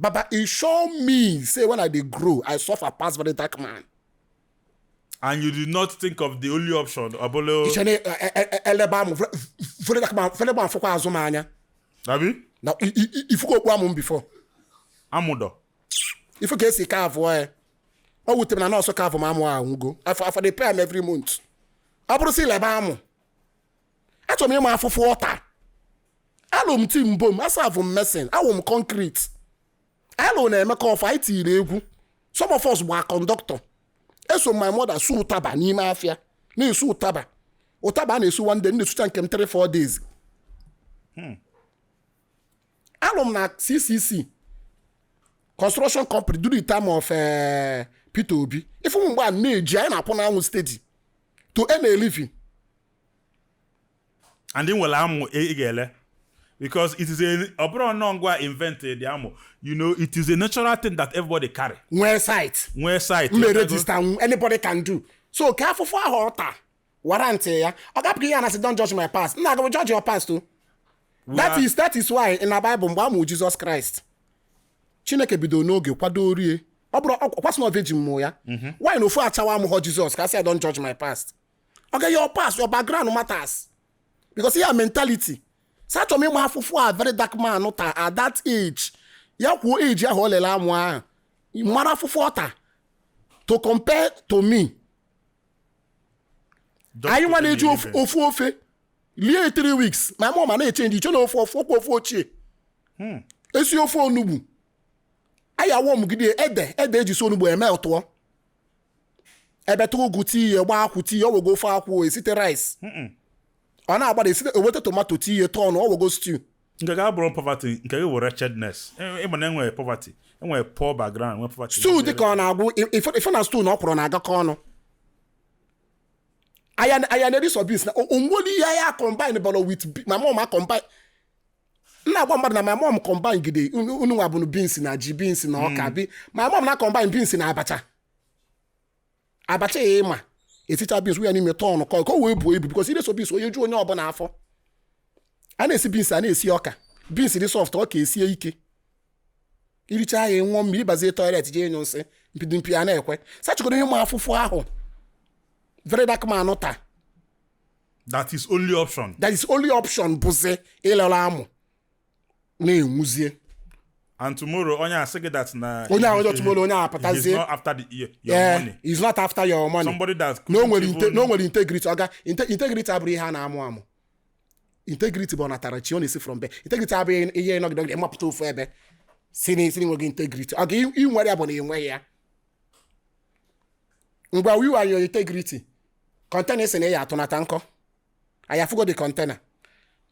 Baba, it show me, say when I dey grow, I suffer past very dark man. And you did not think of the only option. Abolo. Eleba amụ, very dark man, very man fụkwa azụ m anya. Abi? Na ifuko okpu amụ m before. Amụdọ. Ifu ka esi ka avụọ ya. Ọ wutere na nọọsụ ka avụ m amụ anwụgo. Afọ dey pay am every month. Ọ bụrụ sị lebe amụ. Achọrọ m ịma afụfụ ọta. Alụ m tim bom, asavụ m mesin, awụ m concrete. Alụ na-emeka ọfụ, anyị tiri egwu. Some of us gba kọndọktọ. Eso my mother su ụtaba n'ime afịa. Na-esu ụtaba. Ụtaba a na-esu one day, na-esucha nke m 3-4 days. Alụ m na CCC construction company during the time of Peter Obi. Ife m mgbe a na-eji anyị na-akwụ n'anwụ steady to earn a living. And then nwere amụ ị ga-ele. Because it is a obro ngwa invented the ammo. You know, it is a natural thing that everybody carry. Nwee site. Nwee site. May register, anybody can do. So careful for her warrant ya. Ọ gapụ ihe na say don't judge my past. Nna go judge your past too. That is why in the Bible mgbe amụ Jesus Christ. Chineke bido n'oge kwado orie Ọ bụrụ ọkwasị na virgin mụ ya. Why na ofu achawa amụghọ Jizọs ka a sị, "I don't judge my past." Okay, your past, your background matters, because ya mentality sa achọrọ m ịma afụfụ a very dark man ta at that age. Ya kwuo age ahụ o lele amụ ahụ, mara afụfụ ọ ta to compare to me. Anyị nwa na-eji ofu ofe lie 3 weeks, ma mụ ma na-echenji iche na ofe ofe okwu ofe ochie esi ofe onugbu anyị awọ mgide ede ede eji si onugbu eme ụtụọ ebe tụ ugu tii gbaa akwụ tii ọ wego ofe akwụ esite rice ọ na-agbada esite eweta tomato tii tọn ọ wego stew. Nke gị abụrụ poverty, nke gị wụ wretchedness. Ịma na enwere poverty, enwere poor background, enwere poverty. Stew dị ka ọ na-agwụ ife na stew na ọkwụrụ na-agakọ ọnụ. Aya na-eri sọ beans na onwere ihe aya combine bọrọ with my mom a combine m na-agwa mmadụ na my mom combine gide unu nwa bụ beans na ji, beans na ọka bi. My mom na combine beans na abacha, abacha ya ịma esicha beans ya n'ime tọn ka o wee buo ibu, because ire so beans onye ju onye ọbụla afọ. A na-esi beans, a na-esi ọka, beans dị soft, ọka esie ike, iricha ya ṅụọ mmiri bazie toilet jee nyụ nsị mpidimpi a na-ekwe sachigoro ihe ụmụ afụfụ ahụ very dark man ta. That is only option. That is only option bụzi ịlọrọ amụ na-enwuzie. And tomorrow onye asị gị that na Onye ahụ onye tomorrow onye ahụ he's apụtazie. not after your Yeah, money. he's not after your money. Somebody that na o nwere couldn't na o nwere integrity. Ọga integrity abụrụ ihe a na-amụ amụ. Integrity bụ ọnatara chi, ọ na-esi from be. Integrity abụghị ihe nọgide ịmapụta ofu ebe si na esi nweghị integrity. Ọ ga ị nwere ya bụ na ị nweghị ya. Ngwa, you and your integrity, container si na ya atụnata nkọ anyị afụgo the container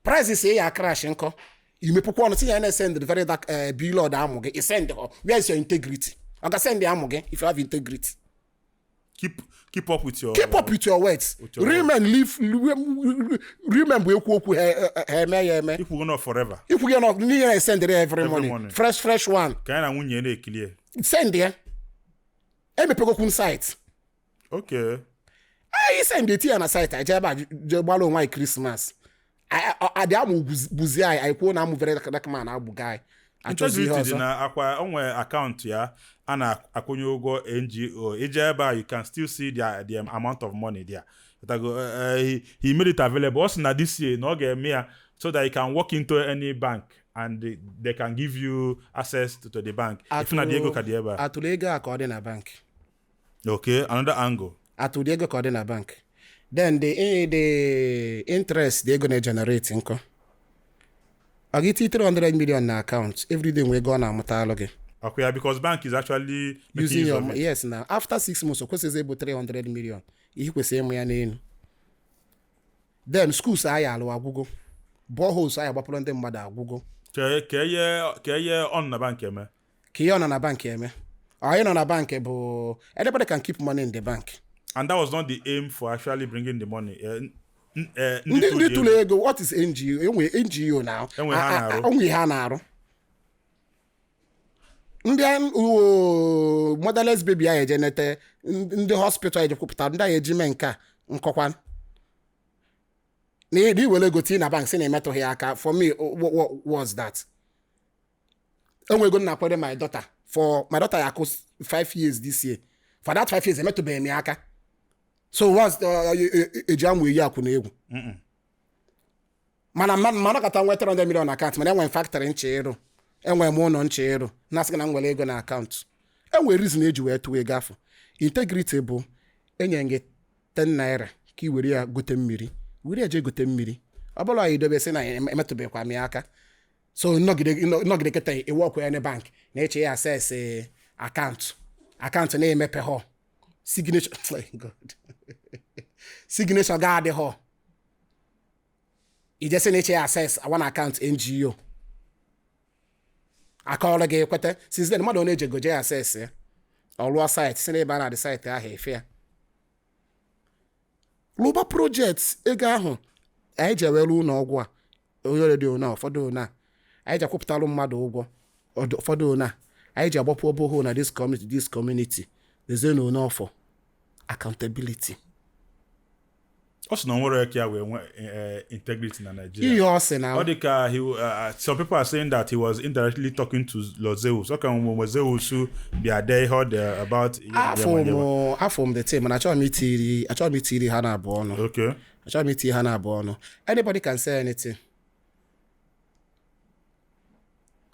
price si ya crash nkọ imepụkwa ọnụ tinye ya na send the very dark billboard amụ gị. I send họ, where is your integrity? Ọ ga send amụ gị if you have integrity. Keep up with your Keep up with your words. With your Real men live, real men bụ ekwu okwu ha eme ya eme. Ikwu not forever. Ikwu gị nọ n'ihe na send every morning. Morning. Fresh fresh one. Ka ya na nwunye na-ekili ya. Send ya emepegokwu site. Anyị send eti ya na site anyị jee ebe a jee gbara onwe anyị Christmas adị amụ gbuzie anyị. Anyị kwuo na amụ very dark man agbụga anyị achọzi ihe Integrity dị ọzọ. Na akwa o nwere akaụntụ ya a na-akwụnye ụgwọ NGO ije ebe a, you can still see the amount of money there. But, he made it available. Ọ sị na this year na ọ ga-eme ya so that you can walk into any bank and they can give you access to the bank if na the ego ka dị ebe a. Atụrụ ego a ka ọ dị na bank. Okay, another angle. Atụrụ ego ka ọ dị na bank, then the interest the ego na-generate nkọ ọ gị 300 million na account everyday nwe ego ọ na-amụta alụ gị. Okay, yeah, because bank is actually making Using use your of it. Yes, na after 6 months o kwesịghị ịbụ 300 million ihe kwesịrị ịmụ ya n'elu. Then schools anyị alụ agwụgo, boreholes anyị agbapụrụ ndị mmadụ agwụgo. Ka ihe ọ na bank eme. Ka ihe ọ nọ na bank eme, anyị nọ na bank bụ anybody can keep money in the bank. And that was not the aim for actually bringing the money. Ndị tụrụ ndị the tụrụ ego, what is NGO? Enwe NGO now. Enwe ha na-arụ. Onwe ihe ha na-arụ. Ndị motherless baby anyị eje nete ndị hospital anyị ejekwupụtara ndị anyị eji mee nke a nkọkwa na iwere ego tinye na bank si na emetụghị ya aka. For me, what was that? Enwe ego m na-akwado my daughter, for my daughter ya akụ 5 years this year. For that 5 years emetụbeghị m ya aka. So what's eji amụ eyi akwụ na egwu mana mmanụ kata nwee 300 million akaụntụ, mana enwere m factory nche ịrụ, enwere m ụlọ nche ịrụ, na-asị gị na m nwere ego na akaụntụ. Enwere reason eji wee tụọ ego afọ. Integrity bụ enye gị 10 naira ka ị were ya gote mmiri, were ya jee gote mmiri. Ọ bụla anyị dobe sị na emetụbeghịkwa m ya aka. So nọgide kịta iwe ọkụ ya na bank na-eche ya access akaụntụ akaụntụ na-emepe họ signature, God, signature ga-adị họ ijesi na eche ya access one account NGO akọrọ gị ekweta. Since then mmadụ ọ na-eje goje ya access ya ọ rụọ site si n'ebe a na-adị site ahụ efe ya lụba project. Ego ahụ anyị ji ewere ụlọ ọgwụ a onye dị ona ụfọdụ ona anyị ji akwụpụtalụ mmadụ ụgwọ ụfọdụ ona anyị ji agbapụ oboho na this community, this community lezienụ one ọfọ accountability. Ọ sị na o nwere ka ya wee nwee integrity na Nigeria. Ihe ọ sị na Ọ dị ka some people are saying that he was indirectly talking to Lord Zeus. Ọ ka mgbe Zeus bịa dee ihe ọ dị about ihe afọ m afọ m the team, mana achọghị m itiri ha na abụọ ọnụ. Achọghị m itiri ha na abụọ ọnụ. Anybody can say anything.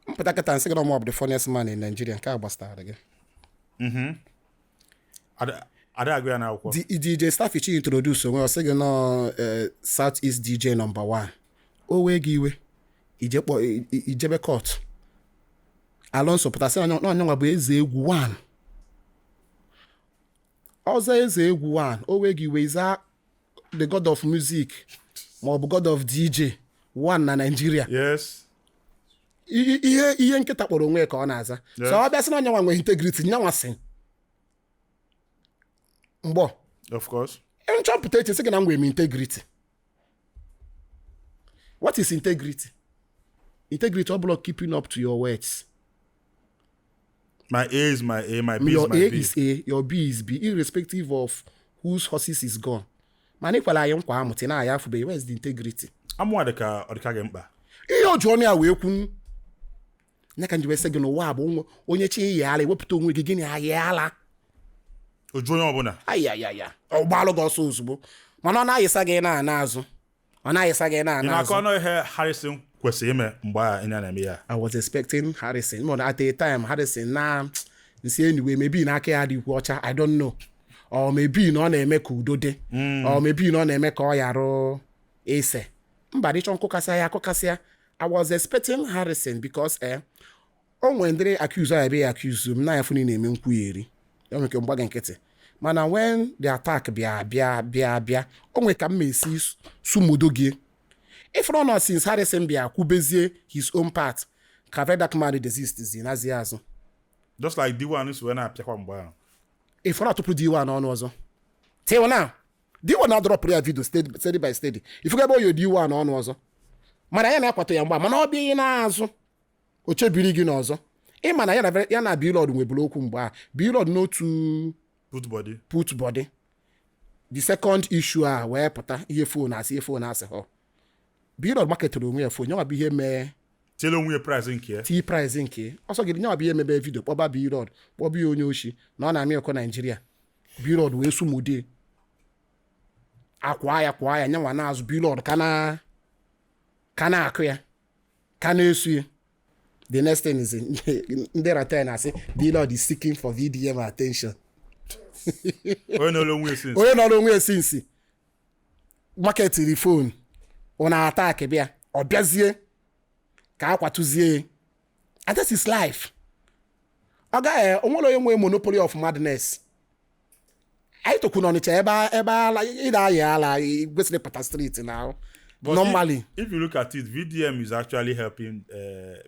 Mpụta kịta nsị gị na ọ bụ the funniest man in Nigeria, nke a gbasara gị. Ada agụ ya n'akwụkwọ. DJ Starfichi introduce onwe, ọ sị gị nọ South East DJ number one. O wee gị iwe, ije kpọ ijebe court. Alonso pụta sị na onyenwa bụ eze egwu one. Ọzọ eze egwu one, o wee gị iwe, ịza the god of music ma ọ bụ god of DJ one na Nigeria. Ihe nkịta kpọrọ onwe ya ka ọ na-aza. So ọ bịa sị na onyenwa nwere integrity, nyanwa sị mgbọ. Of course. Nchọpụta echi sị gị na m nwere m integrity. What is integrity? Integrity ọ bụla keeping up to your words. My A is my A, my B is Your my A B. is A, your B is B, irrespective of whose horses is gone. Mana ịkwala anyị nkwa amụtị na anyị afụbeghị. Where is the integrity? Amụwa dị ka ọ dịka gị mkpa. Ihe o ji ọnụ ya wee kwu ya ka nji wee sị gị n'ụwa a bụ onye chi yi ala ewepụta onwe gị, gịnị ayị ala. Oju onye ọbụla. Ayayaya, ọ gbalụ gị ọsọ ozugbo, mana ọ na-ayịsa gị na-ana azụ, ọ na-ayịsa gị Ị na-ana na-akọ azụ. ọnụ ihe Harrison kwesịrị ime mgbe a ị na-eme ya. I was expecting Harrison, but at a time Harrison na nsi anyway, maybe na aka ya adịkwu ọcha, I don't know, or maybe na ọ na-eme ka udo dị, or maybe na ọ na-eme ka ọ yarụ ese mba dịchọ nkụkasịa ya akụkasịa. I was expecting Harrison because o nwere ndị accuse ya ebe ya accuse m na ya fụ na ị na-eme nkwugheri ya nwere ike mgba gị nkịtị, mana when the attack bịa bịa bịa bịa, o nwere ka m ma esi sumudo gị. Ifụrụ nọ since Harrison bịa kwubezie his own part ka Very Dark Man desist zi nazie azụ. Just like D1 si wee na-apịakwa mgbe ahụ. Ifụrụ atụpụ D1 ọnụ ọzọ till now. D1 na-adọrọpụrụ ya video steady, steady by steady. Ifugo ebe oyo D1 ọnụ ọzọ, mana ya na-akwado ya mgba, mana ọ bịa n'azụ o chebiri gị n'ọzọ. Ịma na ya na Blord nweburu okwu mgbe a Blord n'otu Put body. Put body. The second issue a wee pụta ihe phone asị, ihe phone asị họ Blord marketịrị onwe ya phone nyanwa bụ ihe mee. Tiele onwe ya price nke ya. Tii price nke ọsọ gị nyanwa bụ ihe mebe video kpọba Blord, kpọba ya onye oshi na ọ na-amị ọkụ Naijiria. Blord wee sumude akwa ya kwa ya nyanwa na-azụ Blord ka na-akụ ya ka na-esu ya. The next thing is ndị ratel na-asị Blord is seeking for VDM attention. Onye na-ere onwe ya since. Onye nọrọ onwe ya since marketịrị phone ọ na-attack bịa, ọ bịazie ka akwatụzie ya. And that is life. Ọ gaghị onwere onye nwee monopoly of madness. Anyị tokwu n'Ọnịcha ebe ala ịda ayị ala ị kwesịrị pụta street na But normally. If you look at it, VDM is actually helping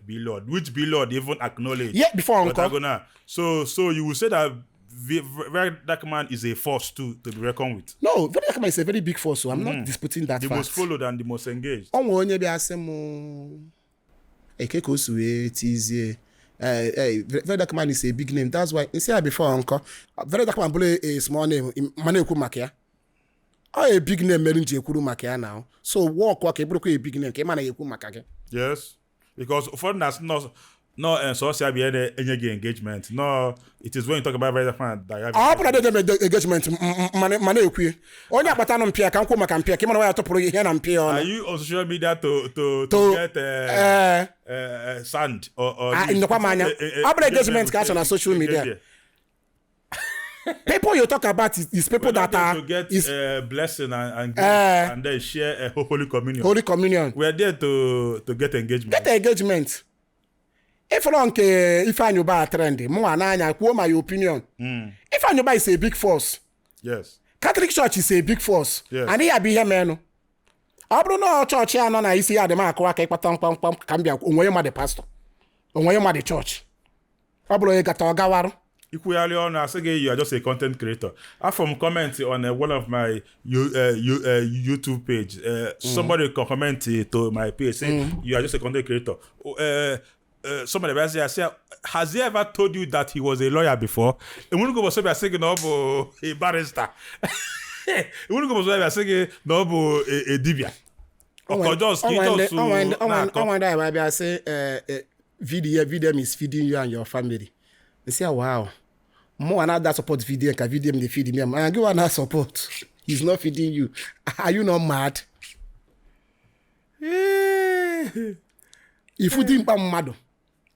Blord, which Blord even acknowledged. Yeah, before But Uncle. I go now. So you will say that Very Dark Man is a force to be reckoned with. No, Very Dark Man is a very big force, so I'm not disputing that The fact. most followed and the most engaged. Ọ nwere onye bịa sị m eke ka o si wee tizie, Very Dark Man is a big name, that's why nsị ya before nkọ Very Dark Man bụrụ a small name ma na-ekwu maka ya. Ọ a big name mere m ji ekwuru maka ya now, so work ka ị bụrụkwa a big name ka ị ma na ya ekwu maka gị. Yes, because ụfọdụ na-asị no sọsọ ya bụ ihe na-enye gị engagement. No, it is when you talk about Very Dark Man that you have Ọ bụrụ na dị engagement ma na-ekwu onye akpata nụ mpịa ka m kwuo maka mpịa ka ị mara ya tụpụrụ gị ihe na mpịa ọnụ. Are you on social media to get sand or Ah, leaves? nnekwa m anya. Ọ bụrụ engagement ka a chọrọ na social media. Engage. People you talk about is people We're not that there are to get is blessing and and then share a holy communion. Holy communion. We are there to get engagement. Get engagement. Ịfụrụ nke Ifeanyi Ubah trend mụnwa n'anya kwuo my opinion. Ifeanyi Ubah is a big force. Catholic Church is a big force. And ya bụ ihe menụ ọ bụrụ na ọ chọọchị anọ na isi ya adị m akụ aka ịkpata mkpamkpam ka m bịa onwe onye mmadụ pastọ onwe onye mmadụ chọọchị ọ bụrụ onye gata ọ gawarụ. Ikwugharị ọnụ asị gị you are just a content creator. Afọ m comment on one of my YouTube page. Somebody comment to my page say you are just a content creator. Somebody bịa sị ya sị ya, has he ever told you that he was a lawyer before? Enwenugo bụ sị gị na ọ bụ a barrister. Iwunugo mbọsị ọ bịa sị gị na ọ bụ dibịa ọkọ just ka ị just na-akọ. Ọnwa ndị a bịa sị VDM, VDM is feeding you and your family. Nsị ya, wow, mụnwa na-ada support VDM ka VDM dey feed me, and gị nwa na support, he's not feeding you. Are you not mad? Ifu dimkpa mmadụ,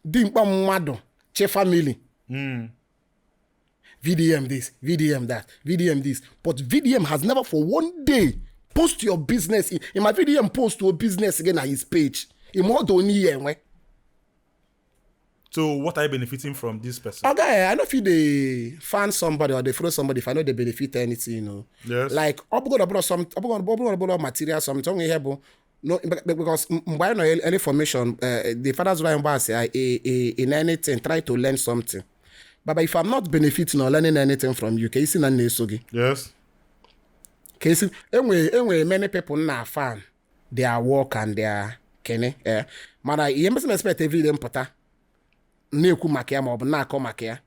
dimkpa mmadụ che family, VDM this, VDM that, VDM this, but VDM has never for one day post your business in my VDM post your business again na his page ime ọdụ onye ihe enwe. So what are you benefiting from this person? Oga, I no fit dey fan somebody or dey follow somebody if I no dey benefit anything. Yes. Like ọ bụgo ọbụla some, ọ bụgo ọbụla ọbụla material something, onwe ihe bụ no, because mgbe anyị nọ early formation, the fathers were mgbe asị in anything try to learn something. Baba, if I'm not benefiting or learning anything from you, ka isi na na-eso gị. Yes. Ka esi enwe many people na fan their work and their kene, mana ihe mbesi expect every day mpụta na-ekwu maka ya ma ọ bụ na-akọ maka ya.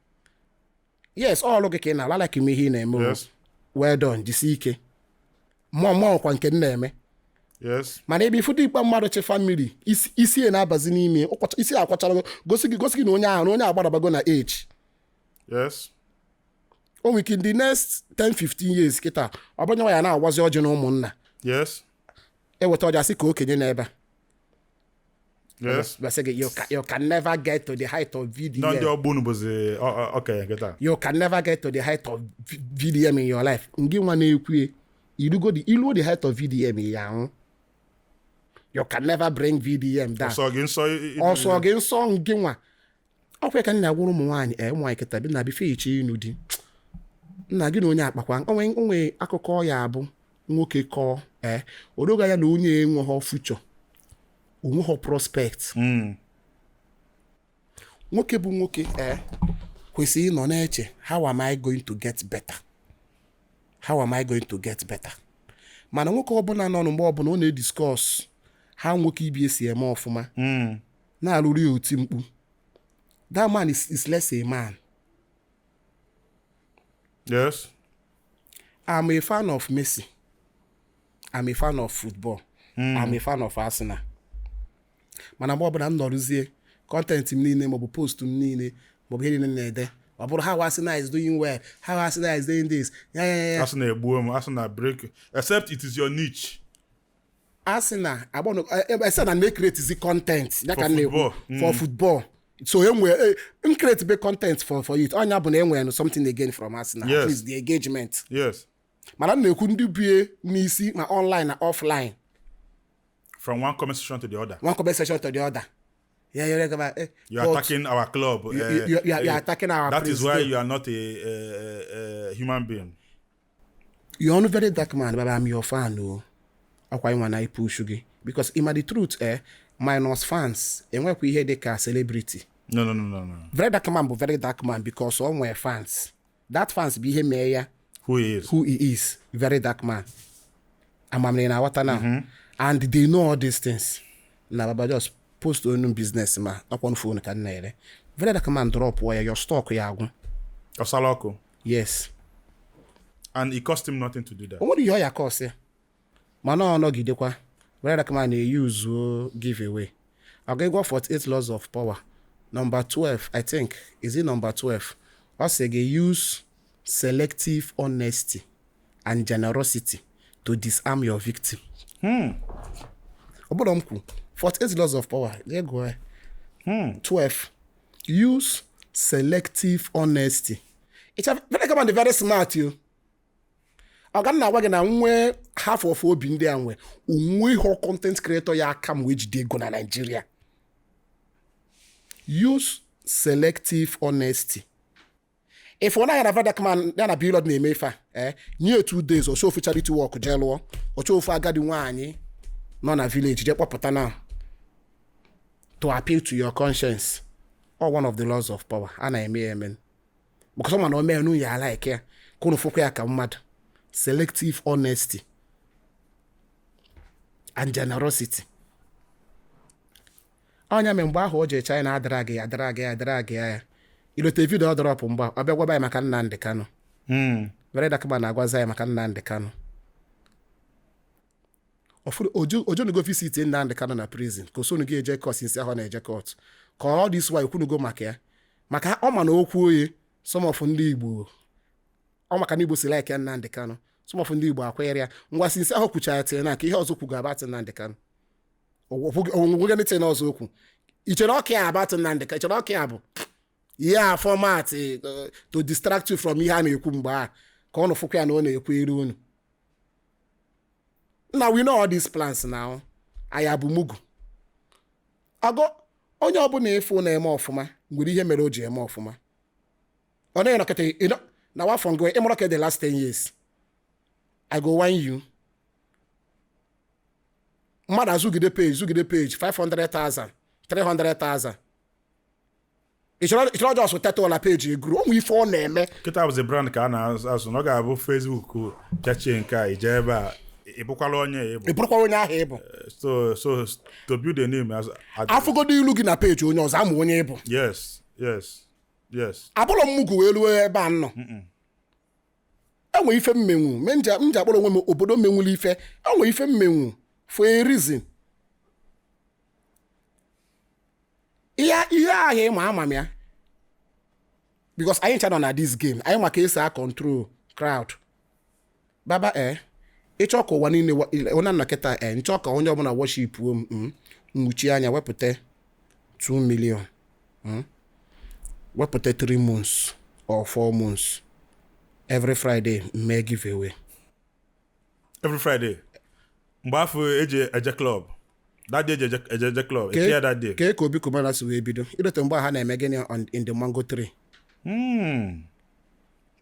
Yes, ọlụ gị ka ị na-ala, like ime ihe ị na-eme o. Yes. Well done, jisie ike. Mmụọ mmụọ kwa nke m na-eme. Yes. Mana ebe ifu dimkpa mmadụ che family, isi ya na-abazi n'ime isi akwachara, gosi gị na onye ahụ na onye agbadabago na age. Yes. O nwere ike in the next 10 15 years kịta, ọ bụrụ na ya na-agwazi ọjị na ụmụnna, Yes. eweta ọjị asị ka okenye n'ebe a. Yes. Bịa sị gị, you can never get to the height of VDM. Nọ ndị ọgbọ unu bụzi okenye nkịta. You can never get to the height of VDM in your life. Ngị nwa na-ekwu irugo the iluo the height of VDM ya anwụ. You can never bring VDM down. Ọsọ gị nsọ Ọsọ gị nsọ, ngị nwa. Ọkwa ka nna gwụrụ ụmụ nwaanyị, ụmụ nwaanyị kịta bi na bife iche ịnụ di nna gị na onye akpakwa onwe akụkọ ya abụ nwoke kọọ, odoga ya na onye enweghọ future, onweghọ prospect. Nwoke bụ nwoke kwesịrị ịnọ na-eche, how am I going to get better, how am I going to get better? Mana nwoke ọbụla nọ mgbe ọbụla ọ na-ediscuss ha nwoke ibi esi eme ọfụma, na-alụrụ ya oti mkpu, that man is less a man. Yes. I'm a fan of Messi, I'm a fan of football, I'm a fan of Arsenal, mana mgbe ọbụla m nọrụzie, content m niile maọbụ post m niile maọbụ ihe niile m na-ede, ọ bụrụ how Arsenal is doing well, how Arsenal is doing this, ya ya ya. Asị na-egbuo m, asị na break, except it is your niche. Arsenal agbọnụ ese na na-ecreate zi content ya ka For m na-ekwu. Football. For football, so enwe m create be content for it, ọnya bụ na enwere something again from Arsenal, at least the engagement. Mana m na-ekwu ndị bie n'isi ma online na offline. From one comment section to the other. One comment section to the other. Yeah, You are but attacking our club. You are attacking our That is why president. you are not a human being. You're on Very Dark Man, but I'm your fan o. Ọkwa ịnwa na ipush gị because ịma the truth, minus fans, enwekwa ihe dị ka celebrity. No. Very Dark Man bụ Very Dark Man because ọ nwee fans. That fans bụ ihe mee ya Who he is. who he is, Very Dark Man. Amamiri na aghọta now, and they know all these things na baba just post onu business ma ọkwa phone ka m na-ere. Very Dark Man drop ya, your stock ya agwụ. Osaloko. Yes. And it cost him nothing to do that. O nwere ihe ọ ya kọsị ya, mana ọ nọgidekwa. Very Dark Man na-eyuzuo giveaway. Ọ ga-egwa 48 Laws of Power number 12, I think, is it number 12? Ọ sị gị use selective honesty and generosity to disarm your victim. Ọ bụrụ m kwu 48 Laws of Power, jee gụọ ya. 12, use selective honesty. It's very Dark Man dị very smart yo. Ọ ga na-agwa gị na nwee half of obi ndị a nwe onwe ihe content creator ya aka m wee jide ego na Nigeria. Use selective honesty. If ọ naghị na Very Dark Man ya na Blord na-eme ife a, nye 2 days, ọchọ ofu charity work jee lụọ, ọchọ ofu agadi nwaanyị nọ na village jee kpọpụta na to appeal to your conscience, or one of the laws of power a na-eme ya eme because ọ ma na o mee nu ya like ya ka unu fụkwa ya ka mmadụ. Selective honesty and generosity. Ọnya mere mgbe ahụ o jee China adara gị adara gị adara gị ya ilote video ọ drop mgbe ọ bịa gwaba ya maka Nnamdi Kanu. Very Dark Man na-agwazi anyị maka Nnamdi Kanu. Ojonugo visit Nnamdi Kanu na prison ka osonugo eje court since ahụ na-eje court ka all this while kwunugo maka ya, maka ọ ma na okwu oye some of ndị Igbo, ọ maka na Igbo si like Nnamdi Kanu, some of ndị Igbo akwere ya. Ngwa, since ahụ kwuchara tinye na ka ihe ọzọ kwugo about Nnamdi Kanu, onwegị anything ọzọ okwu. I chere ọka ya about Nnamdi Kanu, i chere ọka ya bụ ihe a format to distract you from ihe a na-ekwu mgbe a ka ọ nụfụkwa ya na ọ na-ekwu iru unu. Na we know all these plans now. Anyị abụ mugu agọ. Onye ọbụla ịfụ na-eme ọfụma nwere ihe mere o ji eme ọfụma. Ọ naghị nọkịta na wafọ ngo ịmụrụ ka the last 10 years I go wine you. Mmadụ azụgide page, zụgide page 500,000, 300,000, ị chọrọ just teta ụla, page eguru onwe ife ọ na-eme. Kịta bụzi brand ka a na-azụ na ọ ga-abụ Facebook pịachie nke a, ije ebe a, ị bụkwala onye ị bụ. Ị bụrụkwa onye ahụ ị bụ. So to build a name as Afụgodo ilu gị na page onye ọzọ, amụ onye ị bụ. Abụrọ m wee ruo ebe a nọ, enwe ife mmenwu me nji m ji akpọrọ onwe m obodo menwuli ife. Enwe ife mmenwu for a reason. Ihe ahụ ịma ama m ya because anyị ncha nọ na this game. Anyị maka esi a control crowd. Baba, ịchọ ka ụwa niile onye nọ kịta, nchọ ka onye ọbụla worship m, nwuchi anya wepụta 2 million, wepụta 3 months or 4 months, every Friday mee giveaway. Every Friday mgbe afọ eji eje club, that day eji eje club, eche ya that day. Ka Obi Cubana si wee bido idote mgbe ha na-eme gịnị on in the mango tree.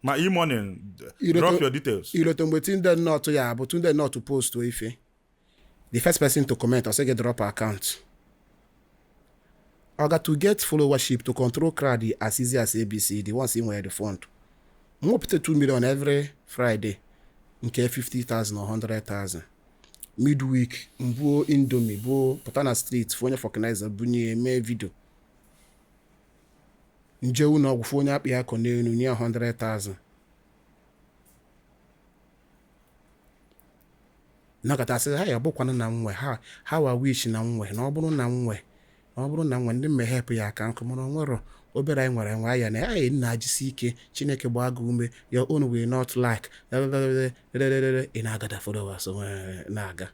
Ma e-morning, drop your details. Ilote mgbe Tunde Ednut ya bụ Tunde Ednut post ife, the first person to comment, ọ sị gị drop account. Oga, to get followership, to control crowd, as easy as ABCD. Once ị nwere the fund, mwepụta 2 million every Friday nke 50,000 or 100,000, midweek mbuo Indomie buo pụta na street fụ onye vulcanizer bunye, mee video, nje ụlọ ọgwụ fụ onye akpị akọ n'elu, nye ya 100,000. Nọkọta sị ha ya bụkwanụ na nwe ha ha wa wish na nwe na ọ bụrụ na nwe na ọ bụrụ na nwe ndị mmehepụ ya aka nkụ, mana o nwero obere anyị nwere nwe ya na anyị nna jisi ike. Chineke gbaa gị ume. Your own will not like ị na-agada followers na-aga.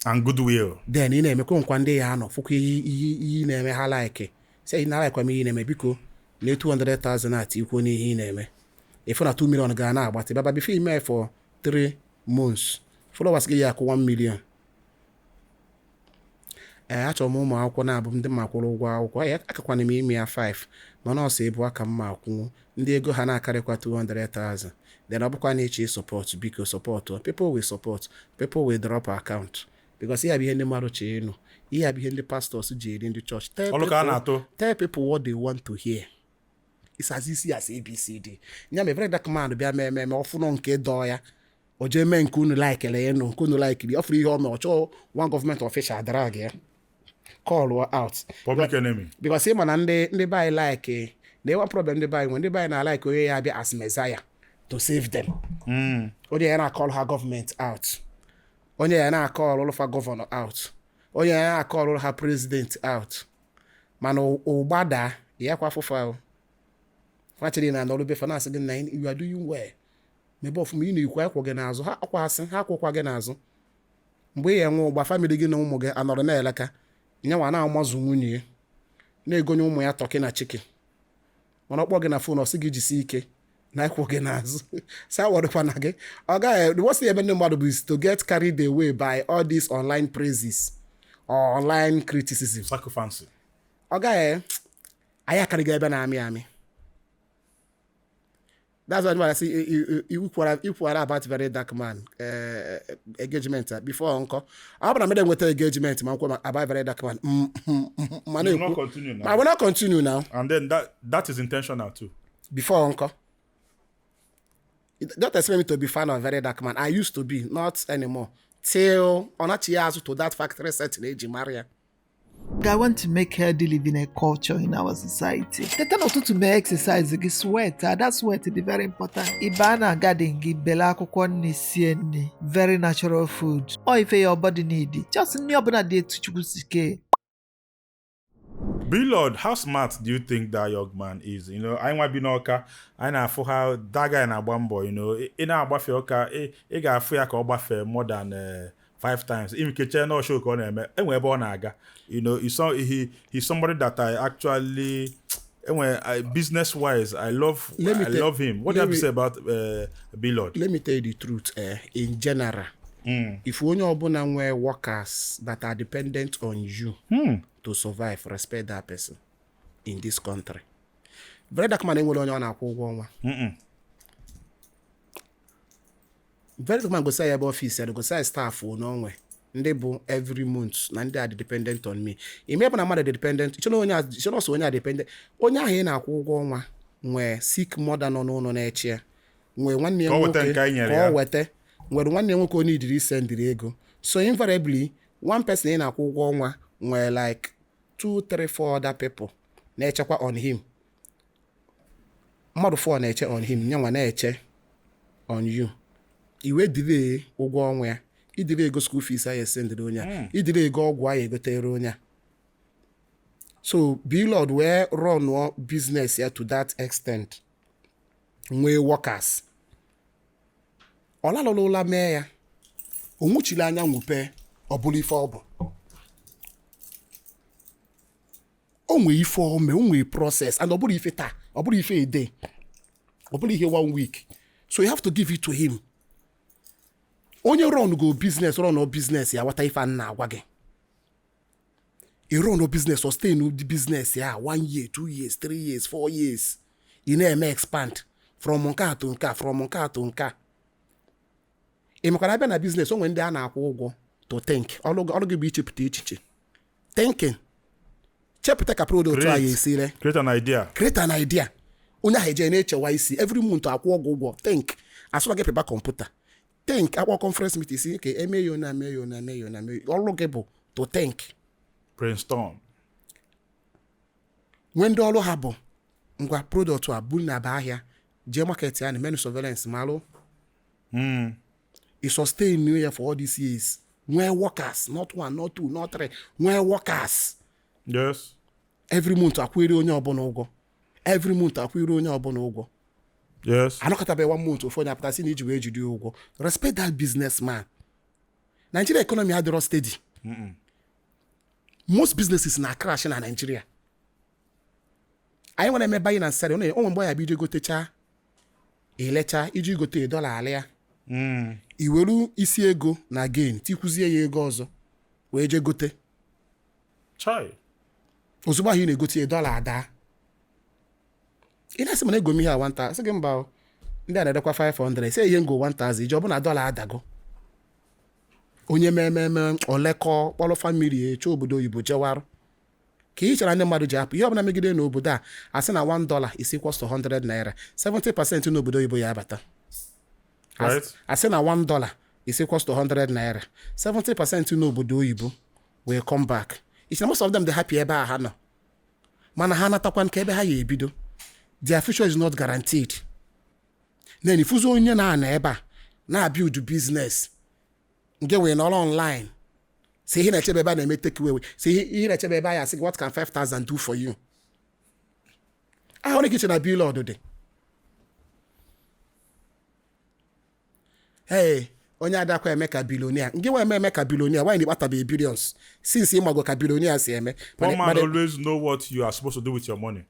And goodwill. Then ị na-emekwa nkwa ndị ya anọ fụkwa ihe ihe ị na-eme ha like, sị ị na-alaikwa m ihe ị na-eme, biko na 200,000 at ikwuo n'ihe ị na-eme, ịfụ na 2 million ga na-agbatị. Baba, before ime for 3 months, followers gị ya akwụ 1 million. Ee, achọrọ m ụmụ akwụkwọ na-abụ ndị ma kwụrụ ụgwọ akwụkwọ ya, akakwana m ime ya 5, mana ọsọ ebu aka mma akwụnwu ndị ego ha na-akarịkwa 200,000. Then ọ bụkwa na ịchọ support, biko support. People will support, people will drop account because ihe bụ ihe ndị mmadụ chee ịnụ, ihe bụ ihe ndị pastors ji eri ndị church. Tell Ọlụ ka a na-atụ. Tell people what they want to hear. It's as easy as ABCD. Nya mere Very Dark Man bịa mee mee ọfụnụ nke dọọ ya, o jee mee nke unu laikere ịnụ, nke unu laikiri. Ọ fụrụ ihe ọ mee, ọ chọọ one government official drag ya, call out. Public enemy. Because ị ma na ndị be anyị like na ịwa problem ndị be anyị nwe, ndị be anyị na-alike onye ya abịa as messiah to save them. Onye ya na-akọlụ ha gọọmenti out, onye ya na-akọlụ fa governor out, onye ya na-akọlụ ha president out, mana ụgbada ya kwa afụfụ ahụ fachiri na nọrụ befa na-asị gị na you are doing well, mebe ọfụma, ị na-ekwu akwụ gị n'azụ, ha akwa asị ha akwụkwa gị n'azụ. Mgbe ị ya enwe ụgba, family gị na ụmụ gị anọrọ na-eleka nyanwa na-amazụ nwunye ya, na-egonye ụmụ ya turkey na chicken, mana ọ kpọọ gị na phone, ọ sị gị jisie ike na ịkwụ gị n'azụ, sị awarịkwa na gị. Ọ gaghị. The worst thing ebe ndị mmadụ bụ is to get carried away by all these online praises or online criticism. Sycophancy. Ọ gaghị. Anyị akarịghị ebe na-amị amị. That's why I say ikwuara about Very Dark Man engagement before nkọ ọ bụrụ na mere nweta engagement ma nkwa about Very Dark Man, ma You will not na-ekwu continue now. I will not continue now. And then that is intentional too. Before nkọ, don't expect me to be fan of Very Dark Man. I used to be, not anymore, till ọ nachi ya azụ to that factory setting eji mara ya. I want to make healthy living a culture in our society. Teta n'ụtụtụ mee exercise gị sweat ada sweat dị very important. Ị baa na garden gị bele akwụkwọ nri sie nri very natural food. Ọ ife your body need. Just nri ọbụla dị etu Chukwu si kee. Blord, how smart do you think that young man is? You know, anyị nwa bi n'Ọka, anyị na-afụ ha that guy na-agba mbọ, you know, ị na-agbafe Ọka, ị ga-afụ ya ka ọ gbafee more than five times. Imikeche na show ka ọ na-eme, enwe ebe ọ na-aga. You know, he's somebody that I actually, enwe business wise, I love Let me I love him. What do you have to say about Blord? Let me tell you the truth, in general, if onye ọbụla nwee workers that are dependent on you to survive, respect that person in this country. Very Dark Man enwere onye ọ na-akwụ ụgwọ ọnwa. Very Dark Man gosi ya ebe ọfịs ya gosi ya staff n'onwe ndị bụ every month na ndị a dị dependent on me. Ime bụ na mmadụ dị dependent, iche na onye iche na ọsọ onye a dependent, onye ahụ ị na-akwụ ụgwọ ọnwa nwee sick mother nọ n'ụlọ na-eche ya, nwee nwanne ya nwoke ka ọ weta, nwere nwanne ya nwoke onye idiri isendịrị ego. So invariably one person ị na-akwụ ụgwọ ọnwa nwee like 2 3 4 other people na-echekwa on him. Mmadụ 4 na-eche on him, nyanwa na-eche on you. Iwe dịrị ụgwọ ọnwa ya, idiri ego school fees anyị esendịrị onye a, idiri ego ọgwụ anyị egotere onye a. So Blord wee run business ya to that extent, nwee workers. Ọ lalụla ụla mee ya, o nwuchiri anya nwupe, ọ bụrụ ife ọ bụ. O nwee ife ome, o nwee process, and ọ bụrụ ife taa, ọ bụrụ ife a day, ọ bụrụ ihe 1 week. So you have to give it to him. Onye run go business, run business ya ghọta ife a na-agwa gị. Ị run business, sustain the business ya 1 year, 2 years, 3 years, 4 years. Ị na-eme expand from nke a to nke a, from nke a to nke a. Ị makwara abịa na business, o nwere ndị a na-akwụ ụgwọ to think. Ọrụ gị bụ ichepụta echiche. Thinking. Chepụta ka product anyị esire. Create an idea. Create an idea. Onye ahụ eje na-echewa isi every month akwụ ụgwọ ụgwọ. Think. Asụwa gị pịba kọmputa. Think. Akpọ conference meeting si ka eme ya na eme ya na eme ya na eme. Ọrụ gị bụ to think. Brainstorm. Nwee ndị ọrụ ha bụ ngwa product a bụ na ba ahịa jee market ya na menu surveillance malụ. I sustain ya for all these years. Nwee workers, not one, not two, not three. Nwee workers. Yes. Every month akwụiri onye ọbụla ụgwọ. Every month akwụiri onye ọbụla ụgwọ. Yes. Anọkọtabeghị 1 month ofu onye apụta sị na iji wee jide ụgwọ. Respect that businessman. Nigeria economy adịrọ steady. Most businesses na crash na Nigeria. Anyị nwere eme buying and selling. O nwere mgbe ya bụ iji gotecha elecha iji gote dọla ala ya. I weru isi ego na gain tikwuzie ya ego ọzọ wee je gote. Chai. Ozugbo ahụ ị na-egote dọla ada. Ị na-asị mana ego m ihe a 1000, sị gị mba ndị a na-edekwa 500, sị ihe ngo 1000 iji ọ bụ na dọla adago. Onye mememe olekọ kpọrọ famili eche obodo oyibo jewarụ. Ka ị chere ndị mmadụ ji apụ ihe ọbụla megide n'obodo a asị na $1 is equals to 100 naira. 70% n'obodo oyibo ya abata. Asị na $1 is equals to 100 naira. 70% n'obodo oyibo will come back. It's most of them they happy ebe a ha nọ. Mana ha natakwa nke ebe ha ya ebido. Their future is not guaranteed. Then ifuzo onye na-ana ebe a na-build business nke wee nọrọ online. Si ihe na-echebe ebe a na-eme take away. Si ihe na-echebe ebe a ya sị what can 5,000 do for you? Ahụ na kitchen na Blord dị. Hey, onye adakwa eme ka billionaire. Nke wee eme ka billionaire, why na-akpatabe billions? Since ịmago ka billionaire si eme. Poor man always know what you are supposed to do with your money.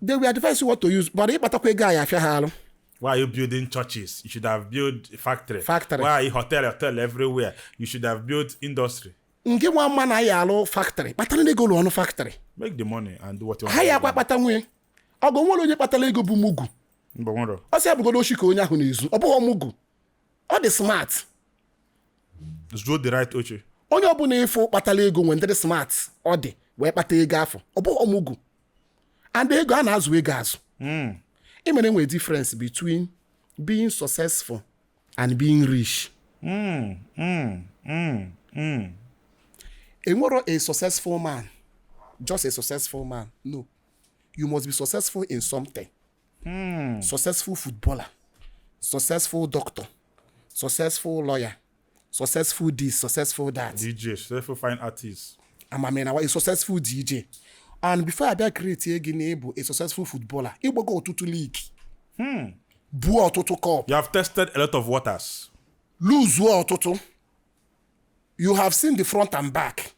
They will advise you what to use, but ịkpatakwa ego a ya afịa ha alụ. Why are you building churches? You should have built a factory. Factory. Why are you hotel everywhere? You should have built industry. Nke nwa mma na ya alụ factory. Kpatara ego lụọ ọnụ factory. Make the money and do what you want. Ha ya akwa kpata nwunye. Ọgụ nwere onye kpatara ego bụ mugu. Ọ sị abụgodo oshi ka onye ahụ na-ezu. Ọ bụghị mugu. Ọ dị smart. Zuo the right oche. Onye ọbụla ịfụ kpatara ego nwere ndị smart ọ dị wee kpata ego afọ. Ọ bụghị mugu. And ego a na-azụ ego azụ. E mere nwere difference between being successful and being rich. Enwero a successful man Just a successful man. No. You must be successful in something. Successful footballer, successful doctor, successful lawyer, successful this, successful that. DJ, successful fine artist. Amamina, a successful DJ. And before I bịa create gị na ịbụ a successful footballer, ịgbago ọtụtụ league. Buo ọtụtụ cup. You have tested a lot of waters. Lose ọtụtụ. You have seen the front and back.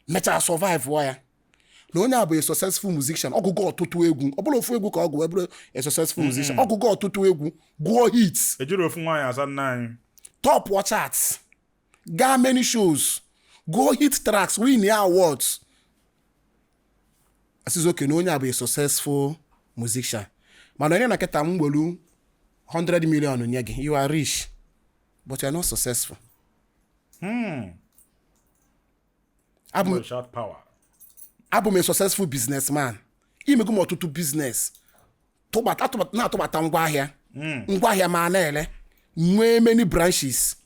Mechaa survive wọ ya. Na onye a bụ a successful musician, ọgụgụ ọtụtụ egwu. Ọ bụrụ ofu egwu ka ọ gụọ, bụrụ a successful musician. Ọgụgụ ọtụtụ egwu, gụọ hits. Ejiri ofu nwaanyị aza nna anyị. Top charts, gaa many shows, go hit tracks, win ya awards. Asịzi oke na onye a bụ a successful musician. Mana onye na kịta m welu 100 million nye gị, you are rich, but you are not successful. Abụ Shout power. Abụ m a successful businessman. Imego m ọtụtụ business, na-atụbata ngwaahịa, ngwaahịa ma na-ele, nwee many branches.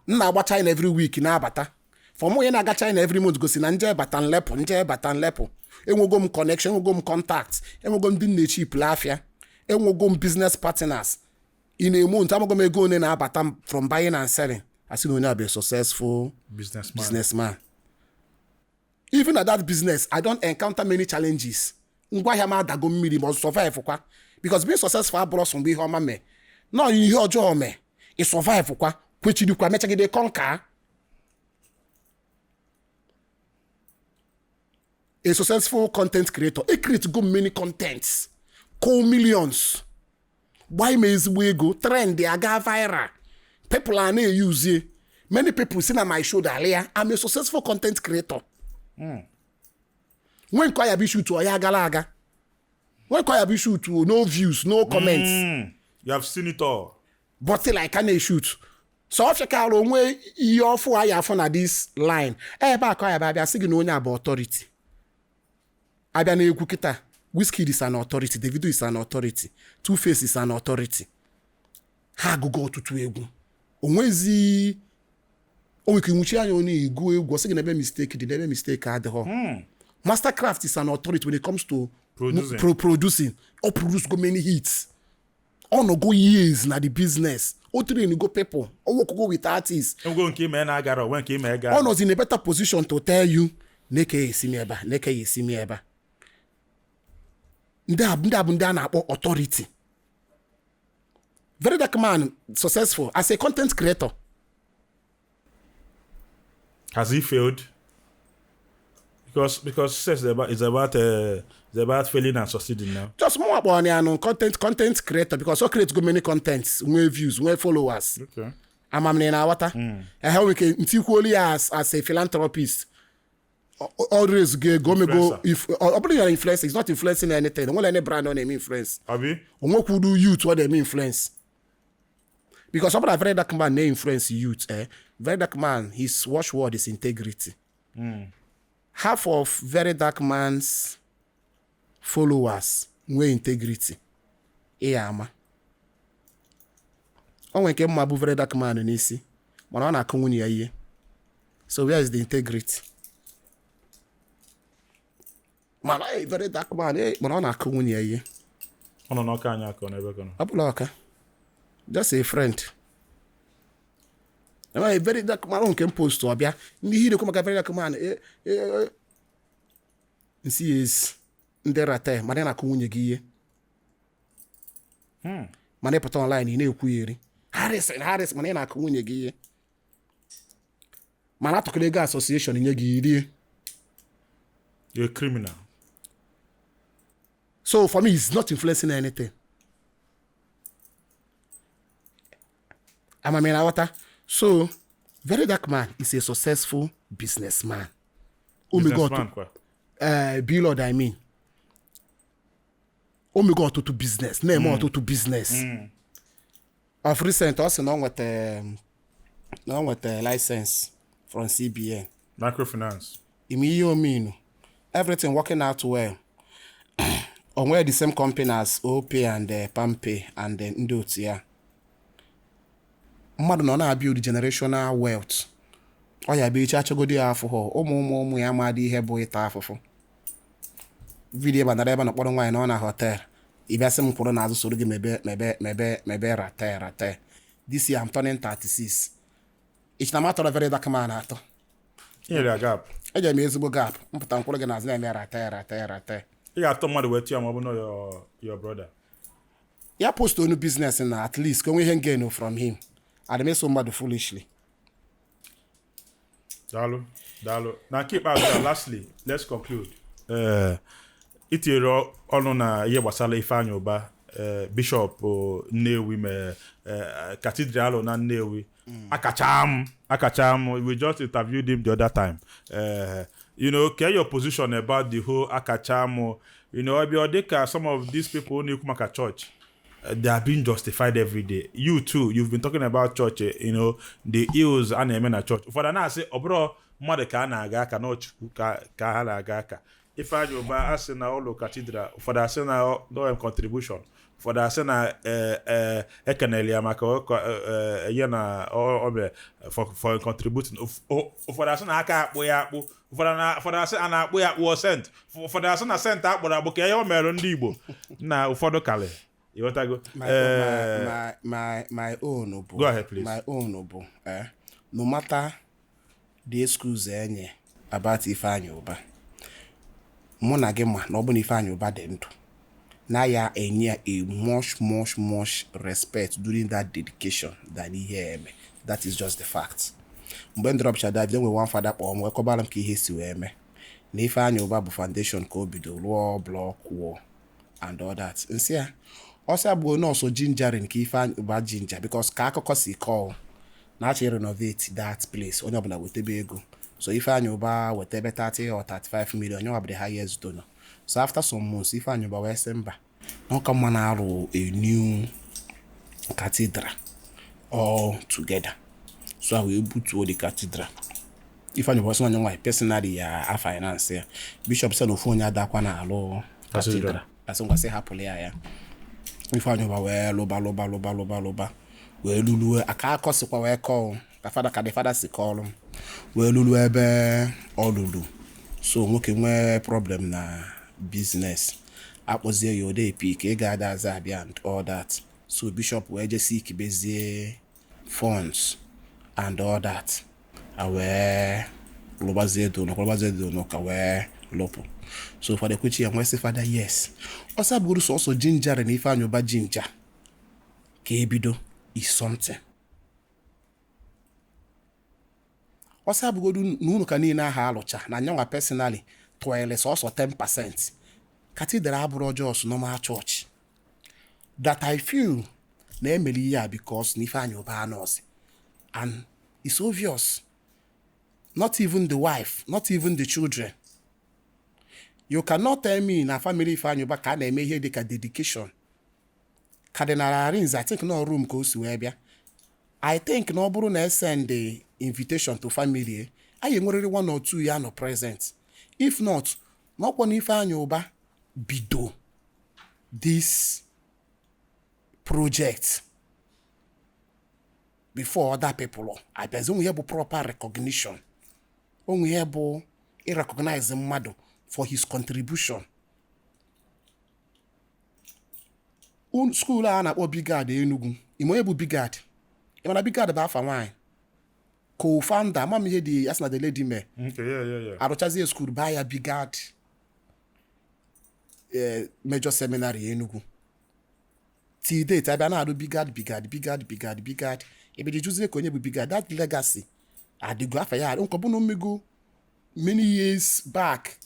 M na-agba China every week na-abata. For mụ onye na-aga China every month gosi na nje bata nlepụ, nje bata nlepụ. Enwego m connection, enwego m contact, enwego m ndị na-echipụl afịa, enwego m business partners. Ị na-eme ntụ amago m ego one na-abata m from buying and selling. Asị na onye a bụ a successful businessman. Businessman. Even at that business, I don't encounter many challenges. Ngwaahịa m adago mmiri, ma ọ survive kwa, because being successful abụrụ sọ mgbe ihe ọma mee nọọ ihe ọjọọ mee, ị survive kwa, kwechirikwa, mechagide conquer. A successful content creator, e create go many contents, call millions, gbaa ime ezigbo ego, trend aga viral, people are na-eyuzie, many people si na my shoulder alia. I'm a successful content creator. Nwe nke ọya bụ issue ọ ya agala aga, nwe nke ọya bụ issue no views, no comments. You have seen it all. But still I can shoot. So ọ fịakara onwe ihe ọfụ a ya afọ na this line ebe a ka ọ ya bụ abịa sị gị na onye a bụ authority. Abịa na egwu kịta, Wizkid is an authority, Davido is an authority, Two Face is an authority. Ha agụgo ọtụtụ egwu, onwezi o nwere ike nwuchi anya onye egu egwu, ọ sị gị na ebe mistake dị, na ebe mistake adịghọ. Mastercraft is an authority when it comes to producing. Producing. Ọ produce go many hits. Ọ nọgo years na the business. O train go people. O work go with artists. Enwego nke ime na-agara, onwe nke ime gara. Ọ nọzi in a better position to tell you na-eke ya esi m ebe a, na-eke ya esi m ebe a. Ndị a bụ ndị a na-akpọ authority. Very Dark Man successful as a content creator. Has he failed? Because success is about failing and succeeding now. Just more about ya content creator, because o create go many contents, nwee views, nwee followers. Okay. Amam na na-aghọta. Ehe, nwere ike ntikwuolu ya as a philanthropist. Always go mego if ọ bụrụ ya influencer, is not influencing anything. Onwere any brand ọ na-eme influence. Abi? Onwekwuru youth ọ na-eme influence. Because ọ bụrụ na Very Dark Man na-influence youth, Very Dark Man, his watchword is integrity. Half of Very Dark Man's followers nwee integrity. Ị ama. O nwere nke mma bụ Very Dark Man n'isi, mana ọ na-akụ nwunye ya ihe. So where is the integrity? Mana Very Dark Man, mana ọ na-akụ nwunye ya ihe. Ọ nọ n'ọka anyị akọ n'ebe ka nọ. Ọ bụla ọka. Just a friend. Enweghị Very Dark Man nke m post ọbịa. Ndị ihe na-ekwu maka Very Dark Man, nsi ya ezi ndị rata mana ị na-akụ nwunye gị ihe. Mana ịpụta online ị na-ekwu ya eri. Harrison, mana ị na-akụ nwunye gị ihe. Mana atụkọrọ ego association nye gị rie. You're a criminal. So for me, it's not influencing anything. Amamina. So, Very Dark Man is a successful businessman. Businessman, kwa? Blord, I mean. Omego ọtụtụ business, na-eme ọtụtụ business. Of recent, ọ sị na ọ nweta license from CBN. Microfinance. Ime ihe omenu. Everything working out well. O nwere the same company as OP and Pampe and ndị otu ya. Mmadụ nọ na-build generational wealth. Ọ ya bụ echi achọgodi ya afụfụ, ụmụ ụmụ ụmụ ya amadị ihe bụ ịta afụfụ. Video banara ebe na kpọrọ nwaanyị na ọ na hotel, ị bịa sị m kwụrụ n'azụ soro gị mebe mebe mebe mebe rate rate. This year I'm turning 36. Ichina m atọrọ Very Dark Man atọ. I nyere ya gap. Ejere m ezigbo gap, mpụta mkpụrụ gị n'azụ na-eme rate rate rate. Ị ga-atọ mmadụ wee tụọ ma ọ bụ na your brother. Ya post onu business na at least ka o nwee ihe m gain from him. Adị m eso mmadụ foolishly. Daalụ, daalụ. Na nke ikpeazụ ya, lastly, let's conclude. Ee, itinyere ọnụ na ihe gbasara Ifeanyi Ụba, Bishop Nnewi mee cathedral na Nnewi. Akacha m. We just interviewed him the other time. Care your position about the whole akacha m. Ọ dịka some of these people na-ekwu maka church, they are being justified every day. You too, you've been talking about church, the ills a na-eme na church. Ụfọdụ na-asị ọ bụrụ mmadụ ka a na-aga aka na Chukwu ka ha na-aga aka. Ifeanyi Ụba asị na ụlọ cathedral, ụfọdụ asị na no contribution, ụfọdụ asị na ekenele ya maka ihe na ọ mere for contributing. Ụfọdụ asị na aka akpụ ya akpụ, ụfọdụ asị a na-akpụ ya akpụ sent, ụfọdụ asị na sent akpụrụ akpụ ka ihe o mere ndị Igbo na ụfọdụ kalị. Ịghọtago? My own bụ, Go ahead, please. My own bụ, no matter the excuse enye about Ifeanyi Ụba, mụ na gị ma na ọ bụ na Ifeanyi Ụba dị ndụ na ya enye a much much much respect during that dedication than ihe eme. That is just the fact. Mgbe m drop chada, enwe one father kpọọ m wee kọbara m ka ihe si wee mee na Ifeanyi Ụba bụ foundation ka o bido rụọ block wall and all that. Nsị ya ọsọ bụ nọọsụ gingerin ka Ifeanyi Ụba ginger because ka akụkọ si kọọ na-achọ renovate that place, onye ọbụla wetebe ego. So Ifeanyi Ụba wetebe 30 or 35 million, onye ọbụla highest donor. So after some months, Ifeanyi Ụba wee sị mba, na ọka mma na-arụ a new cathedral all together. So wee butuo the cathedral. Ifeanyi Ụba sị onye nwaanyị personally ya a finance ya. Bishop sị na ofu onye adakwa na-alụ cathedral. Asị ngwa sị hapụrụ ya ya. Ifeanyi Ụba wee lụba lụba lụba lụba lụba wee luluo aka akọsikwa wee kọọ ka fada ka the fada si kọọlụ m wee luluo ebe ọ lulu. So nwoke nwee problem na business, akpọzie ya ode pik ị ga-ada aza abịa and all that. So bishop wee jesi ikibezie funds and all that, a wee lụbazie dono ka wee lụpụ. So fada kwechi ya nwee sị fada yes, ọsọ bụrụ sọsọ ginger na Ifeanyi Ụba ginger ka ebido is something. Ọsọ abụgodu na unu ka niile aha alụcha na nyanwa personally tụọle sọsọ 10%. Cathedral abụrụ just normal church. That I feel na emeli ihe a because na Ifeanyi Ụba anọzi. And it's obvious. Not even the wife, not even the children. You cannot tell me na family Ifeanyi Ụba ka a na-eme ihe dịka dedication. Cardinal Arinze, I think na room ka o si wee bịa. I think na ọ bụrụ na send the invitation to family, anyị enwerịrị one or two ya nọ present. If not, n'ọkwa na Ifeanyi Ụba bido this project before other people abịazi. Onwe ihe bụ proper recognition, onwe ihe bụ recognize mmadụ for his contribution. School a na-akpọ Bigard Enugu, ime onye bụ Bigard? Ị mana Bigard bụ afa nwaanyị co-founder, ama m ihe dị asị na the lady mee. Okay, yeah. Arụchazie school baa ya Bigard Major Seminary Enugu. Till date abịa na-arụ Bigard Bigard Bigard Bigard Bigard, ebido jụzie ka onye bụ Bigard. That legacy adịgo afa ya nke ọbụna omego many years back,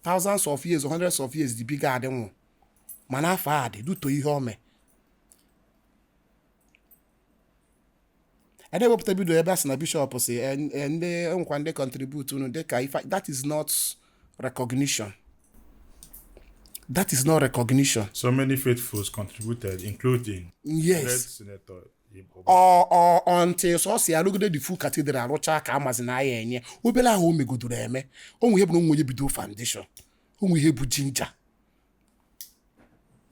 thousands of years or hundreds of years, the Bigard nwụ, mana afọ a dị duto ihe o mee. A na-ewepụta bido ebe a sị na bishop si ndị nkwa ndị contribute unu dịka ife. That is not recognition. That is not recognition. So many faithfuls contributed, including yes late Senator Igbo. Ọ until sọsọ ya rụgide the full cathedral arụcha ka amazi na ya enye obere ahụ o megodoro eme. Onwe ihe bụ na onwe onye bido foundation, onwe ihe bụ ginger,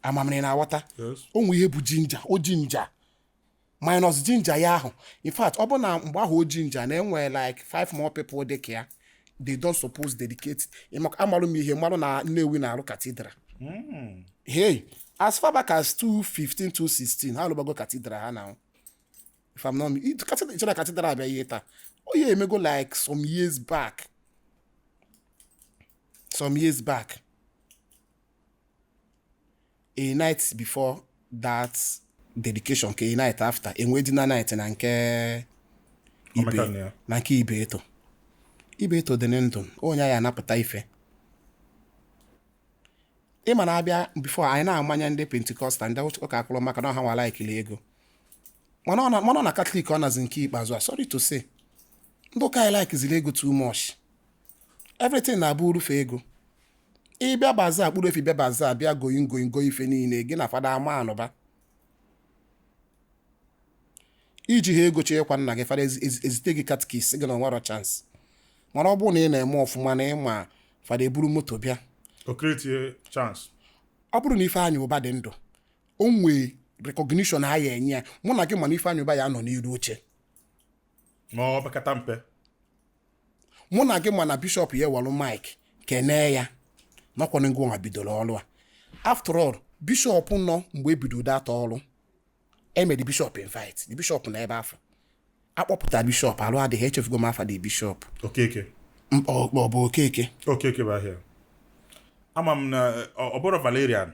amamịrị na-aghọta. Yes. Onwe ihe bụ ginger, o ginger minus ginger ya ahụ. In fact, ọ bụ na mgbe ahụ o ginger na enwe like 5 more people dị ka ya They don't suppose dedicate. Amalụ m ihe mmalụ na Nnewi na-arụ cathedral. Hey, as far back as 2015, 2016, ha alụbago cathedral ha now. If I'm not cathedral, cathedral abịa ihe taa. O ya emego like some years back. Some years back. A night before that dedication, ka a night after, enwe dinner night na nke ibe Omeka na ya. na nke Ibeto. Ibeto dị ndụ, onye anyị anapụta ife. Ịma na-abịa before anyị na-amanye ndị Pentecostal, ndị ụka akụrụ maka na ọha nwala ekele ego. Mana ọ na Catholic ọ nazi nke ikpeazụ a, sorry to say. Ndị ụka anyị likeziri ego too much. Everything na-abụ urufe ego. Ịbịa baza kpụrụ efi, bịa baza bịa goyin goyin go ife niile gị na fada ama anụba. Iji ha ego chee kwa nna gị fada ezite gị katkis gị na onwero chance. Mana ọ bụrụ na ị na-eme ọfụma na ịma fada eburu moto bịa. O create chance. Ọ bụrụ na Ifeanyị Ụba dị ndụ, o nwee recognition a ya enye ya, mụ na gị mana Ifeanyị Ụba ya nọ n'iru oche. Ma ọ pekata mpe. Mụ na gị mana bishọp ya ewelu mic kenee ya n'ọkwanụ ngwa nwa bidoro ọrụ a. After all, bishọp nọ mgbe e bidoro data ọrụ, emere bishọp invite, the bishọp nọ ebe afọ. Akpọpụta bishọp, arụ adịghị, echefugo m afa the bishọp. Okeke. Ọ bụ Okeke. Okeke bụ ahịa. Ama m na ọ bụrụ Valerian.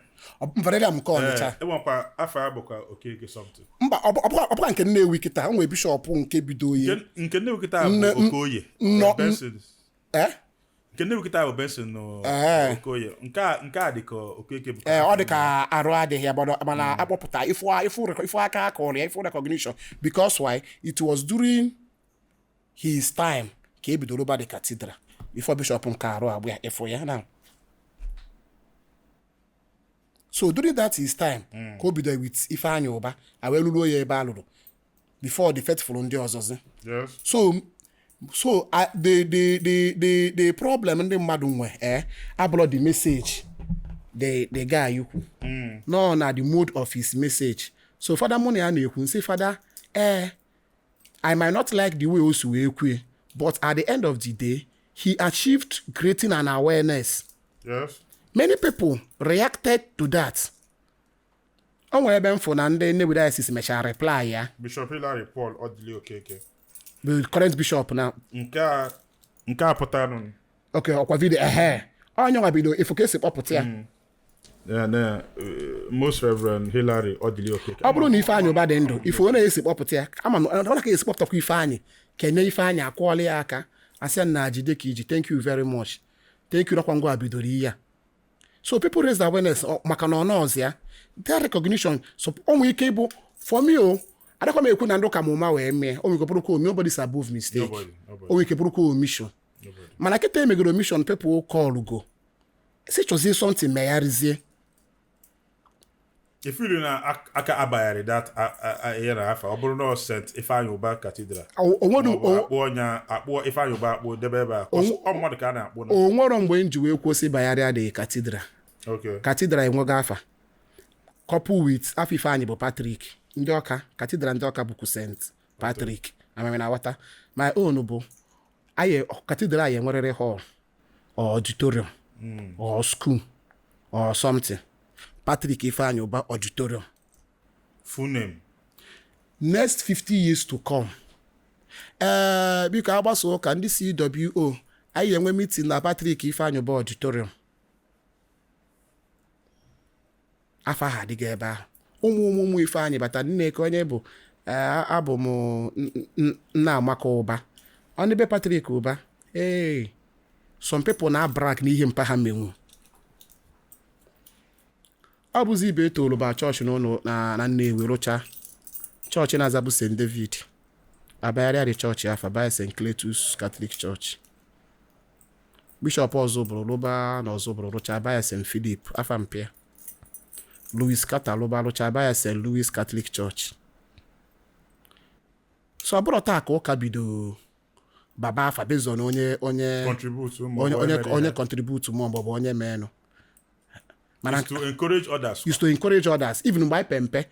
Valerian nke Ọnịcha. Enwekwa afọ ya bụkwa Okeke something. Mba, ọ bụkwa nke Nnewi kịta, o nwere bishọp nke bido ihe. Nke Nnewi kịta bụ Okoye. Nke Nnewi kịta bụ Benson Okoye. Nke a dị ka Okeke bụ. Ọ dị ka arụ adịghị ya, mana akpọpụta ifu aka akọrọ ya, ifu recognition, because why? It was during his time ka e bidoro ba the cathedral before bishọp nke arụ agbụ ya ịfụ ya now. So during that his time, ka o bido with Ifeanyị Ụba, a wee lụruo ya ebe a lụrụ before the faithful ndị ọzọzi. Yes. So the problem ndị mmadụ nwe abụrụ the message the guy ukwu. No, na the mode of his message. So fada mụ na ya na-ekwu nsị fada, I might not like the way o si wee kwue, but at the end of the day, he achieved creating an awareness. Yes. Many people reacted to that. O nwere ebe m fụ na ndị Nnewi Diocese mechara reply ya. Bishop Hilary Paul Odili Okeke. The current bishop now. Nke a pụtara. Okay, ọkwa video ehe. Onye nwa bido ifu ka esi kpọpụta ya. Most Reverend Hilary Odili Okeke. Ọ bụrụ na Ifeanyị Ụba dị ndụ, ifu onye esi kpọpụta ya, ama m ọ ka esi kpọpụtakwa Ifeanyị, kenye Ifeanyị akwụọla ya aka, asị ya na jide ka iji, thank you very much. Thank you nakwa ngwa bidoro ihe a. So people raise awareness maka na ọnọọzụ ya. That recognition, so o nwere ike ịbụ for me o, adakwa m ekwu na ndị ụka mụma wee mee, o nwere ike bụrụkwa nobody's above mistake. O nwere ike bụrụkwa omission. Mana kịta emegoro omission, people call go. Si chọzie something megharịzie. Ifilu na aka abayarị that ihe na afa, ọ bụrụ na St. Ifeanyị Ụba Cathedral. Akpọ Ifeanyị Ụba akpọ debe ebe a. Ọ mmadụ ka a na-akpọ na. O nwere mgbe m ji wee kwụsị bayarịa the cathedral. Okay. Cathedral enwego afa. Couple with afọ Ifeanyị bụ Patrick. Ndị ọka, cathedral ndị ọka bụkwa St. Patrick. Amami na aghọta. My own bụ cathedral anyị enwerịrị hall or auditorium or school or something. Patrick Ifeanyị Ụba Auditorium. Full name. Next 50 years to come. Biko agbasa ụka ndị CWO anyị enwe meeting na Patrick Ifeanyị Ụba Auditorium. Afọ ahụ adịghị ebe ahụ. Ụmụ ụmụ Ifeanyị bata nne ka onye bụ abụ m nna Amaka Ụba. Ọ n'ebe Patrick Ụba. Hey, some people na brag n'ihe mpa ha menwu. Ọ bụzi ibe etoluba chọọchị n'ụlọ na Nnewi rụcha chọọchị na-azabụ St. David, abagharịa dị chọọchị afa baya St. Cletus Catholic Church. Bishọp ọzọ bụrụ lụba na ọzọ bụrụ rụcha baya St. Philip afa mpịa. Louis Carter lụba rụcha baya St. Louis Catholic Church. So ọ bụrụ taa ka ụka bido baba afa based on onye onye contribute ma ọ bụ onye meenụ. Is to encourage others. Is to encourage others. Even mgbe anyị pempe,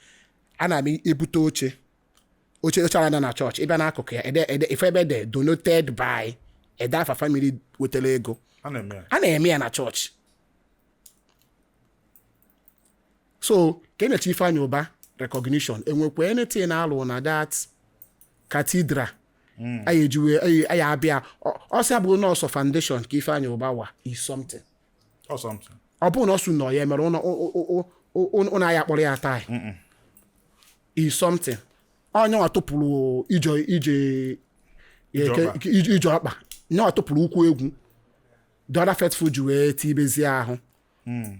ana m ebute oche ana na church, ebe n'akụkụ ya, ife ebe de donated by Ede afa family wetara ego. A na-eme ya. A na-eme ya na chọọchị. So ka enyecha Ifeanyị Ụba recognition, enwekwa anything na-alụ na that cathedral anyị ejiwe anyị abịa ọsị abụghị nọọsụ foundation ka Ifeanyị Ụba wa is something. Or something. Ọ bụrụ na ọ sụ nọ ya mere ụnụ anyị akpọrọ ya taa is something. Onye nwa tụpụrụ ije ije Ije ọkpa. ije ọkpa, nye nwa tụpụrụ ụkwụ egwu, the other faithful ji wee tibezie ahụ.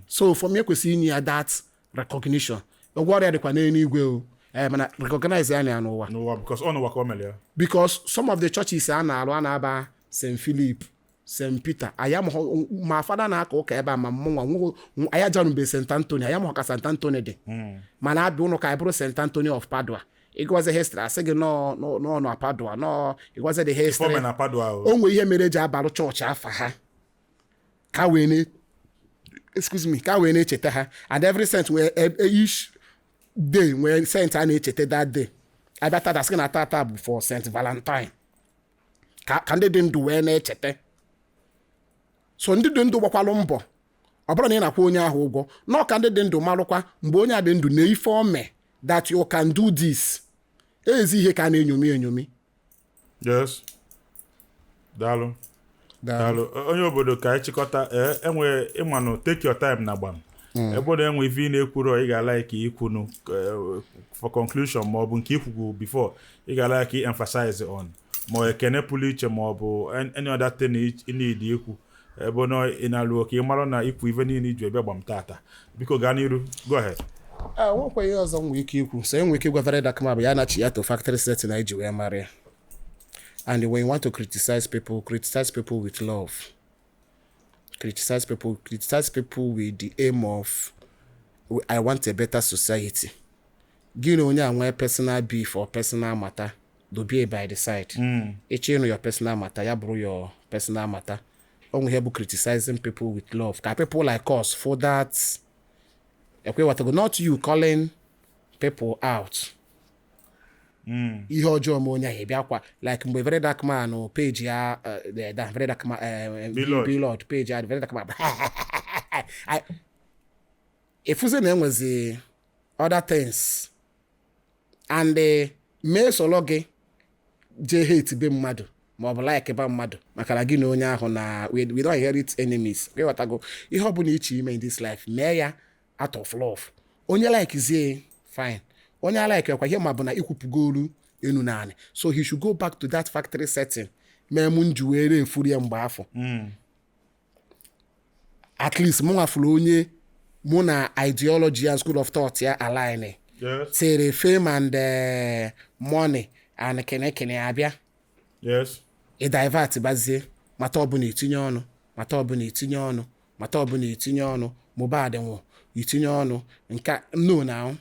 So for me, ekwesịrị inye ya that recognition. Ụgwọ ọrịa dịkwa n'eluigwe o, mana recognize ya na ya n'ụwa. N'ụwa, because ọ n'ụwa ka o mere ya. Because some of the churches a na-arụ, a na-aba St. Philip, St. Peter, anyị amụghọ ma fada na-aka ụka ebe a, ma mmụnwa anyị ajanube St. Anthony, anyị amụghọ ka St. Anthony dị, mana abịa ụnụ ka anyị bụrụ St. Anthony of Padua. Ịgwazi history, asị gị nọ na Padua nọ. Ịgwazi the history Fọme na Padua o. O nwere ihe mere eji abalụ chọọchị afa ha, ka wee na, excuse me, ka wee na-echeta ha. And every saint nwere each day nwere saint a na-echeta that day. Abịa tata, sị na tata bụ for Saint Valentine, ka ndị dị ndụ wee na-echeta. So ndị dị ndụ gbakwalụ mbọ, ọ bụrụ na ị na-akwụ onye ahụ ụgwọ nọ, ka ndị dị ndụ malụkwa mgbe onye a dị ndụ na ife ome that you can do this. Ezi ihe ka a na-enyomi enyomi. Yes. Daalụ. Daalụ. Onye obodo, ka anyị chịkọta. Enwe ịmanụ, take your time na gbam. Ebe ọ na-enwe ife ị na-ekwuru, ị ga-ala ka ikwunu for conclusion, ma ọ bụ nke ikwugwu before, ị ga-ala ka ị emphasize on, ma ekene pụrụ iche, ma ọ bụ any other thing ị need ikwu. Ebe na ị na-alụ ka ị mara na ikwu ife niile iji ebe gbam tata. Biko gaa n'iru, go ahead. Nwekwa ihe ọzọ m nwere ike ikwu. So enwere ike ịgwa Very Dark Man bụ ya nachi ya to factory setting na iji wee mara ya. And when you want to criticize people, criticize people with love. Criticize people, criticize people with the aim of I want a better society. Gị na onye a nwee personal beef or personal matter, dobie by the side. Ịchọ ịnụ your personal matter, ya bụrụ your personal matter. O nwe ihe bụ criticizing people with love, ka people like us for that ekwe watago, not you calling people out. Ihe ọjọọ ma onye ahụ bịakwa, like mgbe Very Dark Man page ya, that Very Dark Man, Blord. Blord page ya, Very Dark Man efuzi na enwezi other things and mee solo gị jee hate be mmadụ ma ọ bụ like ba mmadụ, maka na gị na onye ahụ na we don't inherit enemies. Ịghọtago? Ihe ọ bụla iche ime in this life, mee ya out of love. Onye like zie, fine. Onye like kwa ihe, ma bụ na ikwupụgo enu naanị. So he should go back to that factory setting mee mụ nji wee na-efuru ya mgbe afọ. At least mụ nwafuru onye mụ na ideology and school of thought ya align. Tiri fame and money and kene kene abịa, ị divert bazie mata ọbụla itinye ọnụ, mata ọbụla itinye ọnụ, mata ọbụla itinye ọnụ. Mohbad nwụ, itinye ọnụ nke no now.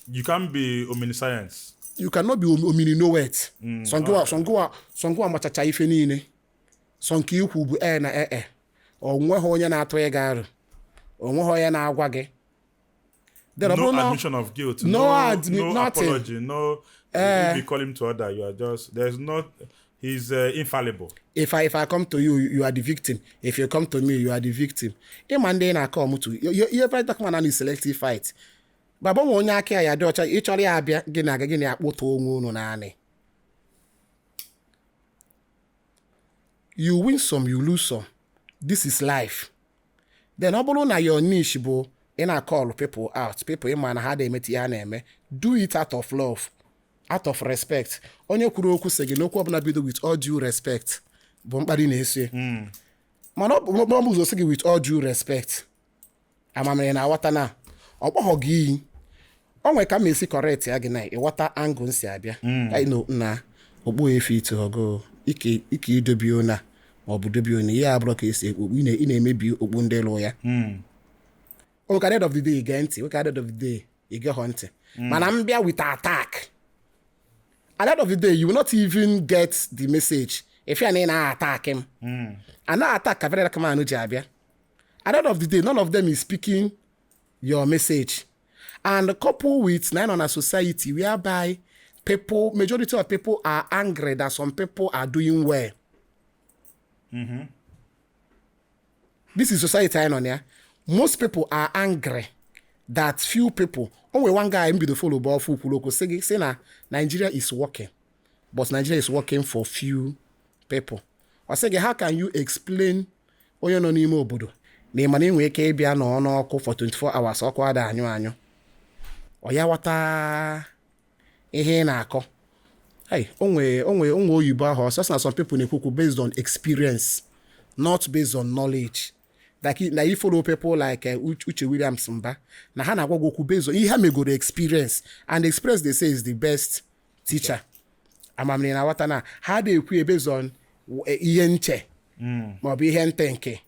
You can't be omniscience. You cannot be omni know it. Sọngụwa machacha ife niile. Sọ nke ikwu bụ e na ee, onweghị onye na-atụ ịga arụ, onweghị onye na-agwa gị. Then ọ No bụrụ na- admission of guilt. No No nothing. apology. No. If you call him to order, you are just there's not. He's infallible. If I come to you, you are the victim. If you come to me, you are the victim. Ịma ndị ị na-akọ ọmụtụ ihe Very Dark Man na selective fight. Baba nwe onye aka ya dị ọcha, ịchọrọ ya abịa, gị na-aga, gị na-akpụtụ onwe unu naanị. You win some, you lose some. This is life. Then ọ bụrụ na your niche bụ ị na-call people out, people ịma na ha na-emeta ihe ha na-eme, do it out of love, out of respect. Onye kwuru okwu sị gị n'okwu ọbụla bido with all due respect bụ mkparị na-eso. Mana ọ bụ ụzọ sị gị with all due respect, amamịrị na-aghọta na ọ kpọghọ gị iyi. O nwere ka m esi correct ya gị na ịghọta angle m si abịa. I know na okpu efe ite ọgụ ike ike idobi ona ma ọ bụ dobi ona ihe abụrụ ka esi ekpu okpu, ị na-emebi okpu ndị lụ ya. Oke, at the end of the day, gee ntị. Oke, at the end of the day, ị geghọ ntị, mana m bịa with attack, at the end of the day, you will not even get the message. If ya na ị na-attack m a na-attack ka Very Dark Man ji abịa, at the end of the day, none of them is speaking your message. And couple with na nọ na society whereby People, majority of people are angry that some people are doing well. This is society anyị nọ na ya. Most people are angry that few people. O nwere one guy m bido follow bụ ọfụ kwuru okwu sị gị sị na Nigeria is working, but Nigeria is working for few people. Ọ sị gị, how can you explain onye nọ n'ime obodo na ị ma na ị nwere ike ịbịa nọ n'ọkụ for 24 hours, ọkụ ada anyụ anyụ, ọ ya ghọta ihe ị na-akọ? Hey, o nwee oyibo ahụ ọsọ sị na some people na-ekwu okwu based on experience, not based on knowledge. Like na you follow people like Uche Williams Mba, na ha na-agwa gị okwu based on ihe ha megoro experience, and experience, they say, is the best teacher. Amamiri na aghọta na ha na-ekwu ya based on ihe nche maọbụ ihe nte nke,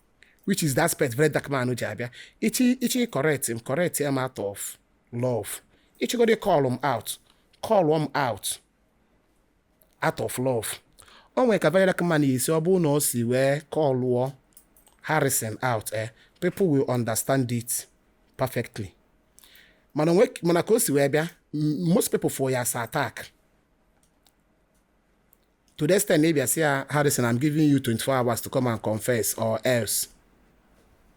which is the aspect very dark man ji abịa. Ichi correct him, correct him out of love. Ichigodi call him out, call him out out of love. O nwere ka very dark man esi, ọ bụrụ na o si wee callụọ Harrison out, people will understand it perfectly. Mana ka o si wee bịa, most people for ya as attack, to the extent na ịbịa sị ya, "Harrison, I'm giving you 24 hours to come and confess or else."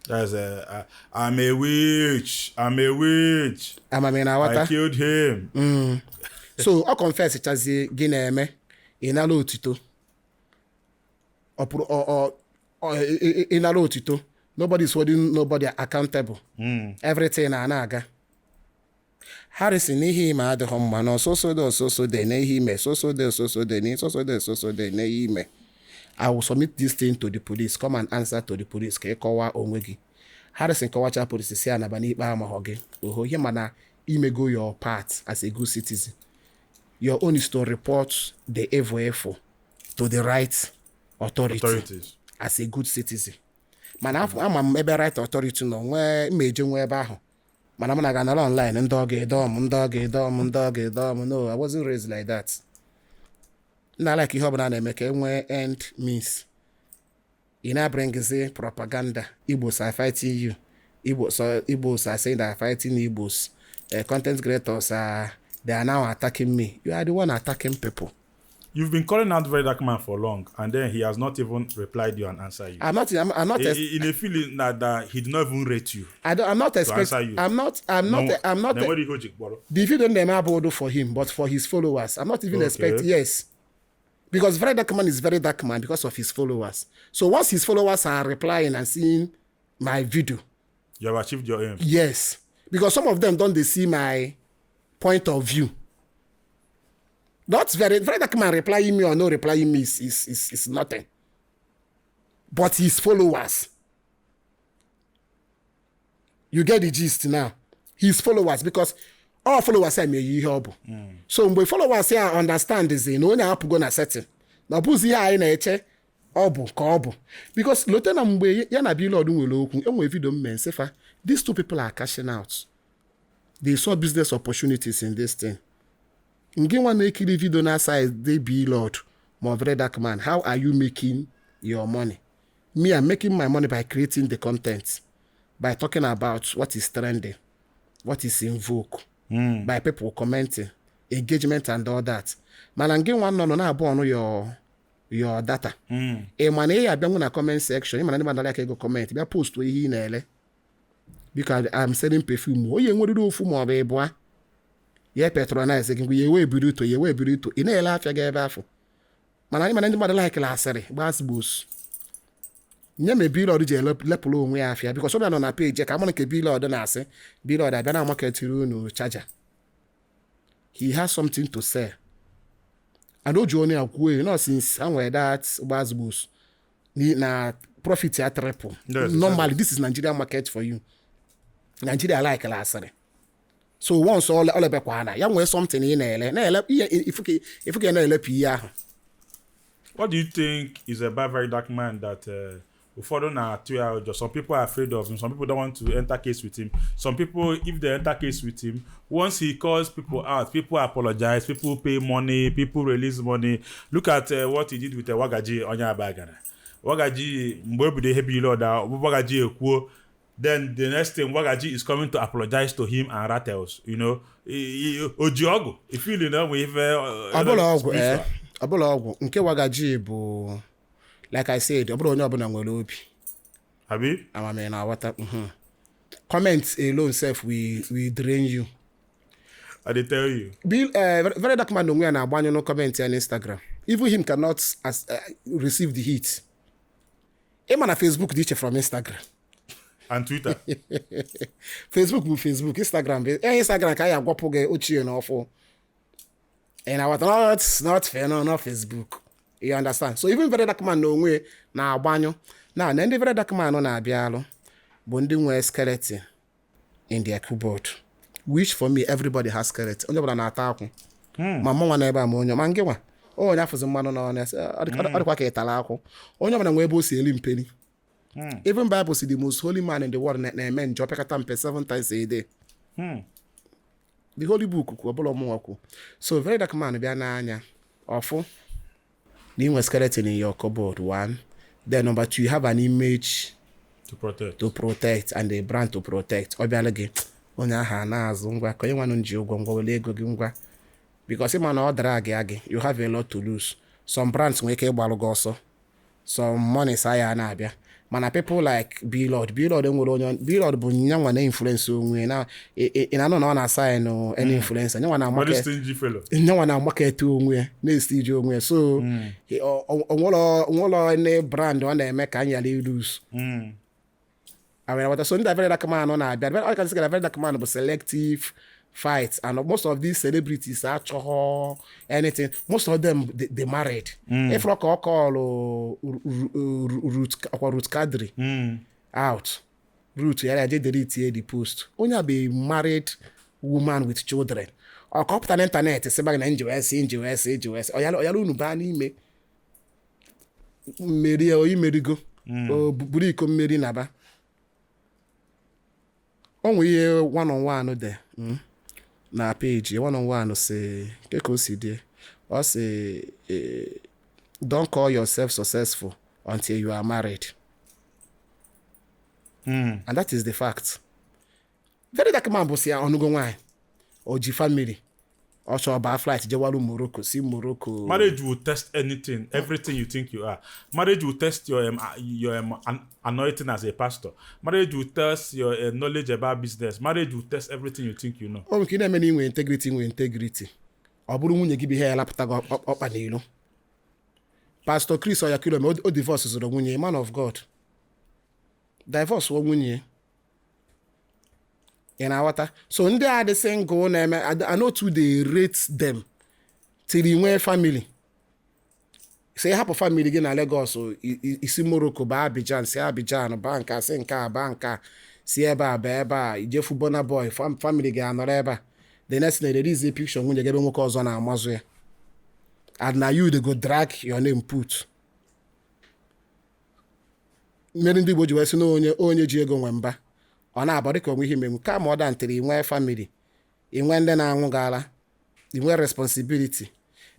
That's I'm a witch. I'm a witch. Amami na I aghọta. Killed him. So ọ confess chazie, gị na-eme ị nara otito, ọ pụrụ ọ ị nara otito. Nobody is holding nobody accountable. Everything na na-aga. Harrison, n'ihe ime adịghị mma na ọsọsọ dị, ọsọsọ dị n'ihe ime, sọsọ dị, ọsọsọ dị n'ihe, sọsọ dị, ọsọsọ dị n'ihe ime. I will submit this thing to the police. Come and answer to the police ka ị kọwaa onwe gị. Harrison kọwacha, police si anaba n'ikpe amaghọ gị oho ihe, mana imego your part as a good citizen. Your own is to report the evil evil to the right authority. Authorities. As a good citizen. Mana afọ ama m ebe right authority nọ, nwee mma eje nwee ebe ahụ, mana m na ga nọrọ online, ndị ọ ga-edo m, ndị ọ ga-edo m, ndị ọ ga-edo m. No, I wasn't raised like that. Nna, like ihe ọbụla a na-eme ka e nwee end means. Ị na-abringzi propaganda, Igbos are fighting you, Igbo, so Igbos are saying they are fighting Igbos, content creators are, they are now attacking me. You are the one attacking people. You've been calling out Very Dark Man for long, and then he has not even replied you and answered you. I'm not In a feeling that he did not even rate you. I'm not Answer expecting you. I'm not No, I'm not Then where do you go, Jake Boro? The video name abụrụ for him, but for his followers. I'm not even expecting. Yes, because very dark man is very dark man because of his followers. So once his followers are replying and seeing my video, You have achieved your aim. Yes, because some of them don't, they see my point of view. Not very very dark man replying me or no replying me is nothing, but his followers, you get the gist now? His followers, because all followers ya mere ihe ọ bụ. So mgbe followers ya understand zi na onye apụgo na setting, na ọ bụzi ihe anyị na-eche ọ bụ ka ọ bụ, because lote na mgbe ya na Blord nwere okwu, enwere video m mee nsịfa, these two people are cashing out. They saw business opportunities in this thing. Ngị nwa na-ekiri video na side dey Blord ma ọ very dark man, how are you making your money? Me, I'm making my money by creating the content, by talking about what is trending, what is in vogue, by people commenting, engagement and all that. Mana ngị nwa nọ na-abụ ọnụ your data, ị ma na ị abịanwu na comment section, ị ma na ndị mmadụ like ego comment, bịa post ihe ị na-ele. Biko, I'm selling perfume. Onye nweriri ofu ma ọ bụ ịbụa ya patronize gị, ya ewe ebiri uto, ya ewe ebiri uto, ị na-ele afịa gị ebe afọ. Mana anyị mana ndị mmadụ like asịrị gbasgbos nye ma Blord ji lepụrụ onwe ya afịa, because ọ nọ na page ka amara nke Blord na-asị Blord abịa na marketiri unu charger. He has something to sell, and o ji onye ya kwuo no, since ha nwere that gbasgbos na profit ya triple. Yes, Normally this is Nigerian market for you. Nigeria like asịrị. So once ọ lebekwa na ya nwee something ị na-ele na-ele ihe, ifu ka ị na-elepụ ihe ahụ. What do you think is about Very Dark Man that ụfọdụ na-atụ ya ụjọ? Some people are afraid of him. Some people don't want to enter case with him. Some people, if they enter case with him, once he calls people out, people apologize, people pay money, people release money. Look at what he did with Wagaji onye Abagana. Wagaji, mgbe o bido ihe Blord, Wagaji ekwuo Then the next thing, Wagaji is coming to apologize to him and Ratels. You know, Ojiogu. If you know, with Ọbụla ọgwụ ee, ọbụla ọgwụ nke Wagaji bụ, like I said, ọbụla onye ọbụla nwere obi. Abi? Amamihe na aghọta. Comment alone sef we drain you. I dey tell you. Bill, Very Dark Man onwe ya na-agbanyụ no comment ya na Instagram. Even him cannot receive the heat. Ịma na Facebook dị iche from Instagram. And Twitter. Facebook bụ Facebook, Instagram bụ Instagram ka anyị agwapụ gị ochie na ọfụ. Ị na-aghọta? Not fair, no, not Facebook. You understand? So even Very Dark Man na onwe na-agbanyụ. Na ndị Very Dark Man na-abịa alụ bụ ndị nwee skeleton in their cupboard, which for me, everybody has skeleton. Onye ọbụla na-ata akwụ. Ma mụnwa na ebe a, ma onye ma ngị nwa onye afụzi mmanụ n'ọnụ ya sị, ọ dịkwa ka ị tara akwụ. Onye ọbụla nwee ebe o si eli mpeli. Even Bible si the most holy man in the world na-eme njọ pekata mpe seven times a day. The holy book kwu, ọbụla ọmụnwa kwu. So Very Dark Man bịa n'anya ọfụ na inwe skeleton in your cupboard, one. Then number two, you have an image to protect. To protect and a brand to protect. Ọ bịala gị onye ahụ a na-azụ ngwa ka onye nwanụ ji ụgwọ ngwa were ego gị ngwa, because ịma na ọ dara gị agị, you have a lot to lose. Some brands nwere ike ịgbalụ gị ọsọ, some money sa ya na-abịa, mana people like Blord, Blord nwere onye Blord bụ nyanwa na influence onwe na ị na-anụ na ọ na-asign any influencer nyanwa na Very market stingy fellow. Nyanwa na market onwe ya na-esi iji onwe ya, so onwere any brand ọ na-eme ka anyị ghara ilose. Awere so ndị Very Dark Man na-abịa, ọ ka sị na Very Dark Man bụ selective fight, and most of these celebrities achọghọ anything. Most of them, they married. Ifrọ ka ọ kọọlụ Ruth, ọkwa Ruth Kadri out. Ruth ya je delete the post. Onye a bụ a married woman with children. Ọ ka ọ pụta n'ịntanetị sị gị na nji wee sị nji wee sị nji wee sị ọyala unu baa n'ime mmeri o imerigo o buru iko mmeri naba. O nwere ihe one on one dị na page one on one si ke ka o si dị. Ọ si, "Don't call yourself successful until you are married." And that is the fact. Very Dark Man bụ si ya ọnụgo nwaanyị, o ji family, ọ chọọ baa flight jewaru Morocco, si Morocco. Marriage will test anything, everything you think you are. Marriage will test your anointing as a pastor. Marriage will test your knowledge about business. Marriage will test everything you think you know. O nwere ike ị na-eme na inwe integrity, inwe integrity, ọ bụrụ nwunye gị bụ ihe ya lapụta gị ọkpa n'ilo. Pastor Chris Oyakhilome, o divorce zụrụ nwunye. Man of God divorce wọ nwunye. Ị na-aghọta? So ndị a dị single na-eme, I know to dey rate them till ị nwee family. So ị hapụ family gị na Lagos, isi Morocco baa Abidjan, si Abidjan baa nke a, si nke a baa nke a, si ebe a baa ebe a, ijefu Burna Boy, family gị anọrọ ebe a. The next thing, release picture nwunye gị ebe nwoke ọzọ na-amazụ ya, and na you dey go drag your name put. Mmeri ndị Igbo ji wee sị na onye onye ji ego nwe mba, ọ na-abọ dịka onwe ihe imenwu kama ọ da ntịrị inwee family, inwe ndị na-anwụ gara, inwe responsibility.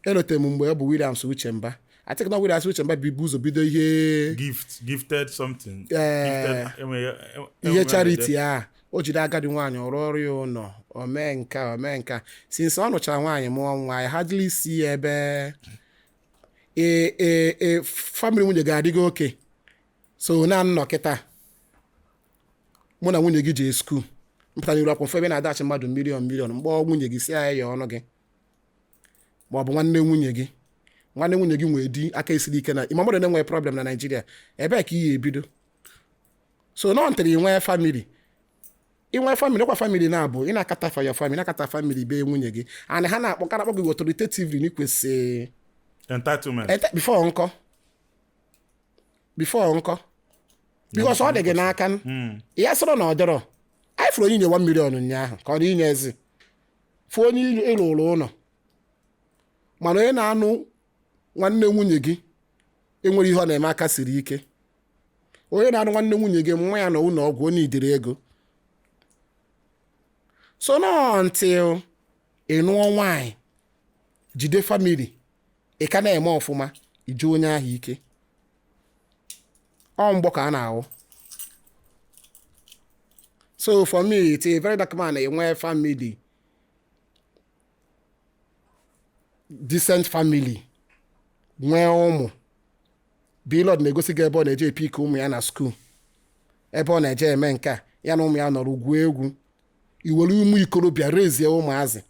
Elote m mgbe ọ bụ Williams Uchemba, I think na Williams Uchemba bụ ụzọ bido ihe Gifted something. Eh, Gifted, ihe charity a. O jiri agadi nwaanyị ọrụ ọrụ ya ụlọ, o mee nke a, o mee nke a. Since ọ nụchara nwaanyị mụọ nwa, I hardly see ebe e family nwunye ga-adịgo oke. So na nnọ kịta mụ na nwunye gị jee school, mpụta n'iru akwụkwọ ebe na-adachi mmadụ million million, mgbe nwunye gị si ya ya ọnụ gị, ma ọ bụ nwanne nwunye gị, nwanne nwunye gị nwee di aka esiri ike na ịma mmadụ na-enwe problem na Naịjirịa, ebee ka ị ga ebido? So nọ ntịrị inwe family, inwe family ọkwa family na-abụ ị na-akata for your family, na-akata family be nwunye gị, and ha na-akpọ ka na-akpọ gị authoritatively na ikwesị Entitlement. Before nkọ, before nkọ, because ọ dị gị n'aka n ya sịrị na ọ dịrọ. Anyị fụrụ onye inye 1 million ụnyaahụ ka ọ dị inye ezi fụ onye ịlụ ụlọ ụlọ, mana onye na-anụ nwanne nwunye gị enwere ihe ọ na-eme aka siri ike. Onye na-anụ nwanne nwunye gị, nwa ya nọ ụlọ ọgwụ, onye idiri ego. So nọ until ị nụọ nwaanyị, jide family, ị ka na-eme ọfụma, ije onye ahụ ike. Ọ mgbọ ka a na-ahụ. So for me, it's a very dark man enwe family, decent family, nwee ụmụ. Blord na-egosi gị ebe ọ na-eje e-pick ụmụ ya na school, ebe ọ na-eje eme nke a, ya na ụmụ ya nọrọ gwuo egwu. Iwere ụmụ ikorobịa rezie ụmụazị,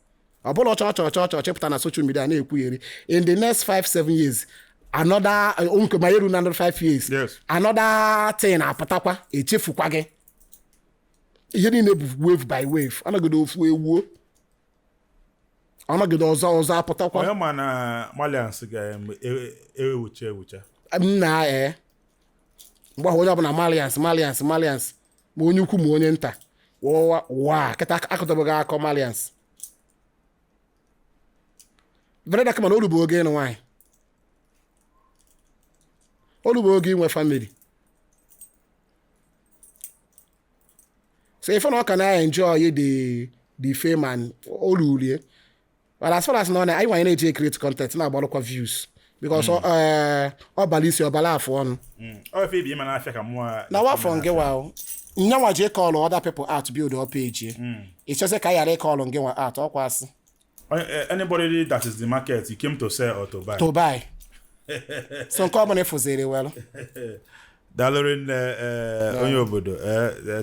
ọ bụla ọchọ ọchọ ọchọ ọchọ chepụta na social media na-ekwugheri. In the next 5 7 years, another nke ma eru na another 5 years, another thing apụtakwa, echefukwa gị. Ihe niile bụ wave by wave. Ọnọgide ofu ewuo, ọnọgide ọzọ ọzọ apụtakwa. Onye ma na Malians ga-ewucha ewucha. Nna, ee, mgbe ahụ onye ọbụla Malians, Malians, Malians, ma onye ukwu ma onye nta. Wụwa wa kịta akụtabeghị akọ Malians. Very dark man, olu bụ oge ịnụ nwaanyị, olu bụ oge inwe family. So ife na ọ ka na-enjoy the fame and olu urie, but as far as na ọ na anyị nwanyị na-eji create content na-agbarụkwa views, because ọ bara isi, ọbara afụ ọnụ. Ọ ife ibi ịma n'afịa ka mụọ. Na wafọ ngị wa o nyanwa ji call other people out, build up page. Ị chọsị ka a ghara ịkọlụ ngị nwa out, ọkwa asị. Anybody that is the market, you came to sell or to buy? To buy. So nke ọbụla ịfụziri welụ. Daalụ rinne, onye obodo.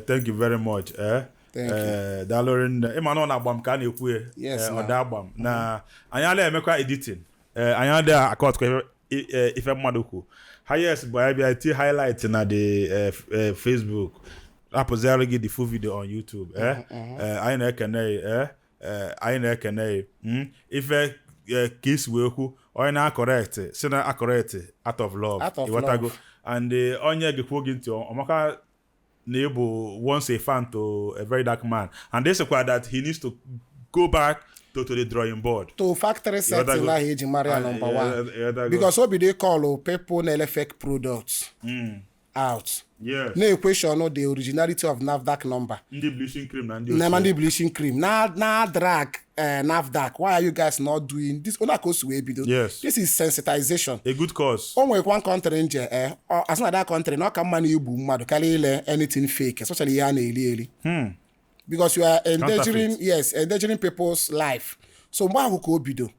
Thank you very much. Thank you. Daalụ rinne. Ịma na ọ na-agba m ka a na-ekwu ya. Yes, ọ now. da agba m na anyị ala emekwa editing. Anyị adịghị akọtụkwa ife mmadụ kwu. Highest bụ anyị bịa tie highlight na the Facebook, rapụziara gị the full video on YouTube. Anyị na-ekene ya, anyị na-ekene ya. Ife ka isi wee kwu, onye na-acorrect si na acorrect out of love. Out of Ịghọtago? love. And onye ga-ekwu gị ntị ọmaka na ị bụ once a fan to a very dark man, and they sịkwa that he needs to go back to the drawing board, to factory setting Ịghọtago? ahụ eji mara ya number one. Ịghọtago? Because o bido ịkọlụ people na-ele fake products out, na-equestion the originality of NAFDAC number. Ndị bleaching cream na ndị na otu. Ndị bleaching cream na drag NAFDAC, why are you guys not doing this? Onye ka o si wee bido. This is sensitization. A good cause. O nwekwa one country nje, asị na that country na ọ ka mma na igbu mmadụ karịa ile anything fake, especially ihe a na-eri eri, because you are endangering Counterfeit. Yes, endangering people's life. So mgbe ahụ ka o bido,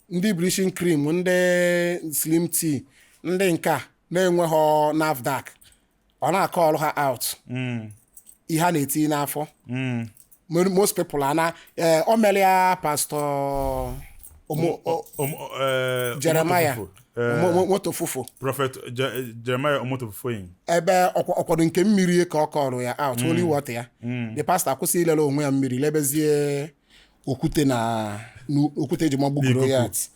ndị bleaching cream, ndị slim tea, ndị nke a na-enweghọ NAFDAC, ọ na-akọọlụ ha out ihe a na-etinye n'afọ. Most people ana o mere ya Pastor Jeremiah. Omotofufu. Motofufu. Prophet Jeremiah Omotofufoyin. Ebe ọkwado nke mmiri ka ọ kọrọ ya out, holy water ya. The pastor akwụsị ilele onwe ya mmiri, lebezie okwute na okwute eji magbu Goliath.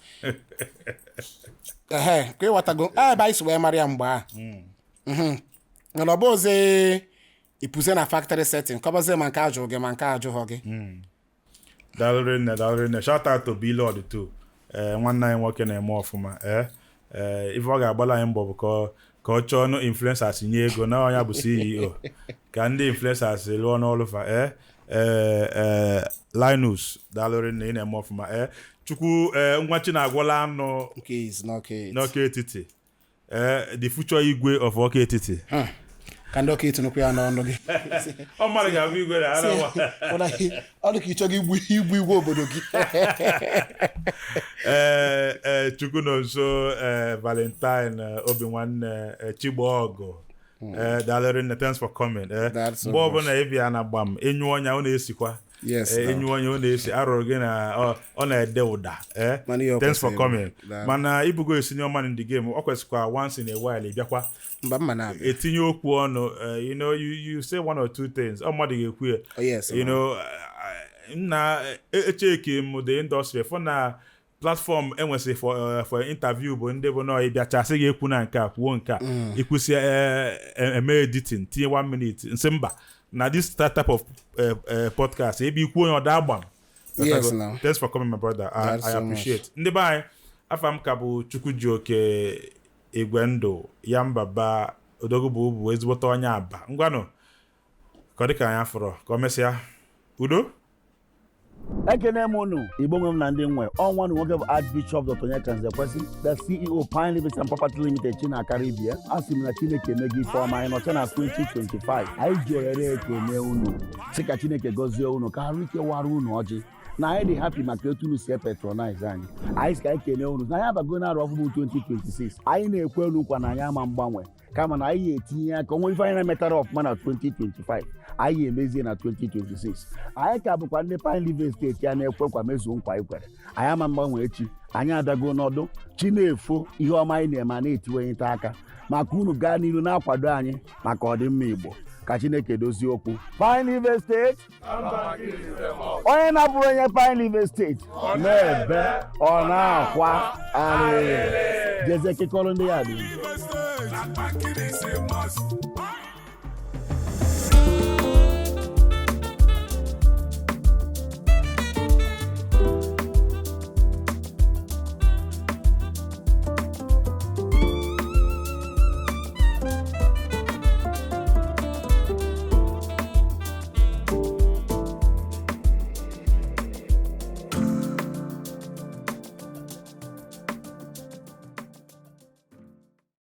Ehe, ka ịghọtago ebe anyị si wee mara ya mgbe a. Mana ọ bụ ozi ịpụzie na factory setting, kọbazie ma nke ajụ gị ma nke ajụghọ gị. Daalụ rinne, daalụ rinne. Shout out to Blord too. Nwanne anyị nwoke na-eme ọfụma. Ife ọ ga-agbala anyị mbọ bụ ka ọ chọọ nụ influencers nye ego na ọnya bụ CEO, ka ndị influencers lụọ n'ọlụ fa. Linus, daalụ rinne, ị na-eme ọfụma. Chukwu, ngwa chi na-agwọla anụ. Nke is n'ọka. N'ọka etiti, the future igwe of ọka etiti. Ka ndị ọka etinụkwu ya n'ọnụ gị. Ọ mmadụ ga-abụ igwe na ara nwa. Ọ dị ka ịchọghị igbu igwe obodo gị. Ee, chukwu nọ nso. Ee, Valentine, obi nwanne, Chigboọgụ, ee, daalụ rinne, thanks for coming. Ee, That's so mgbe ọbụla ị bịa na gbam, enyu ọnya ọ na-esikwa. Yes, Ee, now. enyu ọnya ọ na-esi arụrụ gị na ọ na-ede ụda. Ee, Mana ihe ọ thanks for kwesịrị. coming. Daalụ. Mana ibugo a senior man in the game, ọ kwesịkwa once in a while ị bịakwa Mba, mma na-abịa. Etinye okwu ọnụ. You say one or two things, ọ mmadụ ga-ekwu ya. Oh, yes, Na echeki m the industry fụ na platform enwesịrị for interview bụ ndị bụ nọọ ịbịacha sị gị ekwu na nke a, kwuo nke a, ikwụsị, eme editing, tinye one minute, nsị mba na this type of podcast ebe ikwu onye ọda agbam. Yes, now. Thanks for coming, my brother. That's I so much. appreciate. Ndị be anyị, afa m ka bụ Chukwujioke Igwe Ndụ ya mbaba odogwu bụ ezigbote onye aba. Ngwanụ, ka ọ dị ka anyị afọrọ ka ọ mesịa. Udo. Ekene m unu, Igbo nwe m na ndị nwe ọnwa na nwoke bụ Archbishop Dr. Onyeka Nzekwesị, the CEO, Pine Living and Property Limited, Chinakara Ibia. A sị m na Chineke emego ife ọma. Anyị nọcha na 2025, anyị ji ohere ekene unu, sị ka Chineke gọzie unu, ka arụ ike wara unu ọjị, na anyị dị happy maka etu unu si patronize anyị. Anyị sị ka anyị kene unu na anyị abago na arọ ọfụmụ 2026. Anyị na-ekwe unu nkwa na anyị ama mgbanwe, kama na anyị etinye aka onwe ife anyị na-emetara ọfụma na 2025, anyị emezie na 2026. Anyị ka bụkwa ndị Pine Leaf Estate ya na-ekwekwa mezuo nkwa anyị kwere. Anyị ama mgbanwe echi. Anyị adago n'ọdụ chi na-efo, ihe ọma anyị na-eme a na-etiwenyete aka maka unu gaa n'iru na-akwado anyị maka ọdịmma Igbo. Ka Chineke dozie okwu. Pine Leaf Estate, onye na-abụrụ onye Pine Leaf Estate na-ebe ọ na-akwa arịrị, jezie kekọrọ ndị ya dị. Banking is a must.